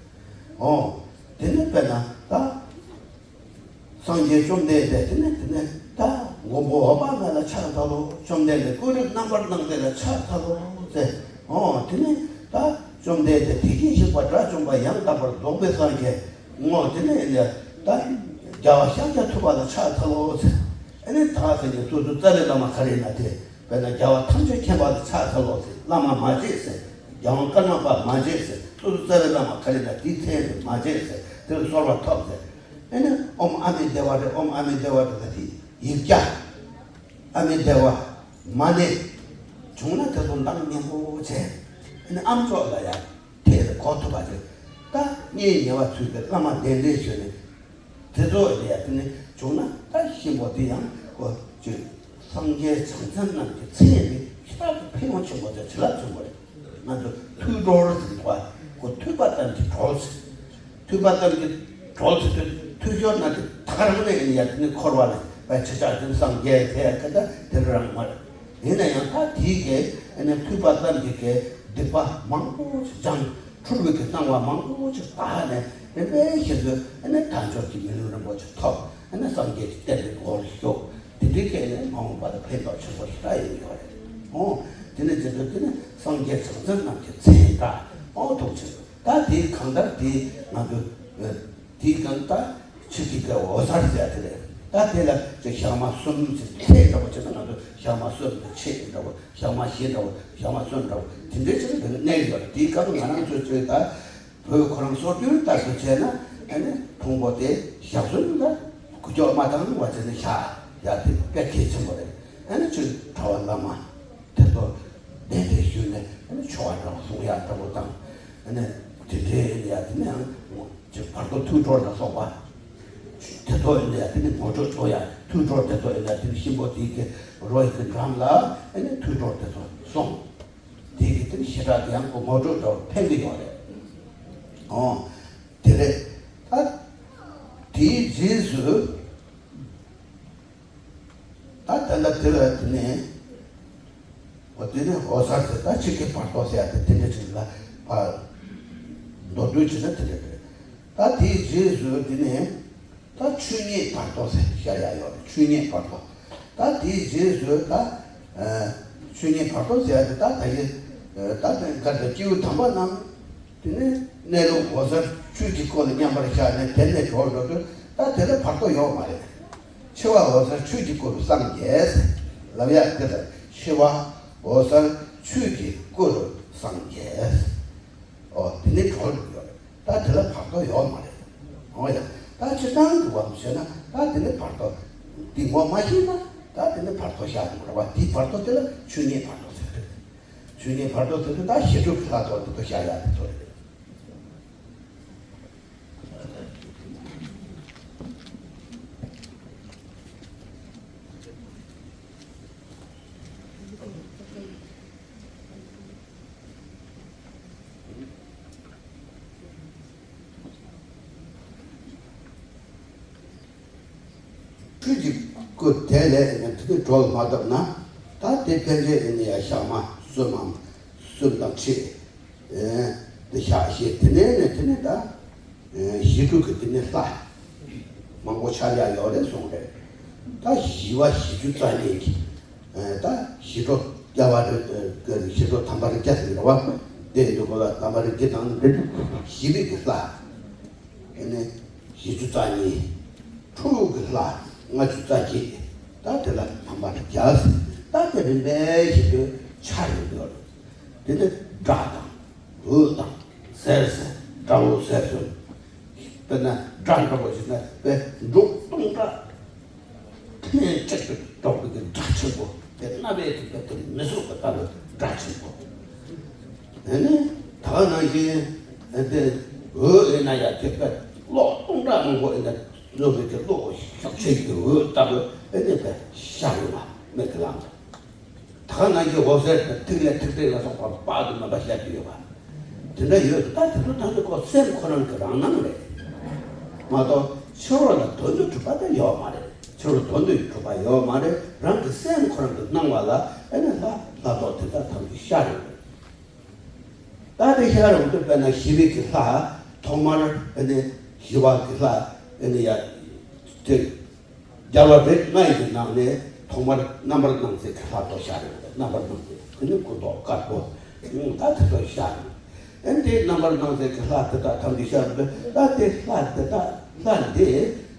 ཨོ། དེ་ནི་དཔེར་ན་ད་སངས་རྒྱས་བཅོམ་ལྡན་འདས་དེ་ནི་དེ་ནི་ད་མགོན་པོ་འོད་དཔག་མེད་ལ་ཕྱག་འཚལ་ལོ། བཅོམ་ལྡན་འདས་ཀུན་རིག་རྣམ་པར་སྣང་མཛད་ལ་ཕྱག་འཚལ་ལོ་ཟེར། ཨོ། དེ་ནི་ད་བཅོམ་ལྡན་འདས་དེ་བཞིན་གཤེགས་པ་དགྲ་བཅོམ་པ་ཡང་དག་པར་རྫོགས་པའི་སངས་རྒྱས། ངོ་། དེ་ནས་ཨེ་ནས་ད་རྒྱལ་བ་ཤཱཀྱ་ཐུབ་པ་ལ་ཕྱག་འཚལ་ལོ་ཟེར། ཨེ་ནས་ད་ཟེར་ནས་སོ་སོའི་རྩ་བའི་བླ་མ་ག་རེ་ཡིན་ན་དེ། དཔེར་ན་རྒྱལ་བ་ཐམས་ཅད་མཁྱེན་པ་ལ་ཕྱག་འཚལ་ལོ་ཟེར། བླ་མ་མ་བརྗེད་ཟེར། རྒྱལ་དབང་ཀརྨ་པ་མ་བརྗེད་ཟེར། སོ་སོའི་རྩ་བའི་བླ་མ་ག་རེ་ཡིན་ན་དེའི་མཚན་རེད། མ་བརྗེད་ཟེར། དེ་ལ་གསོལ་བ་ཐོབ་ཟེར། ཨེ་ནས་ཨོཾ་ཨ་མི་དྷེ་ཝ་རེད། ཨོཾ་ཨ་མི་དྷེ་ཝ་རེད་ཟེར་དེ་ཡིག་བརྒྱ། ཨ་མི་དྷེ་ཝ། མ་ཎི། བྱུང་ན་དེ་ཚོ་འདང་སྙན་པོ་བྱས། ཨེ་ནས་ཨ་མཆོག་ལ་ཡང་དེ་གོ་ཐུབ་པ་རེད། ད་སྙིང་ཉེ་བ་ཚུལ་གྱི་བླ་མ་གདན་འདྲེན་ཞུས་ནས། དེ་ཚོ་ལས་དེ་ནི་བྱུང་ན་ད་གཤིན་པོ་དེ་ཡང་ཁོ་ཅིག་སངས་རྒྱས་བྱང་སེམས་རྣམས་ཀྱི་མཚན་ཡིན་པས་ཞེ་དྲག་གི་ཕན་ཡོན་ཆེན་པོ་དེ་བྱིན་རླབས་ཆེན་པོ་རེད། ང་ཚོ་ཐོས་གྲོལ་ཟེར་བ་ཁོ་ཐོས་པ་ཙམ་གྱིས་གྲོལ་ཟེར། ཐོས་པ་ཙམ་གྱིས་གྲོལ་ཟེར་དུས་ཐོས་གྲོལ་ན་དེ་ད་ག་རང་ནས་ཡིན་ཡ་དེ་ནི་འཁོར་བ་ལས་པའི་ཆེ་ཆག་དེ་ནི་སངས་རྒྱས་དེ་ཡ་ཁ་ད་དེ་རང་མ་རེད། ཡིན་ན་ཡང་ད་དེའི་གི་ཨ་ནི་ཐོས་པ་ཙམ་གྱིས་གི་སྡིག་པ་མང་པོ་ཞིག་སྦྱངས། འཁྲུལ་བའི་གི་སྣང་བ་མང་པོ་ཞིག་དག་ནས་རིམ་པས་བཞིན་དུ་ཨ་ནི་དལ་འབྱོར་གྱི་མི་ལུས་རིན་པོ་ཆེ་ཐོབ། ཨ་ནི་སངས་རྒྱས་ཀྱི་བསྟན་པའི་འོག་ལ་ཞུགས། དེ་འདྲའི་གི་ཨ་ནི་མ་འོངས་པ་ལ་ཕན་ཐོགས་ཆེན་པོ་ཞེ་དྲག་ཡོང་གི་ཡོད་རེད། འོ། དེ་ནི་རྗེས་སུ་དེ་ནི་སངས་རྒྱས་བྱང་སེམས་རྣམས་ཀྱི་མཚན་འདྲ། འོ་ཐུགས་ཆེ། ད་དེ་གང་ལྟར་དེ་ང་ཚོ་དེའི་སྒང་ད་ཆོས་ཀྱི་སྐད་འོད་གསལ་ཟེར་ཡ་དེ་རེད། ད་དེ་ལ་ཅིག་ཞག་མ་གསུམ་ཟེར་ཚད་འདྲ་པོ་བྱས་ན་ང་ཚོ་ཞག་མ་གསུམ་དེ་ཆད་འདྲ་པོ་ཞག་མ་བཞི་འདྲ་པོ་ཞག་མ་གསུམ་འདྲ་པོ་དེ་འདྲའི་ཅིག་དེ་གནས་ཡོད་རེད། དེའི་སྐབས་ང་རང་ཚོའི་ཚོས་ད་བོད་ཁོ་རང་སྲོལ་རྒྱུན་ལྟར་དུ་བྱས་ན་ཨ་ནི་ཕུང་པོ་དེ་ཞག་གསུམ་ལ་འགུལ་སྐྱོད་མ་བཏང་བ་བྱས་ནས་བཞག་ཡ་དེ་དཔེ་གལ་ཆེན་པོ་རེད། ཨ་ནི་ཅིག་གྲྭ་པ་བླ་མ། དེ་ཚོ་གདན་འདྲེན་ཞུས་ནས་ཨ་ནི་ཆོ་ག་འདྲ་བོ་གསུང་ཡག་འདྲ་བོ་དང་། ཨ་ནི་དེ་འདྲའི་ཡ་དེ་ནི་ཡང་ཅིག་བར་དོ་ཐུགས་སྒྲོལ་ལ་སོགས་པ། དེ་ཚོ་ཡིན་ན་ཡ་དེ་ནི་ངོ་སྤྲོད་གཏོང་ཡག་ཐུགས་སྒྲོལ་དེ་ཚོ་ཡིན་ན་དེ་ནི་གཤིན་པོ་དེའི་གི་རོ་ཡི་གི་འགྲམ་ལ་ཨ་ནི་ཐུགས་སྒྲོལ་དེ་ཚོ་སོང་། དེ་གི་དེ་ནི་ཞེ་དྲག་དེ་ཡང་ཁོ་ངོ་སྤྲོད་འདྲ་བོ་ཕན་གི་ཡོད་རེད། ཨོ། དེ་རེད། ད་དེའི་རྗེས་སུ། ད་ད་ལྟ་དེ་ལ་དེ་ནས་འོ་དེ་ནས་འོད་གསལ་ཟེར་ད་ཆོས་ཀྱི་བར་དོ་ཟེར་ཡ་དེ་དེ་འདྲ་ཅིག་ལ་ཕར་མདོར་བསྡུས་བྱས་ན་དེ་འདྲ་རེད། ད་དེའི་རྗེས་སུ་དེ་ནས་ད་ཆོས་ཉིད་བར་དོ་ཟེར་བཤད་ཡ་ཡོད་རེད། ཆོས་ཉིད་བར་དོ། ད་དེའི་རྗེས་སུ་ད་ཆོས་ཉིད་བར་དོ་ཟེར་ཡ་དེ་ད་ད་ཡི་ད་དེ་འགར་དུ་སྐྱེས་བུ་དམ་པ་རྣམས། དེ་ནས་གནས་ལུགས་འོད་གསལ་ཆོས་ཀྱི་སྐུ་ལ་མཉམ་པར་བཞག་ནས་དེ་ནས་གྲོལ་འགྲོ་དུས་ད་དེ་ལ་བར་དོ་ཡོད་མ་རེད། འཆི་བ་འོད་གསལ་ཆོས་ཀྱི་སྐུ་རུ་སངས་རྒྱས་ལབ་ཡག་དེ་ལ་འཆི་བ་འོད་གསལ་ཆོས་ཀྱི་སྐུ་རུ་སངས་རྒྱས། ཨོ་དེ་ནས་གྲོལ་འགྲོ་གི་ཡོད་རེད། ད་དེ་ལ་བར་དོ་ཡོད་མ་རེད། འོ་ཡ། ད་སྤྱིར་བཏང་གི་བབ་བྱས་ན་ད་དེ་ནས་བར་དོ་འདི་ངོ་མ་ཤེས་ན་ད་དེ་ནས་བར་དོ་བཞག་དགོས་རེད་བ། དེའི་བར་དོ་དེ་ལ་ཆོས་ཉིད་བར་དོ་ཟེར་གི་རེད། ཆོས་ཉིད་བར་དོ་ཟེར་དུས་ད་ཞི་ཁྲོའི་ལྷ་ཚོགས་འདི་ཚོ་བཤད་ཡག་དེ་ཚོ་རེད། ཆོས་ཀྱི་སྐུ་དེ་ལས་ནི་དེ་ནི་གྲོལ་མ་ཐུབ་ན་ད་དེ་ཕན་ཆད་ནི་ཡང་ཞག་མ་གསུམ་མམ་གསུམ་དང་ཕྱེད་དེ་བཞག་བྱས། དེ་ནས་ནི་དེ་ནི་ད་ཞི་ཁྲོ་གི་དེ་ནི་ལྷ་མང་པོ་ཆགས་ཡག་ཡོད་རེད་གསུངས་རེད། ད་ཞི་བ་བཞི་བཅུ་རྩ་གཉིས་ཀྱི་ད་ཞི་ཁྲོ་རྒྱལ་བ་རིགས་ཞི་ཁྲོ་དམ་པ་རིགས་བརྒྱ་ཟེར་གྱི་རེད་བ། དེ་འདུག་གོ་ལ་དམ་པ་རིགས་བརྒྱ་དང་ནི་འདྲ་ཞི་བའི་གི་ལྷ། དེ་ནས་བཞི་བཅུ་རྩ་གཉིས། ཁྲོ་བོ་གི་ལྷ་ལྔ་བཅུ་རྩ་བརྒྱད། ད་དེ་ལ་དམ་པ་རིགས་བརྒྱ་ཟེར། ད་དེ་རིམ་པས་བཞིན་དུ་འཆར་ཡོང་གི་ཡོད་རེད། དེ་ནས་སྒྲ་དང་འོད་དང་ཟེར་ཟེར་སྒྲ་འོད་ཟེར་ཟེར། དཔེར་ན་སྒྲ་འདྲ་པོ་ཞིག་ན་དཔེ་འབྲུག་སྟོང་ཕྲག་ཐེངས་གཅིག་ཏུ་སྒྲོག་པའི་སྒྲ་ཆེན་པོ་དེ་རྣ་བའི་དུ་བས་དེ་མི་བཟོད་པ་ལྟ་བུའི་སྒྲ་ཆེན་པོ། དེ་ནི་ད་ག་ནང་བཞིན་དེ་འོད་ཡིན་ན་ཡང་དེ་བས་གློག་སྟོང་ཕྲག་མང་པོ་ཡིན་ན་བཟོ་བའི་དེ་གློག་ཤུགས་ཆེ་གི་འོད་ལྟ་བུ་དེ་ནི་བས་ཤར་ཡོང་བ་མིག་གི་ལམ་དུ། ད་ག་ནང་བཞིན་འོད་ཟེར་དང་ཐིག་ལེ་ཐིག་ཕྲད་ལ་སོགས་པ་དཔག་ཏུ་མེད་པ་ཤར་གྱི་ཡོད་པ། དེ་འདྲ་ཡོད་དུས་ད་དེ་ཚོ་ཐམས་ཅད་ཁོ་སེམས་ཁོ་རང་གི་རང་སྣང་རེད་མ་གཏོགས་ཕྱི་རོལ་ལ་དོན་དུ་གྲུབ་པ་དེ་ཡོད་མ་རེད། ཕྱི་རོལ་དོན་དུ་གྲུབ་པ་ཡོད་མ་རེད། རང་གི་སེམས་ཁོ་རང་གི་སྣང་བ་ལ་ཨེ་ནི་ལྷ་ལྷ་ཚོགས་དེ་དག་ཐམས་ཅད་ཤར་ཡོང་རེད། ད་དེ་ཤར་ཡོང་དུས་དཔེར་ན་ཞི་བའི་གི་ལྷ་ཐོག་མར་ཨེ་ནི་ཞི་བ་གི་ལྷ་ཨེ་ནི་ཡ་དེ། རྒྱལ་བ་རིགས་ལྔ་ཡི་ནང་ནས་ཐོག་མར་རྣམ་པར་སྣང་མཛད་ཀྱི་ལྷ་ཚོ་ཤར་ཡོང་། རྣམ་པར་སྣང་མཛད་དེ་ནི་སྐུ་མདོག་དཀར་པོ། ད་དེ་ཚོ་ཤར་ཡོང་། ཨེ་འདི་རྣམ་པར་སྣང་མཛད་ཀྱི་ལྷ་དེ་དག་ཐམས་ཅད་ཤར་ཡོང་དུས་ད་དེ་ལྷ་དེ་དག་ལྷ་འདི་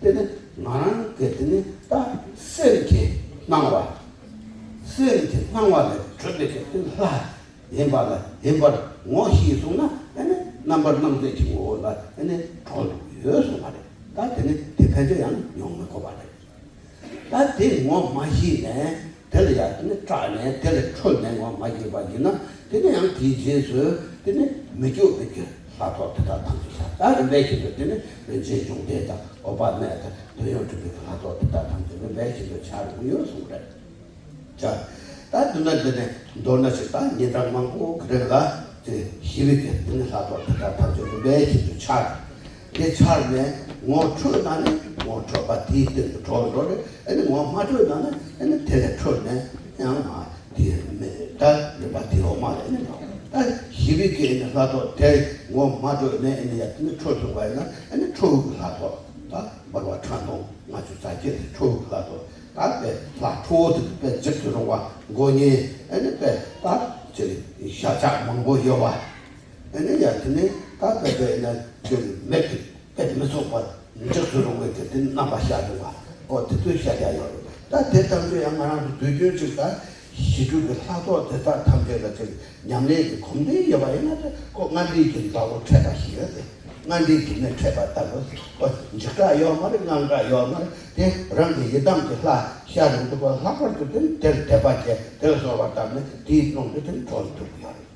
དེ་ནི་ང་རང་གི་དེ་ནི་ད་སེམས་ཀྱི་སྣང་བ། སེམས་ཀྱི་སྣང་བ་ལས་གྲུབ་པའི་དེ་ལྷ། ཡིན་པ་ལ་ཡིན་པར་ངོ་ཤེས་སོང་ན་ཨ་ནི་རྣམ་པར་སྣང་མཛད་ཀྱི་ངོ་བོ་ལ་ཨ་ནི་གྲོལ་འདུག་ཡོད་གསུངས་པ་རེད། ད་དེ་ནི་དེ་ཕན་ཆད་ཡང་མྱོང་མི་དགོས་པ་རེད། ད་དེ་ངོ་མ་ཤེས་ནས་དེ་ལ་ཡང་དེ་ནི་སྐྲག་ནས་དེ་ལ་འཁྲུལ་ནས་ངོ་མ་ཤེས་པ་ཡིན་ན་དེ་ནི་ཡང་དེའི་རྗེས་སུ་དེ་ནི་མི་སྐྱོ་བའི་གི་ ལྷ་ཚོགས་དེ་དག་ཐམས་ཅད་ཤར། ད་རིམ་པས་བཞིན་དུ་དེ་ནི་རིན་ཆེན་འབྱུང་ལྡན་དང་འོད་དཔག་མེད་དང་དོན་ཡོད་གྲུབ་པའི་ལྷ་ཚོགས་དེ་དག་ཐམས་ཅད་རིམ་པས་བཞིན་དུ་ཤར་འོང་ཡོད་གསུངས་རེད། ཤར། ད་དེ་ན་དེ་ནས་མདོར་ན་ཞིག་ད་ཉིན་གྲངས་མང་པོ་གི་རིང་ལ་དེ་ཞི་བའི་གེ་དེ་ནི་ལྷ་ཚོགས་དེ་དག་ཐམས་ཅད་རིམ་པས་བཞིན་དུ་ཤར། དེ་ཤར་ནས་ངོ་འཕྲོད་ན་ནི་ངོ་འཕྲོད་པ་དེའི་སྟེང་དུ་གྲོལ་འགྲོ་རེད། ཨ་ནི་ངོ་མ་འཕྲོད་ན་ནི་ཨ་ནི་དེ་ལས་འཕྲོས་ནས་ཡང་མ། དེ་མེད་ད་རེད་པ། དེ་འོ་མ་རེད་ནི། ད་ཞི་བའི་གེ་ནི་ལྷ་ཚོགས་དེ་ངོ་མ་འཕྲོད་ནས་ཨ་ནི་ཡ་དེ་ནི་འཕྲོད་ཐུབ་པ་ཡིན་ན་ཨ་ནི་ཁྲོ་བོའི་ལྷ་ཚོགས་ད་འབར་བ་ཕྲག་སྟོང་ལྔ་བཅུ་རྩ་བརྒྱད་དེ་ཁྲོ་བོའི་ལྷ་ཚོགས། ད་དཔེ་ལྷ་ཁྲོ་བོ་དེ་དཔེ་འཇིགས་སུ་རུང་བ་མགོ་བརྙན་ཨ་ནི་དཔེ་ད་ཅིག་ཞལ་ཆགས་མང་པོ་ཡོད་པ། ཨ་ནི་ཡ་དེ་ནི་ད་དཔེ་དཔེ་ན་ཅིག་མིག་དེ། དཔེ་མི་ཚུགས་པར་འཇིགས་སུ་རུང་བའི་དེ་དེ་རྣམ་པ་ཤར་འགྲོ་བ། ཨོ་དེ་ཚོའི་ཤར་རྒྱག་ཡོད་རེད། ད་དེ་ལྟར་དུ་ཡང་ང་རང་ཚོ་དུས་རྒྱུན་ཅིག་ད་ཞི་ཁྲོའི་གི་ལྷ་ཚོགས་དེ་དག་ཐམས་ཅད་ལ་ཅིག་ཉམས་ལེན་གྱི་གོམས་འདྲིས་ཡོད་པ་ཡིན་ན། དེ་ཁོ་ལྔ་སྡེའི་གི་མཛའ་བོ་འཕྲད་པ་ཞིག་ཡོད་དེ། ལྔ་སྡེའི་གི་ནི་འཕྲད་པ་ལྟ་བུ། ཨོ་འཇིགས་སྐྲག་ཡོད་མ་རེད། དངངས་སྐྲག་ཡོད་མ་རེད། དེ་རང་གི་ཡི་དམ་གྱི་ལྷ་ཤར་རུང་དུ་ཁོ་ལྷག་པར་དུ་དེ་དེར་དད་པ་བྱས། དེར་གསོལ་བ་བཏབ་ནས་དེའི་ཀློང་དུ་དེ་གྲོལ་ཐུབ་ཀྱི་ཡོད་རེད།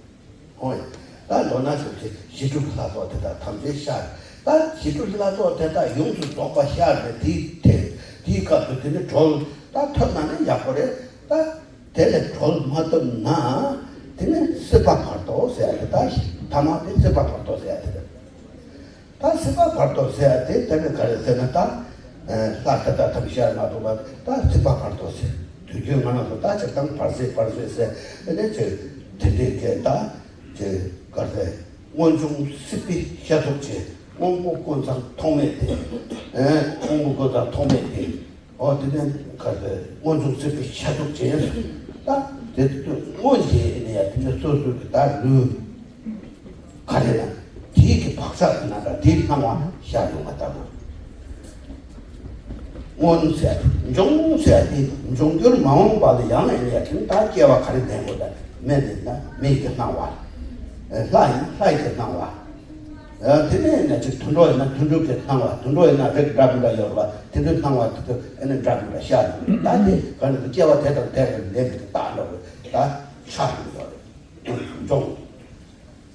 ཧོ། ད་མདོར་ན་ཞུ་ཚེ་ཞི་ཁྲོའི་ལྷ་ཚོགས་དེ་དག་ཐམས་ཅད་ཤར། ད་ཞི་ཁྲོའི་ལྷ་ཚོགས་དེ་དག་ཡོངས་སུ་རྫོགས་པ་ཤར་ནས་དེའི་ཐེངས་དེའི་སྐབས་སུ་དེ་ནི་གྲོལ་ད་ཐུབ་ན་ནི་ཡག་པོ་རེད། ད་དེ་ལས་གྲོལ་མ་ཐུབ་ན་དེ་ནི་སྲིད་པ་བར་དོ་ཟེར་ཡ་དེ། ད་ཐ་མ་དེ་སྲིད་པ་བར་དོ་ཟེར་ཡ་དེ་རེད། ད་སྲིད་པ་བར་དོ་ཟེར་ཡ་དེ་དེ་ནི་ག་རེ་ཟེར་ན། ད་ལྷ་དེ་དག་ཐམས་ཅད་ཤར་མ་ཐུབ་པ་ད་སྲིད་པ་བར་དོ་ཟེར། དུས་རྒྱུན་ང་རང་ཚོ་ད་སྤྱིར་བཏང་བར་སྲིད་བར་སྲིད་ཟེར། ཨ་ནི་ཅིག་དེ་འདྲའི་གི་ད་ཅིག་ག་རེ་ཟེར། སྔོན་བྱུང་སྲིད་པའི་ཤ་ཚུགས་ཅན། དབང་པོ་ཀུན་ཚང་ཐོགས་མེད་དེ། ཨེ་དབང་པོ་ཀུན་ཚང་ཐོགས་མེད་དེ། ཨོ་དེ་ནས་ག་རེ་ཟེར། སྔོན་བྱུང་སྲིད་པའི་ཤ་ཚུགས་ཅན། ད་དེ་སྔོན་གྱི་ཨ་ནི་ཡ་དེ་ནས་སོ་སོ་གི་ད་ལུས། ག་རེ་ན། དེའི་གི་བག་ཆགས་ཀྱི་རྣམ་གྲངས་དེའི་སྣང་བ་ཤར་ཡོང་བ་ལྟ་བུ། སྔོན་ཟེར་ཡ་དེ། འབྱུང་ཟེར་ཡ་དེ། འབྱུང་འགྱུར་མ་འོངས་པ་ལ་ཡང་ཡིན་ཡ་དེ་ད་སྐྱེ་བ་ག་རེ་ལྡན་དགོས་ད། མི་ཡིན་ན་མི་གི་སྣང་བ། ལྷ་ཡིན་ན་ལྷ་ཡི་གི་སྣང་བ། དེ་ནས་ཡིན་ན་ཅིག་དུད་འགྲོ་ཡིན་ན་དུད་འགྲོ་གི་སྣང་བ། དུད་འགྲོ་ཡིན་ན་རིགས་འདྲ་མི་འདྲ་ཡོད་རེད་པ། དེ་ཚོའི་སྣང་བ་དེ་ཚོ་ཨ་ནི་འདྲ་མི་འདྲ་ཤར་ཡོང་གི། ད་དེ་ག་ནས་སྐྱེ་བ་དེ་དང་དེ་ལ་ལྡན་པའི་རྟགས་འདྲ་བོ་ད་ཤར་ཡོང་གི་ཡོད་རེད། འབྱུང་།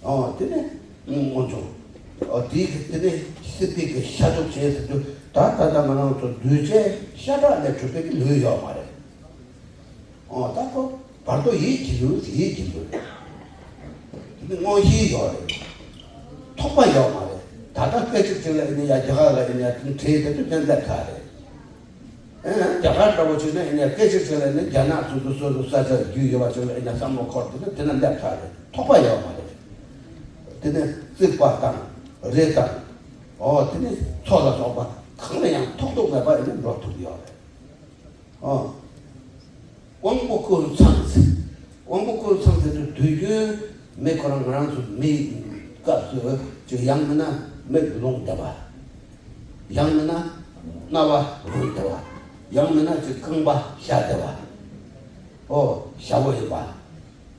ཨོ་དེ་ནི་སྔོན་བྱུང་། ཨོ་དེའི་གི་དེ་ནི་སྲིད་པའི་གི་ཤ་ཚུགས་ཅན་ཟེར་དུས་ད་ད་ལྟ་ང་རང་ཚོ་འདུས་བྱས་ཤ་ཁྲག་ལས་གྲུབ་པའི་གི་ལུས་ཡོད་མ་རེད། ཨོ་ད་ཁོ་བར་དོ་ཡིད་ཀྱི་ལུས། ཡིད་ཀྱི་ལུས་དེ་ནི་མངོན་ཤེས་ཡོད་རེད། ཐོགས་པ་ཡོད་མ་རེད། ད་ལྟ་སྐད་ཅིག་ཅིག་ལ་ཡིན་ན་ཡ་རྒྱ་གར་ལ་ཡིན་ན་ཡ་དེ་ནི་བྲིས་དེ་དུས་དེ་སླེབས་ཚར་རེད། ཨེ་རྒྱ་གར་འདྲ་བོ་ཅིག་ན་ཡིན་ན་སྐད་ཅིག་ཅིག་ལ་ཡིན་ན་རྒྱ་ནག་སོ་སོ་སོ་སོ་ས་ཆ་རྒྱུས་ཡོད་པ་ཅིག་ལ་ཡིན་ན་བསམ་བློ་འཁོར་དེ་ནི་དེ་ན་སླེབས་ཚར་རེད། ཐོགས་པ་ཡོད་མ་རེད། དེ་ནི་རྩིག་པ་དང་རི་དང་། ཨོ་དེ་ནི་མཚོ་ལ་སོགས་པ་གང་ལ་ཡང་ཐོགས་རྡུགས་མེད་པར་ཡིན་ན་འགྲོ་ཐུབ་ཀྱི་ཡོད་རེད། ཨོ། དབང་པོ་ཀུན་ཚང་ཟེར། དབང་པོ་ཀུན་ཚང་ཟེར་དུས་དུས་རྒྱུན་མི་ཁོ་རང་ང་རང་ཚོ་མིའི་སྐབས་སུ་ཅིག་ཡང་མིན་ན་མིག་ལོང་བསྡད་པ། ཡང་མིན་ན་རྣ་བ་རུལ་བསྡད་པ། ཡང་མིན་ན་ཅིག་རྐང་པ་ཞ་བསྡད་པ། ཨོ་ཞ་བོ་ཡིན་པ།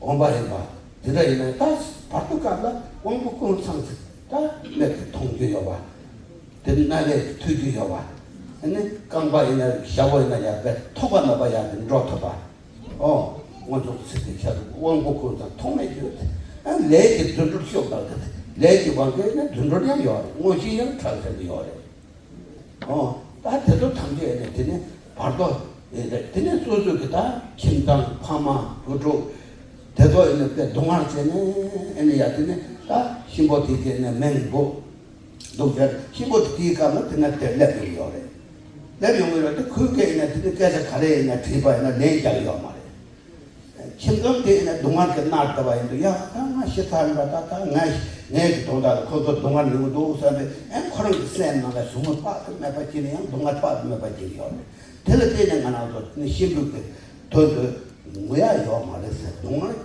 འོན་པ་ཡིན་པ། དེ་འདྲ་ཡིན་ན་ད་བར་དུ་སྐབས་ལ་དབང་པོ་ཀུན་ཚང་ཟེར་ད་མིག་གིས་མཐོང་རྒྱུ་ཡོད་པ། དེ་རྣ་བས་ཐོས་རྒྱུ་ཡོད་པ། ཨ་ནི་རྐང་པ་ཡིན་ན་ཞ་བོ་ཡིན་ན་ཡང་དཔེ་ཐོགས་པ་མེད་པ་ཡང་དེ་འགྲོ་ཐུབ་པ། ཨོ། སྔོན་བྱུང་སྲིད་པའི་ཤ་ཚུགས། དབང་པོ་ཀུན་ཚང་ཐོགས་མེད་ཡོད། ཨ་ལས་ཀྱི་རྫུ་འཕྲུལ་ཤུགས་དང་ལྡན། ལས་ཀྱི་དབང་གིས་ནི་རྫུ་འཕྲུལ་ཡང་ཡོད་རེད། མངོན་ཤེས་ཡང་འཕྲལ་སེམས་ཡོད་རེད། ཨོ། ད་དེ་ཚོ་ཐམས་ཅད་ནི་དེ་ནི་བར་དོ་རེད། དེ་ནི་སོ་སོ་གི་ད་ཁྱིམ་ཚང་ཕ་མ་བུ་ཕྲུག་དེ་ཚོ་ནི་དཔེ་སྡུག་བསྔལ་བྱས་ནས་ཨ་ནི་ཡ་དེ་ནི་ད་གཤིན་པོ་དེ་གི་ནི་མིང་འབོད། སྡུག་ཅག་གཤིན་པོ་དེའི་སྐབས་ལ་དེ་ན་དེར་སླེབས་ཡོང་གི་ཡོད་རེད། སླེབས་ཡོང་གི་ཡོད་རེད། དེ་ཁོའི་སྐད་ཡིན་ན་དེ་ནི་སྐད་ཆ་ག་རེ་ཡིན་ན་དྲིས་པ་ཡིན་ན་ལན་རྒྱག་གི་ཡོད་མ་རེད། ཁྱིམ་ཚང་དེ་ཡིན་ན་སྡུག་བསྔལ་གྱིས་མནར་བསྡད་པ་ཡིན་དུས། ཡ་ད་ང་ཤི་ཚར་རེད་པ། ད་ད་ངས་ངའི་གི་དོན་དག་ལ་ཁོ་ཚོ་སྡུག་བསྔལ་མྱོང་གི་འདུག་བསམ་པའི། ཨེ་ཁོ་རང་གི་སེམས་ནང་ལ་ཞུམ་མེད་དཔག་ཏུ་མེད་པ་སྐྱེས་ནས་ཡང་སྡུག་བསྔལ་དཔག་ཏུ་མེད་པ་སྐྱེ་གི་ཡོད་རེད། དེ་ལ་བརྟེན་ནས་ང་རང་ཚོ་ནི་གཤིན་པོའི་གི་དོན་དུ་ངུ་ཡ་ཡོད་མ་རེད་ཟེར། སྡུག་བསྔལ་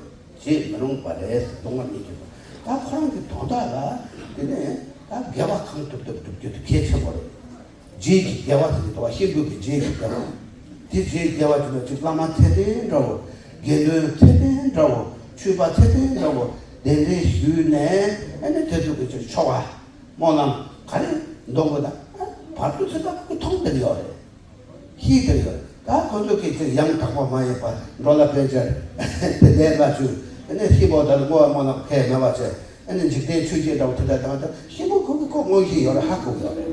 བྱེད་མི་རུང་བ་རེད་ཟེར། སྡུག་བསྔལ་མི་བྱེད་པ། ད་ཁོ་རང་གི་དོན་དག་ལ་དེ་ནས་ད་དགེ་བ་གང་ཐུབ་ཐུབ་སྒྲུབ་རྒྱུ་དེ་གལ་ཆེན་པོ་རེད། རྗེས་ཀྱི་དགེ་བ་ཟེར་གྱི་འདུག་པ། གཤིན་པོའི་གི་རྗེས་ཀྱི་དགེ་བ། དེ་རྗེས་དགེ་བ་བྱུང་ན་ཅིག་བླ་མ་ཚད་ལྡན་འདྲ་བོ། དགེ་འདུན་ཚད་ལྡན་འདྲ་བོ། ཆོས་པ་ཚད་ལྡན་འདྲ་བོ་གདན་འདྲེན་ཞུས་ནས། ཨ་ནི་དེ་ཚོ་གི་ཅིག་ཆོ་ག་སྨོན་ལམ་ག་རེ་འདོན་དགོས་ན་བར་དུ་ཚེ་ད་ཁོ་མཐོང་བསྡད་ཡོད་རེད། ཤེས་བསྡད་ཡོད། ད་ཁོ་ཚོ་གི་ཅིག་ཡང་དག་པ་མ་ཡིན་པ་འགྲོ་ལ་ཕན་ཆེར་དེ་ལས་ལ་ཞུ། ཨ་ནི་གཤིན་པོ་དེ་ལ་བསྔོ་བ་སྨོན་ལམ་ཁས་མེད་པ་བྱས། ཨ་ནི་འཇིག་རྟེན་ཆོས་བརྒྱད་འདྲ་བོ་དེ་འདྲ་དང་ད་གཤིན་པོ་ཁོ་གི་ཁོ་དངོས་གཞི་ཡོད་རེད། ཧ་གོ་གི་ཡོད་རེད།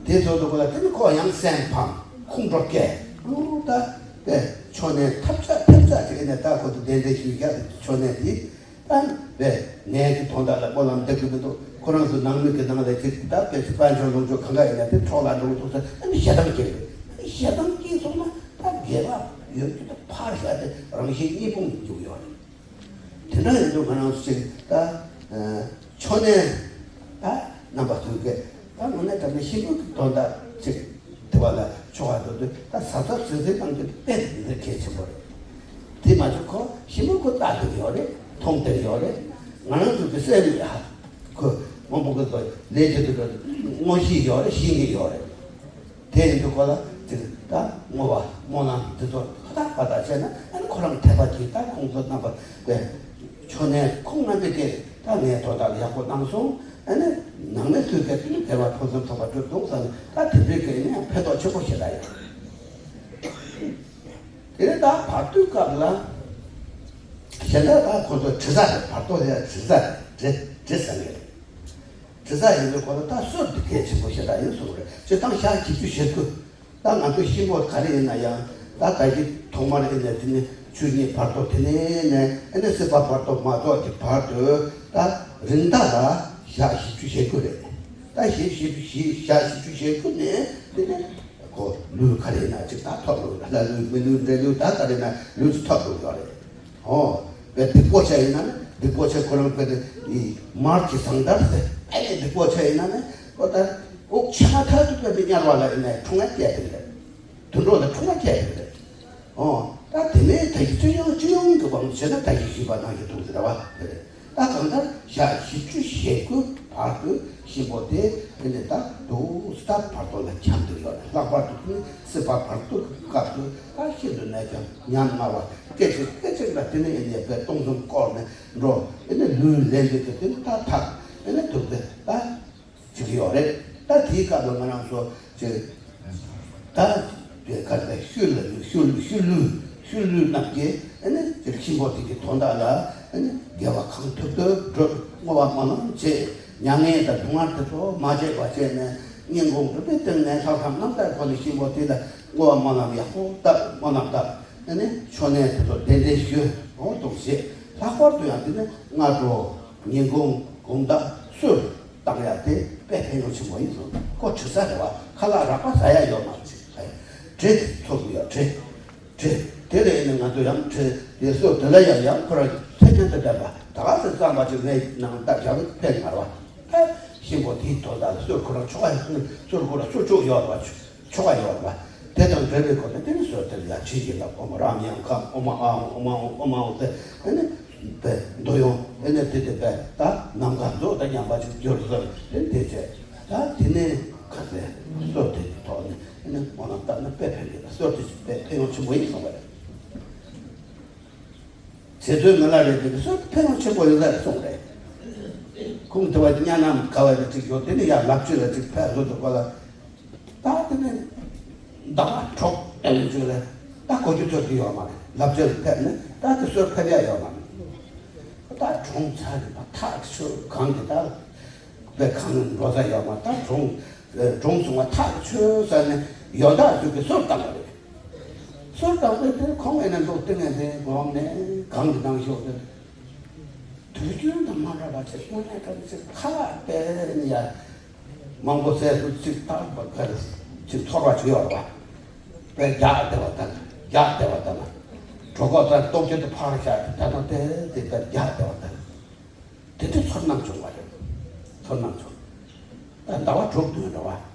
དེ་བཟོ་འདུག་གོ་ལ། དེ་ནི་ཁོ་ཡང་སེམས་ཕམ་ཁོང་ཁྲོ་སྐྱེ། ཨུ་ད་པས་ཆོ་ནས་ཐབས་ཆག་ཐབས་ཆག་ཅིག་ཨེ་ནས་ད་ཁོ་ཚོ་གདན་འདྲེན་ཞུས་རྒྱ་ཆོ་ནས་དེ་ད་པས་ངས་ཀྱི་དོན་དག་ལ་སྨོན་ལམ་འདེབས་ཀྱི་མི་འདུག་ཁོ་རང་ཚོ་ནང་མི་གི་ནང་ལ་ཅིག་ད་པས་ཅིག་དཔལ་འབྱོར་ལོངས་སྤྱོད་གང་ག་ཡིན་ན་དེ་འཕྲོག་ལ་འགྲོ་གི་འདུག་ཟེར། ཨ་ནི་ཞེ་སྡང་སྐྱེ་རེད། ཨ་ནི་ཞེ་སྡང་སྐྱེས་སོང་ན་ད་དགེ་བ་ཡོད་རྒྱུ་ད་ཕར་བཞག་སྟེ་རང་གཞན་གཉིས་ཕུང་འཇུག་ཡོད་རེད། དེ་འདྲ་ཡིན་དུས་ང་རང་ཚོ་ཅིག་ད་ཆོ་ནས་ད་རྣམ་པ་ཚོས་ཀྱི་ད་དངོས་གནས་དྲང་གནས་གཤིན་པོ་གི་དོན་དག་ཅིག་དེ་བ་ལ་ཆོ་ག་འགྲོ་དུས་ད་གཟབ་གཟབ་གཟབ་གཟབ་གནང་རྒྱུ་དཔེ་འདི་གལ་ཆེན་པོ་རེད། དེ་མ་གཏོགས་ཁོ་གཤིན་པོ་ཁོ་ལྟ་དེ་ཡོད་རེད། མཐོང་དེ་ཡོད་རེད། ང་རང་ཚོ་གི་སེམས་ལ་ཁོ་མང་པོ་གི་ལས་ཀྱི་དུས་དངོས་གཞི་ཡོད་རེད། གཤིན་གྱི་ཡོད་རེད། དེ་ཡིན་དུས་ཁོ་ལ་ཅིག་ད་བསྔོ་བ་སྨོན་ལམ་འདི་ཚོ་ཧ་ད་པ་ད་བྱས་ན། ཨ་ནི་ཁོ་རང་དད་པ་གྱིས་ད་ཁོང་ཚོ་རྣམ་པ་དཔེ་ཆོ་ནས་ཁོང་རྣམ་པས་ཀྱིས་ད་ངའི་དོ་བདག་ཡག་པོ་གནང་སོང་། ཨ་ནི་ནང་མི་ཚོས་ཀྱིས་དེ་ནི་དགེ་བ་ཕུན་སུམ་ཚོགས་པ་སྒྲུབ་འདུག་ཟེར་ནས་ད་དེ་འདྲའི་གི་ནས་ཕན་ཐོགས་ཆེན་པོ་ཞེ་དྲག་ཡོད། དེ་ནས་ད་བར་དོའི་སྐབས་ལ་གཞན་དག་ད་ཁོ་ཚོ་དྲི་ཟ་རེད། བར་དོ་ལ་དྲི་ཟ་རེད། དྲི་དྲི་ཟ་ངེས་རེད། དྲི་ཟ་ཡིན་པའི་སྐོར་ལ་ད་གསུར་འདི་གལ་ཆེན་པོ་ཞེ་དྲག་ཡིན་གསུངས་རེད། སྤྱིར་བཏང་ཞག་བཞི་བཅུ་ཞེ་དགུ། ད་ང་ཚོ་གཤིན་པོ་ག་རེ་ཡིན་ན་ཡང་ད་ད་གི་ཐོག་མར་ཡིན་ནས་དེ་ནི་ཆོས་ཉིད་བར་དོ། དེ་ནས་ནས་ཨེ་ནས་སྲིད་པ་བར་དོ་མ་རྫོགས་ཀྱི་བར་དུ་ད་རིང་མཐའ་ལ་ཞག་བཞི་བཅུ་ཞེ་དགུ་རེད། ད་བཞི་བཞི་བཞི་ཞག་བཞི་བཅུ་ཞེ་དགུ་ནས་དེ་ནས་ཁོ་ལུས་ག་རེ་ཡིན་ན་ཅིག་ད་ཐོབ་ལུས། ལྷ་ལུས་མི་ལུས་འདྲེ་ལུས་ད་ག་རེ་ན་ལུས་ཐོབ་ལུས་ཡོད་རེད། ཨོ། བས་སྡིག་པོ་ཆེ་ཡིན་ན་ནི་སྡིག་པོ་ཆེ་ཁོ་རང་བས་ནི་མར་གྱི་ཟངས་དར་ཟེར། ཨེ་ནི་སྡིག་པོ་ཆེ་ཡིན་ན་ནི་ཁོ་ད་དབུགས་ཆད་མ་ཐག་ཏུ་བས་ནི་དམྱལ་བ་ལ་ཡིན་ནའི་འཁྲུངས་ཡ་སྐྱེ་དེ་རེད། དུད་འགྲོ་ལ་འཁྲུངས་ཡ་སྐྱེ་དེ་རེད། ཨོ། ད་དེ་ནས་ད་གི་སྤྱི་ཡོངས་སྤྱི་ཡོངས་ཀྱི་དབང་དུ་བྱས་ན་ད་གི་བཞི་པ་ནང་གི་དུང་ཟེར་བ་དེ་རེད། ད་གང་ལྟར་ཞག་བཞི་བཅུ་ཞེ་དགུ་བར་དུ་གཤིན་པོ་དེ་དེ་ནས་ད་དུ་སྟབས་བར་དོ་ལ་འཁྱམས་བསྡད་ཡོད་རེད། ལྷག་པར་དུ་དེ་ནི་སྲིད་པ་བར་དོ་གི་སྐབས་སུ་ད་ཤིན་ཏུ་ནས་ཀྱང་ཉམ་ང་བ་སྐད་ཅིག་སྐད་ཅིག་ལ་དེ་ནི་ཨེ་ནས་དཔེ་སྟོང་གསུམ་བསྐོར་ནས་འགྲོ། ཨེ་ནས་ལུས་ལེན་འདོད་ཀྱི་དེ་ནི་ད་ཐག་ཨེ་ནས་ཐུག་སྟེ་ད་བྱེད་ཀྱི་ཡོད་རེད། ད་དེའི་སྐབས་ལ་ང་རང་ཚོ་ཅིག་ད་དེ་ག་ལ་ཤུལ་ལ་ཤུལ་ཤུལ་ལུས་ཤུལ་ལུས་རྣམས་ཀྱིས་ཨེ་ནས་ཅིག་གཤིན་པོ་དེ་གི་དོན་དག་ལ་ཨེ་ནས་དགེ་བ་གང་ཐུབ་ཐུབ་སྒྲུབ། བསྔོ་བ་སྨོན་ལམ་བྱེད། མྱ་ངན་དང་སྡུག་བསྔལ་དེ་ཚོ་མ་བྱེད་པ་བྱས་ནས་སྙིང་ཁོང་སྒྲུབ་པའི་སྟེང་ནས་ལྷག་བསམ་རྣམ་དག་ཁོ་ནས་གཤིན་པོ་དེ་ལ་བསྔོ་བ་སྨོན་ལམ་ཡག་པོ་བཏབ། སྨོན་ལམ་བཏབ། ཨེ་ནས་ཆོ་ནས་དེ་ཚོ་གདན་འདྲེན་ཞུས། འོ་འདུག་བྱེད། ལྷག་པར་དུ་ཡང་དེ་ནས་སྔ་དྲོ་ཉིན་གུང་དགོང་དག་གསུར་བཏང་ཡ་དེ་དཔེ་ཕན་ཡོན་ཆེན་པོ་ཡིན་གསུངས། ཁོ་དྲི་ཟ་རེད་བ། ཁ་ལག་རག་པ་ཟ་ཡ་ཡོད་མ་རེད། དྲི་ཚོར་གི་ཡོད་དྲི། དྲི། དེ་ལས་ནི་ང་ཚོ་ཡང་དྲི་དེ་སོ་དེ་ལ་ཡང་ཡང་ཁོ་རང་ཚད་ཅན་དུ་ལྡན་པ་ད་ག་སེ་གཙང་པ་ཅིག་ངའི་ནང་བཏབ་བཞག་པའི་ཕན་མ་རེད་བ། ད་གཤིན་པོ་དེའི་དོན་དག་ལ་སོ་ཁོ་རང་ཆོ་ག་ཡང་སོ་ཁོ་རང་སོ་ཆོག་ཡོད་རེད་བ། ཆོ་ག་ཡོད་རེད་བ། དེ་དང་འབྲེལ་བའི་སྐོར་ནས་དེ་ནི་སོ་དེ་ལ་ཡང་ཆོས་ཀྱི་ལ་ཨོ་མ་རམ་ཡང་ཁམ་ཨོ་མ་ཨ་ཨོ་མ་ཨོ་མ་ཨོ་དེ་ཨེ་ནི་དེ་འདོད་ཡོང་ཨེ་ནི་དེ་དེ་བས་ད་ནམ་མཁའ་མཛོད་དང་མཉམ་པ་ཅིག་འགྱུར་ཟེར་དེ་དེ་བྱས། ད་དེ་ནས་ཁ་ཟས་སོ་དེ་ཐོག་ནས། ཨ་ནི་སྨོན་ལམ་བཏབ་ན་དཔེ་ཕན་གྱི་ལ་གསོལ་དེ་དཔེ་ཕན་ཡོན་ཆེན་པོ་ཡིན་གསུངས་པ་རེད། དེ་ཚོའི་མི་ལ་རེ་དེ་གི་གསོལ་ཕན་ཡོན་ཆེན་པོ་ཡོད་ལ་གསུངས་རེད། ཁུངས་དེ་བ་གཉའ་ནམ་ག་བ་རེ་ཅིག་ཡོད། དེ་ནི་ཡང་ལབ་ཅི་ལ་ཅིག་ཕན་བཟོ་འདུག་པ་ལ། ད་དེ་ནི་ཟླ་བ་གྲོགས་ཨེ་ཡོད་ཅིག་ལ་ད་གོ་རྒྱུ་ཐོབ་ཀྱི་ཡོད་མ་རེད། ལབ་ཅི་ལ་ཕན་ནི་ད་དེ་གསོལ་ཕན་ཡ་ཡོད་མ་རེད། ད་གྲོང་ཚ་རེད་པ་ཐག་ཆོད་གང་གི་ད། པའི་གང་འགྲོ་ས་ཡོད་མ། ད་གྲོང་གྲོང་སོང་བ་ཐག་ཆོད་ས་ནས་ཡོན་བདག་ཚོས་ཀྱི་གསོལ་བཏང་བ་རེད། གསོལ་བཏང་བས་དེ་ཁོང་ཨེ་ན་འདུག་སྟེང་ནས་དེ་གོང་ནས་གང་གི་ནང་ཤོག་དེ་དུས་རྒྱུན་དུ་མ་འདྲ་བ་ཅིག་དངོས་གནས་དྲང་ཅིག་ཁ་ལག་དཔེ་ནི་ཡ་མང་པོ་ཟས་སུ་ཅིག་བཏགས་པ་ག་རེ་ཅིག་ཚོར་བ་ཅིག་ཡོད་རེད་བ། དཔེ་རྒྱག་བསྡད་པ་དང་རྒྱག་བསྡད་པ་དང་གྲོད་ཁོག་དང་ལྟོགས་ཀྱི་དུ་ཕར་བཞག་དེ་ད་དུང་དེ་དེ་དཔེ་རྒྱག་བསྡད་པ་དང་། དེ་འདྲའི་ཚོར་སྣང་བྱུང་བ་རེད། ཚོར་སྣང་བྱུང་། ད་ཟླ་བ་དྲུག་བདུན་རེད་བ།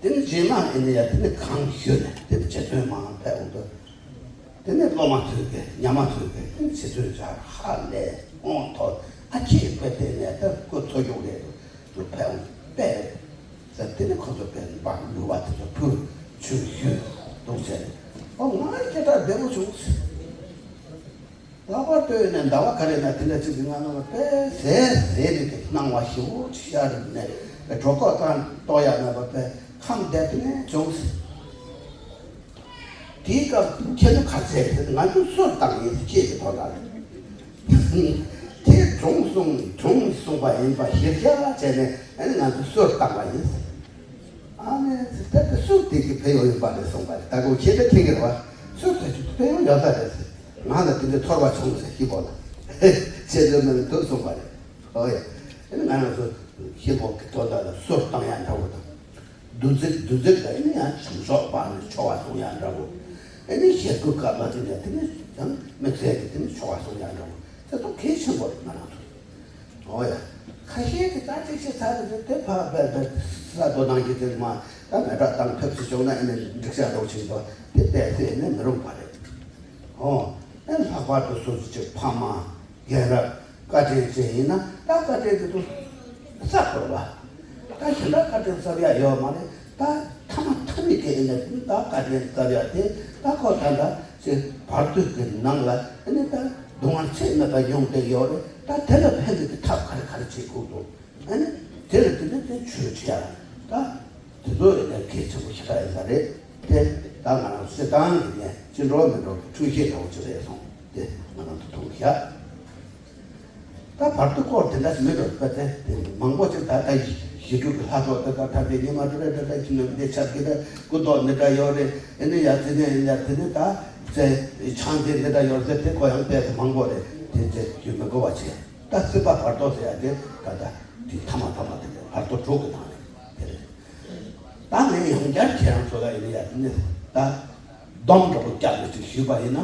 དེ་ནི་རྗེས་མ་ཨེ་ནི་ཡ་དེ་ནི་གང་ཞུས་ནས་དེ་ནི་རྗེ་བཙུན་མ་ཕེབས་འོང་དུས། དེ་ནི་སློབ་མ་ཚོས་ཀྱི་ཉ་མ་ཚོས་ཀྱི་དེ་ནི་རྗེ་བཙུན་ཞར་ཧ་ལས་འོང་ཐོག་ཨ་ཅེ་དཔེ་དེ་ནས་ད་ཁོ་ཚོ་ཡོང་རེད་དུ་ཕེབས་འོང་པས། ཟེར་དེ་ནི་ཁོ་ཚོ་དཔེ་འབག་ལུས་པ་དེ་ཚོ་ཕུལ་ཆུ་ཞུས་འདུག་ཟེར། ཨོ་ང་སྐད་གྲགས་བདེ་པོ་བྱུང་། ལྷག་པར་དུ་ནས་ཟླ་བ་ག་རེ་ན་དེ་འདྲ་ཅིག་གི་ང་རང་ལ་དཔེ་ཟས་ཟས་རིགས་ཀྱི་སྣང་བ་ཞེ་པོ་ཅིག་ཤར་ནས་གྲོད་ཁོག་དང་ལྟོགས་ཡ་མེད་པ་དཔེ་ཁམས་བདེ་དེ་ནས་བྱུང་། དེའི་སྐབས་ཁྱེད་ཚོ་ག་ཚད་ཟེར་ང་ཚོ་གསོལ་བཏང་ཡིན་ཅེས་ཀྱི་ཐོག་ལ། དེ་གྲུང་གསུངས་གྲུང་གསུངས་པ་ཡིན་པ་གཞིར་བཞག་བྱས་ནས་ཨ་ནི་ང་ཚོ་གསོལ་བཏང་བ་ཡིན། ཨ་ནི་ད་ལྟ་སུ་དེ་གི་ཕན་ཡོན་ཡོད་པ་རེད་གསུངས་པ་རེད། ད་གོ་ཁྱེད་ཚོ་མཁྱེན་གྱི་རེད་བ། སུ་དེ་ཚོ་ཕན་ཡོན་ཡོད་ས་རེད་ཟེར། ང་ལ་དེ་འདྲའི་ཚོར་བ་བྱུང་ཟེར་ཤི་བོ་ལ། ཁྱེད་ཚོ་མི་ལ་ཐུག་གསུངས་པ་རེད། ཨོ་ཡ། ཨ་ནི་ང་རང་ཚོ་ཤི་བོ་གི་དོན་དག་ལ་སུ་བཏང་ཡ་འདྲ་བོ་དང་། བདུད་རྩི་བདུད་རྩི་ལ་ཨ་ནི་ཡང་བྱང་ཕྱོགས་པ་ནི་མཆོད་པ་གསུང་ཡ་འདྲ་བོ། ཨ་ནི་ཞེ་དགུ་སྐབས་ལ་དེ་ནས་དེ་ནི་ཡང་དམིགས་བསལ་གྱི་དེ་ནི་མཆོད་པ་གསུང་ཡ་འདྲ་བོ། དེ་ཚོ་གལ་ཆེན་པོ་རེད་ང་རང་ཚོ། ཨོ་ཡ། ཁ་ཤས་ཀྱི་ད་ཅིག་ཤི་ཚར་དེ་དེ་ཕ་བས་བས་ས་རྡོ་ནང་གི་དེ་མ་ད་མེ་དྲག་བཏང་ཐབས་ཤིག་བྱུང་ན་ཨ་ནི་འགྲིག་ཤག་འགྲོ་ཆེན་པོ་དེ་བལྟས་ཚེ་ཨ་ནི་མི་རུང་བ་རེད། ཨོ། ཨ་ལྷག་པར་དུ་སོ་སོ་ཅིག་ཕ་མ་རྒན་རབས་བཀའ་དྲིན་ཅན་ཡིན་ན་ད་བཀའ་དྲིན་དེ་ཚོ་བསགས་དགོས་པ། ད་གཞན་དག་བཀའ་དྲིན་བསགས་ཡ་ཡོད་མ་རེད། ད་ཐ་མ་ཐ་མའི་གི་ཨ་ནི་ད་བཀའ་དྲིན་བསགས་ཡ་དེ་ད་ཁོ་ད་ད་ཅིག་བར་དོ་གི་ནང་ལ་ཨ་ནི་ད་སྡུག་བསྔལ་ཚད་མེད་པ་མྱོང་བསྡད་ཡོད་རེད། ད་དེ་ལ་ཕན་པའི་གི་ཐབས་ག་རེ་ག་རེ་བྱེད་དགོས་འདུག་ཨ་ནི་དེ་ལ་དེ་ནི་དེ་ཆོས་ཆེ་ཡ་ད་དེ་ཚོ་ཡིན་ན་གལ་ཆེན་པོ་ཞེ་དྲག་ཡིན་ས་རེད་དེ། ད་ང་རང་སྤྱིར་བཏང་གི་ནས་ཅི་འགྲོ་མི་འགྲོ་གི་འཁྲུལ་ཤེས་འདྲ་བོ་ཅིག་རེད་སོང་དེ་ང་རང་ཚོ་མཐོང་ཤག་ད་བར་དུ་སྐོར་དེ་འདྲ་ཞིག་མི་འགྲོ་པ་དེ་དེ་མང་པོ་ཅིག་ད་ལྟ་ཞི་ཁྲོ་གི་ལྷ་ཚོགས་དེ་དག་ཐམས་ཅད་ཉི་མ་དྲོ་རེ་དྲོ་རེ་ཁྱིམ་ནས་འདི་ཆར་གི་རེ་སྐུ་མདོག་འདི་འདྲ་ཡོད་རེད། ཨེ་ནི་ཡ་དེ་ནས་ཡ་དེ་ནི་ད་ཚེ་ཆང་དེ་འདི་འདྲ་ཡོད་རེད། དེ་ཁོ་ཡང་བལྟས་སོང་མང་པོ་རེད། དེ་ཚེ་རྒྱུ་མི་དགོས་པ་བྱས། ད་སྲིད་པ་བར་དོ་ཟེར་ཡ་དེ་ད་ལྟ་དེ་ཐ་མ་ཐ་མ་དེ་རེད། བར་དོ་དྲུག་གི་ནང་ནས་དེ་རེད། ད་ངས་ཡང་བསྐྱར་ཁྱེད་རང་ཚོ་ལ་ཡིན་ཡ་དེ་ནི་ད་སྡོམ་འདྲ་པོ་བརྒྱབ་ནས་ཅིག་ཞུས་པ་ཡིན་ན།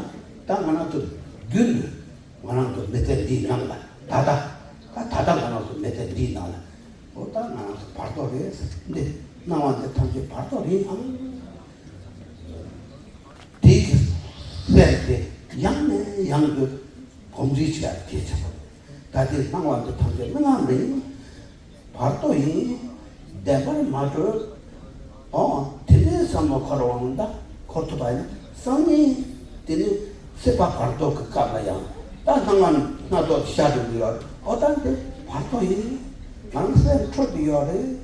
ད་ང་རང་ཚོ་རྒྱུན་དུ་ང་རང་ཚོ་མི་ཚེ་འདིའི་ནང་ལ་ད་ལྟ་ད་ད་ལྟ་ང་རང་ཚོ་མི་ཚེ་འདིའི་ནང་ལ་འོ་ད་ང་རང་ཚོ་བར་དོ་རེད། འདི་སྣང་བ་འདི་ཐམས་ཅད་བར་དོ་རེད་ཨང་། དེའི་གི་སེམས་དེ་ཡང་ནས་ཡང་དུ་གོམས་འདྲིས་བྱེད་ཡ་གལ་ཆེན་པོ་རེད། ད་དེ་སྣང་བ་འདི་ཐམས་ཅད་མི་སྣང་མིན། བར་དོ་ཡིན། བདེན་པར་མ་གྲུབ། འོ། དེ་ནས་བསམ་བློ་འཁོར་བའང་ད་འཁོར་ཐུབ་པ་ཡིན་ན་སང་ཉིན་དེ་ནི་སྲིད་པ་བར་དོ་གི་སྐབས་ལ་ཡང་ད་སྣང་བ་སྣ་ཚོགས་ཤར་འགྲོ་གི་ཡོད་རེད། འོ་ད་འདི་བར་དོ་ཡིན། ང་རང་སེམས་འཁྲུལ་གི་ཡོད་རེད།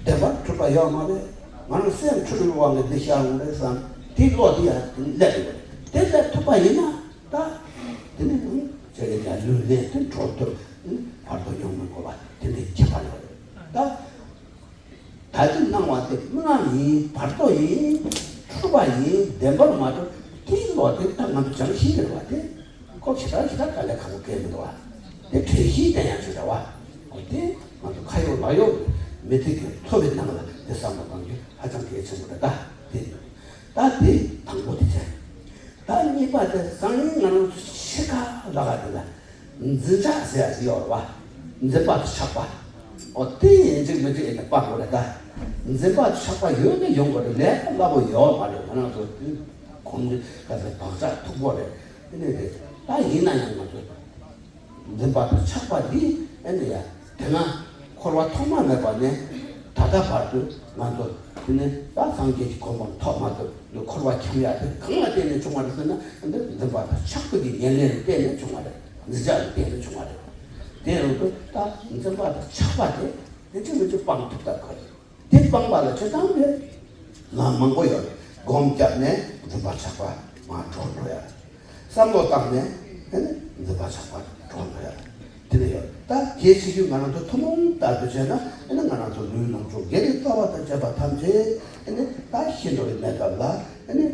བདེན་པར་གྲུབ་པ་ཡོད་མ་རེད། ང་རང་སེམས་འཁྲུལ་བའི་དབང་གིས་འདི་ཤར་འོང་རེད་བསམ་དེའི་བློ་དེ་ཡང་སླེབས་ཡོད་རེད། དེ་སླེབས་ཐུབ་པ་ཡིན་ན། ད། དེ་ནས་ནི་ཅེ་རེ་ཡ་ལུས་ལེན་དུ་འགྲོ་ཐུབ། བར་དོ་ཡོང་མི་དགོས་པ་དེ་འདྲའི་ཁྱད་པར་ཡོད་རེད། ད། ད་དེ་སྣང་བ་དེ་སྨྲ་ཡིན། བར་དོ་ཡིན། འཁྲུལ་པ་ཡིན། བདེན་པར་མ་གྲུབ། དེའི་བློ་དེ་ད་ང་ཚོ་སྦྱང་ཤེས་ཀྱི་རེད་བ། དེ་ཁོ་ཞེ་དྲག་ཞེ་དྲག་དཀའ་ལས་ཁག་པོ་གལ་མི་འདུག་བ། དེ་དྲན་ཤེས་ལྡན་ཡག་ཅིག་རེད་བ། ཁོ་དེ་ང་ཚོ་ཁ་ཡོད་ལག་ཡོད་མི་ཚེ་གི་འཚོ་བའི་ནང་ལ་དེ་བསམ་བློ་གཏོང་རྒྱུ་ཧ་ཅང་གལ་ཆེན་པོ་རེད། ད་དེ་ད་དེ་དང་པོ་དེ་བྱས། ད་གཉིས་པ་དེ་སང་ཉིན་ང་རང་ཚོ་འཆི་ཁ་ལ་ག་དེ་ལ་འཛིན་ཆགས་ཟེར་ཡ་ཞིག་ཡོད་རེད་བ། འཛིན་པ་དང་ཆགས་པ། ཨོ་དེ་ཡིན་གཅིག་མིན་གཅིག་ཡིན་ན་སྤང་དགོས་རེད་ད། འཛིན་པ་དང་ཆགས་པ་ཡོད་ནི་ཡོང་དགོས་རེད། ལས་སླ་པོ་ཡོད་མ་རེད། ང་རང་ཚོ་དེ་གོམས་འདྲིས་ག་ཚོད་བག་ཆགས་མཐུག་པོ་རེད། དེ་ནས་དེ་ད་ཡིན་ན་ཡང་ང་ཚོ། འཛིན་པ་དང་ཆགས་པ་འདི་ཨེ་འདི་ཡ། དེ་སྔ་འཁོར་བ་ཐོག་མ་མེད་པ་ནས་ད་ལྟ་བར་དུ་ང་ཚོ་དེ་ནས་ད་སངས་རྒྱས་ཀྱི་གོ་འཕང་ཐོབ་མ་ཐོབ་འདི་འཁོར་བ་འཁྱམས་ཡ་དེ་གང་ལ་བརྟེན་ནས་བྱུང་བ་རེད་ཟེར་ན། འདི་འཛིན་པ་དང་ཆགས་པ་གི་ཉེར་ལེན་ལ་བརྟེན་ནས་བྱུང་བ་རེད། འཛིན་ཆགས་ལ་བརྟེན་ནས་བྱུང་བ་རེད། དེ་ཡང་དུ་ད་འཛིན་པ་དང་ཆགས་པ་དེ་དེ་ཅི་མི་ཅི་སྤང་ཐུབ་ད་ག་རེད། དེ་སྤངས་པ་ལ་ཆ་ཚང་བའི་ལམ་མང་པོ་ཡོད་རེད། སྒོམ་བརྒྱབ་ནས་འཛིན་པ་ཆགས་པ་མར་གྲོལ་འགྲོ་ཡ། བསམ་བློ་བཏང་ནས་ཨེ་ནི་འཛིན་པ་ཆགས་པ་གྲོལ་འགྲོ་ཡ། དེ་འདྲ་ཡོད། ད་གལ་ཆེ་ཤོས་ང་རང་ཚོ་ཐུན་མོང་ལྟར་དུ་བྱས་ན་ཨེ་ནི་ང་རང་ཚོ་ལུས་ལོངས་སྤྱོད་དགེ་བའི་རྩ་བ་དང་བཅས་པ་ཐམས་ཅད་ཨེ་ནི་ད་ཤི་འགྲོ་བའི་གནས་སྐབས་ལ་ཨེ་ནི་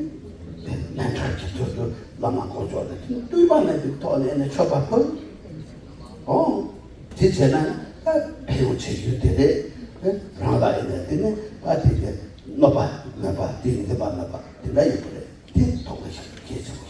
མཎྜལ་གྱི་ཚུལ་དུ་བླ་མ་དཀོན་མཆོག་ལ་བསྟོད་པ་མེད་པའི་ཐོག་ནས་ཨེ་ནི་མཆོད་པ་ཕུལ། ཨོ། དེ་བྱས་ན་ད་ཕན་ཡོན་ཆེ་རྒྱུ་དེ་རེད། རང་ལ་ཡིན་ན་དེ་ནི་ད་དེ་གི་གནོད་པ་མེད་པ་དེ་འཛིན་པ་མེད་པ་དེ་འདྲ་ཡོད་པ་རེད། དེ་ཐོག་ལ་བཞག་གལ་ཆེ་